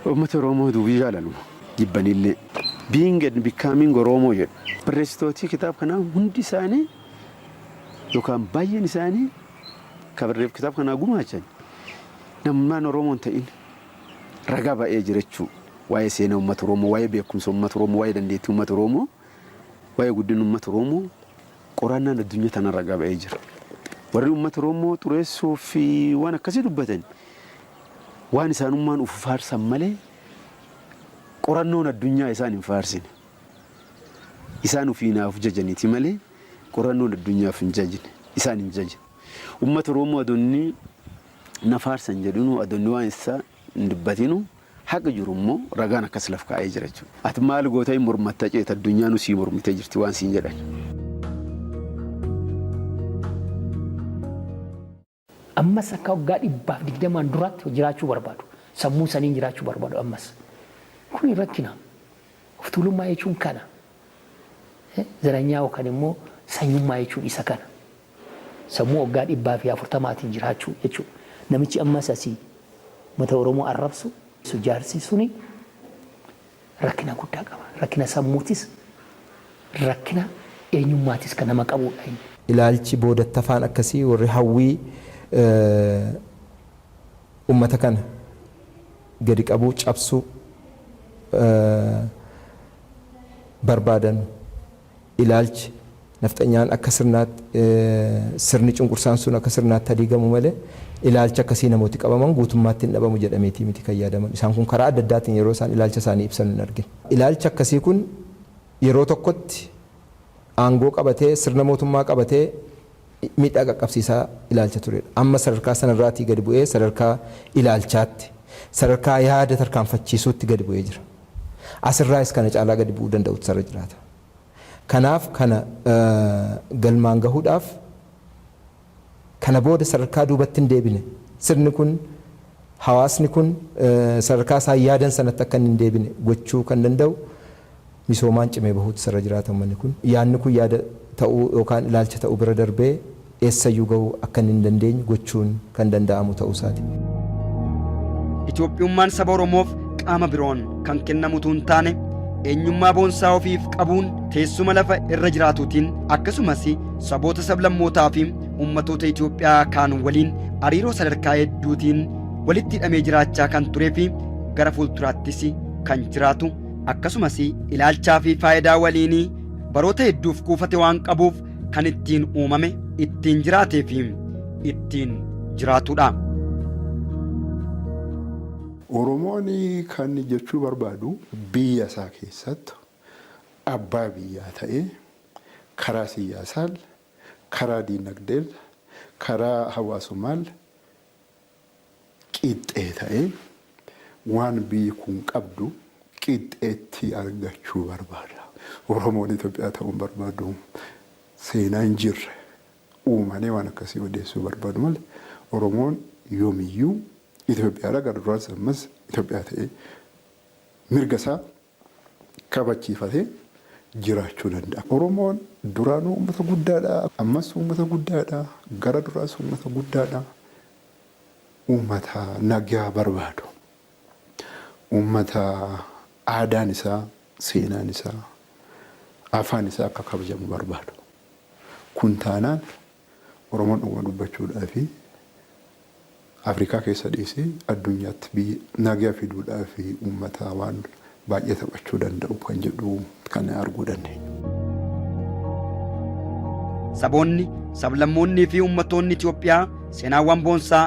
Uummata Oromoo duubii jaalaluma jibbanillee. Being and Becoming Oromo jedhu. Barreessitootii kitaaba kanaa hundi isaanii yookaan baay'een isaanii ka barreef kitaaba kanaa gumaachan namummaan Oromoo hin ta'in ragaa ba'ee jira jechuu waa'ee seenaa uummata Oromoo, waa'ee beekumsa uummata Oromoo, waa'ee dandeettii uummata Oromoo, waa'ee guddina uummata Oromoo qorannaan addunyaa tana ragaa ba'ee jira. Warri uummata Oromoo xureessuu fi waan akkasii dubbatan waan isaanummaan uf faarsan malee qorannoon addunyaa isaan hin faarsine. Isaan ufii naa uf jajaniiti malee qorannoon addunyaa uf hin jajne, isaan hin jajne. Ummata Oromoo adoo inni na faarsan jedhinuu adoo inni waan isaa hin dubbatinuu haqa jiru immoo ragaan akkas laf kaa'ee jira jechuudha. Ati maal goota hin mormatta ceeta addunyaanuu sii mormitee jirti waan siin jedhan. Ammas akka waggaa 120n duraatti jiraachuu barbaadu. Sammuu saniin jiraachuu barbaadu ammas. Kuni rakkina. Of tuulummaa jechuun kana. Zaranyaa yookaan immoo sanyummaa jechuun isa kana. Sammuu waggaa 140n jiraachuu jechuudha. Namichi ammas asii uummata Oromoo arrabsu jaarsi suni rakkina guddaa qaba. Rakkina sammuutis rakkina eenyummaatis kan nama qabudha inni. Ilaalchi boodatti hafaan akkasii warri hawwii ummata kana gadi qabuu, cabsuu barbaadan ilaalchi nafxanyaan akka sirnaatti sirni cunqursaan sun akka sirnaatti haa diigamu malee ilaalcha akkasii namooti qabaman guutummaatti hin dhabamu jedhameetii miti kan yaadaman. Isaan kun karaa adda addaatiin yeroo isaan ilaalcha isaanii ibsan hin argine. Ilaalchi akkasii kun yeroo tokkotti aangoo qabatee sirna mootummaa qabatee miidhaa qaqqabsiisaa ilaalcha turedha. Amma sadarkaa sanarraatii gadi bu'ee sadarkaa ilaalchaatti, sadarkaa yaada tarkaanfachiisuutti gadi bu'ee jira. Asirraayis kana caalaa gadi bu'uu danda'utu isarra jiraata. Kanaaf kana galmaan gahuudhaaf kana booda sadarkaa duubatti hin deebine sirni kun hawaasni kun sadarkaa isaan yaadan sanatti akka inni hin deebine gochuu kan danda'u misoomaan cimee bahuutu isarra jiraata ummanni kun. Yaadni kun yaada ta'uu yookaan ilaalcha ta'uu bira darbee eessayyuu gahuu akka inni hin dandeenye gochuun kan danda'amu ta'uu isaati. Itoophiyummaan saba Oromoof qaama biroon kan kennamu utuu hin taane eenyummaa boonsaa ofiif qabuun teessuma lafa irra jiraatuutiin akkasumas saboota sablammootaa fi ummatoota Itoophiyaa kaan waliin hariiroo sadarkaa hedduutiin walitti hidhamee jiraachaa kan turee fi gara fuulduraattis kan jiraatu akkasumas ilaalchaa fi faayidaa waliinii baroota hedduuf kuufate waan qabuuf kan ittiin uumame, ittiin jiraatee fi ittiin jiraatudha. Oromoon kan jechuu barbaadu biyya isaa keessatti abbaa biyyaa ta'ee karaa siyyaasaal, karaa diinagdeel, karaa hawaasummaal qixxee ta'ee waan biyyi kun qabdu qixxeetti argachuu barbaada. Oromoon Itoophiyaa ta'uu hin barbaadu. Seenaa hin jirre uumanii waan akkasii odeessuu barbaadu malee Oromoon yoomiyyuu Itoophiyaadha. Gara duraas ammas Itoophiyaa ta'ee mirga isaa kabachiifatee jiraachuu danda'a. Oromoon duraanuu uummata guddaadha. Ammas uummata guddaadha. Gara duraas uummata guddaadha. Uummata nagaa barbaadu. Uummata aadaan isaa, seenaan isaa, afaan isaa akka kabajamu barbaadu. Kun taanaan Oromoon dhuguma dubbachuudhaafi Afrikaa keessa dhiisii addunyaatti biyya nagaa fiduudhaafi uummata waan baay'ee taphachuu danda'u kan jedhu kan arguu dandeenya. Saboonni, sablammoonnii fi uummattoonni Itoophiyaa seenaawwan boonsaa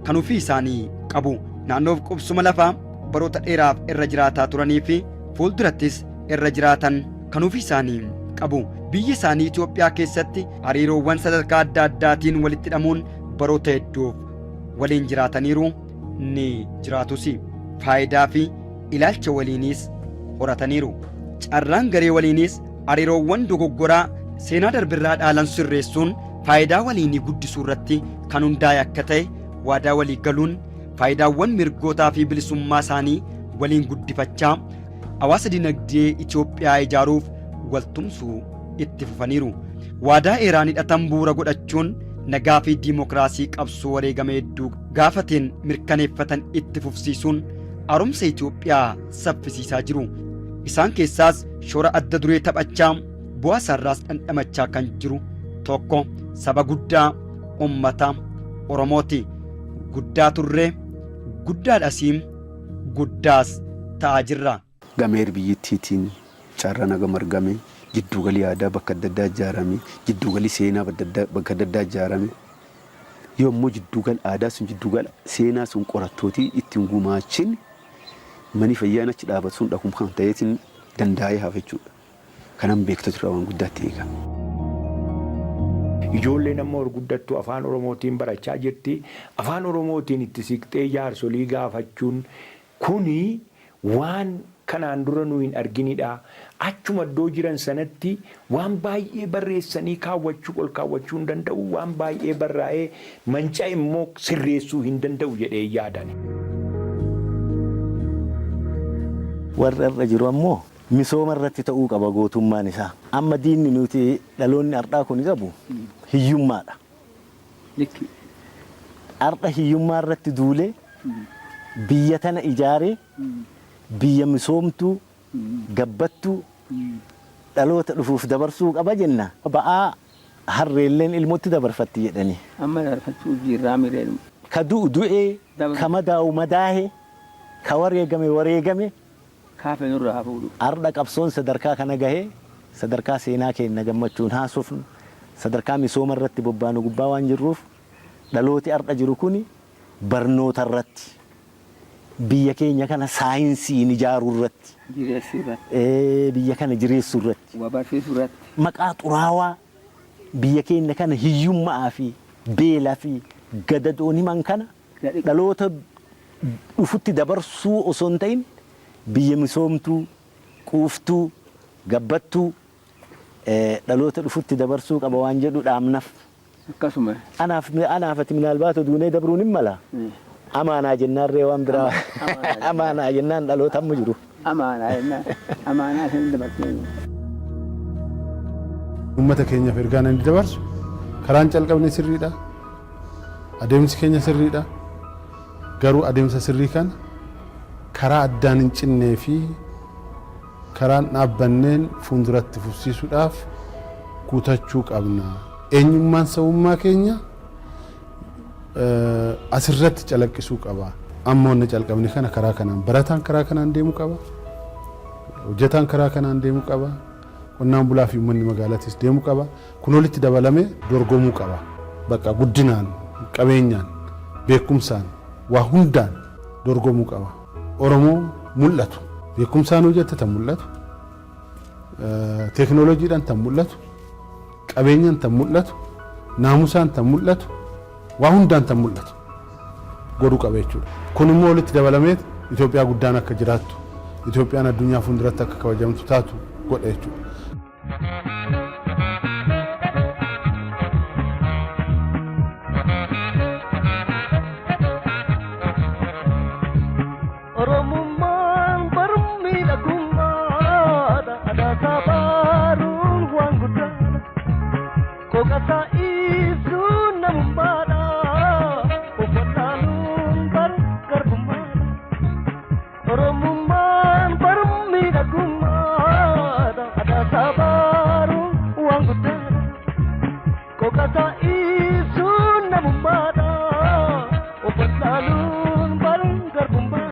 kan ofii isaanii qabu. Naannoof qubsuma lafaa baroota dheeraaf irra jiraataa turanii fi fuuldurattis irra jiraatan kan ofii isaanii qabu. Biyya isaanii Itoophiyaa keessatti hariiroowwan sadarkaa adda addaatiin walitti hidhamuun baroota hedduuf waliin jiraataniiru, ni jiraatus. Faayidaa fi ilaalcha waliiniis horataniiru. Carraan garee waliiniis hariiroowwan dogoggoraa seenaa darbirraa dhaalan sirreessuun faayidaa waliinii guddisuu irratti kan hundaa'e akka ta'e waadaa walii galuun faayidaawwan mirgootaa fi bilisummaa isaanii waliin guddifachaa hawaasa dinagdee Itoophiyaa ijaaruuf waltumsuu itti fufaniiru. Waadaa eeraan hidhatan bu'uura godhachuun nagaa fi diimokiraasii qabsoo wareegama hedduu gaafateen mirkaneeffatan itti fufsiisuun haaromsa Itoophiyaa saffisiisaa jiru. Isaan keessaas shoora adda duree taphachaa bu'aa isaarraas dhandhamachaa kan jiru tokko saba guddaa ummata Oromooti. Guddaa turre, guddaadhasi, guddaas ta'aa jirra. Gameer biyyittiitiin carraan hagam argame, jidduugalii aadaa bakka adda addaa ijaarame, jidduugalii seenaa bakka adda addaa ijaarame. Yommuu jidduugal aadaa sun jidduugala seenaa sun qorattootii ittiin gumaachin mani fayyaan achi dhaabatu sun dhakuma kan ta'eetiin dandaa'ee hafa jechuudha. Kanan beektota irraa waan guddaatti eega. Ijoolleen amma ol guddattu Afaan Oromootiin barachaa jirti. Afaan Oromootiin itti siqxee jaarsolii gaafachuun kuni waan kanaan dura nu hin arginidha. Achuma iddoo jiran sanatti waan baay'ee barreessanii kaawwachuu ol kaawwachuu hin danda'u. Waan baay'ee barraa'ee manca'e immoo sirreessuu hin danda'u jedhee yaada ani. Warra irra jiru ammoo misooma irratti ta'uu qaba gootummaan isaa. Amma diinni nuti dhaloonni har'aa kun qabu hiyyummaadha. Har'a hiyyummaa irratti duulee biyya tana ijaaree biyya misoomtuu gabbattuu dhaloota dhufuuf dabarsuu qaba jenna. Ba'aa harreelleen ilmootti dabarfatti jedhani. Amma dabarfachuu jirraa mireen. Ka du'u du'ee, ka madaa'u madaahe, ka wareegame wareegame. Kaafe nurraa haa fuudhu. Har'a qabsoon sadarkaa kana gahee sadarkaa seenaa keenya gammachuun haasofnu sadarkaa misooma irratti bobbaanu gubbaa waan jirruuf dhalooti har'a jiru kuni barnoota irratti biyya keenya kana saayinsiin ijaaruu irratti Jireessuu irratti. Biyya kana jireessuu irratti Waa barsiisuu irratti. maqaa xuraawaa biyya keenya kana hiyyummaa fi beelaa fi gadadoon himan kana dhaloota dhufutti dabarsuu osoo hin ta'in biyya misoomtuu, quuftuu, gabbattuu dhaloota dhufutti dabarsuu qaba waan jedhu dhaamnaf. Akkasuma. Anaaf anaaf ati minaalbaata duunee dabruun hin mala. Amaanaa jennaan ree waan biraa. Amaanaa jennaan dhaloota amma jiru. Amaanaa jennaan. Amaanaa isin dabarsee. Uummata keenyaaf ergaan inni dabarsu karaan calqabne sirriidha. Adeemsi keenya sirriidha. Garuu adeemsa sirrii kana karaa addaan hin cinnee fi karaan dhaabbanneen fuulduratti fufsiisuudhaaf kutachuu qabna. Eenyummaan sabummaa keenya asirratti calaqqisuu qaba. Amma wanni calqabne kana karaa kanaan barataan karaa kanaan deemuu qaba. Hojjetaan karaa kanaan deemuu qaba. Qonnaan bulaa fi uummanni magaalatis deemuu qaba. Kun walitti dabalamee dorgomuu qaba. Bakka guddinaan, qabeenyaan, beekumsaan, waa hundaan dorgomuu qaba. Oromoo mul'atu. Beekumsaan hojjette tan mul'atu. Teekinooloojiidhaan tan mul'atu. Qabeenyaan tan mul'atu. Naamusaan tan mul'atu. Waa hundaan tan mul'atu. Godhuu qaba jechuudha. Kun immoo walitti dabalameet Itoophiyaa guddaan akka jiraattu, Itoophiyaan addunyaa fuulduratti akka kabajamtu taatu godha jechuudha. Oromummaan barummi dhagummaadha. Aadaa baaruun waan guddaadha. Qooqasaa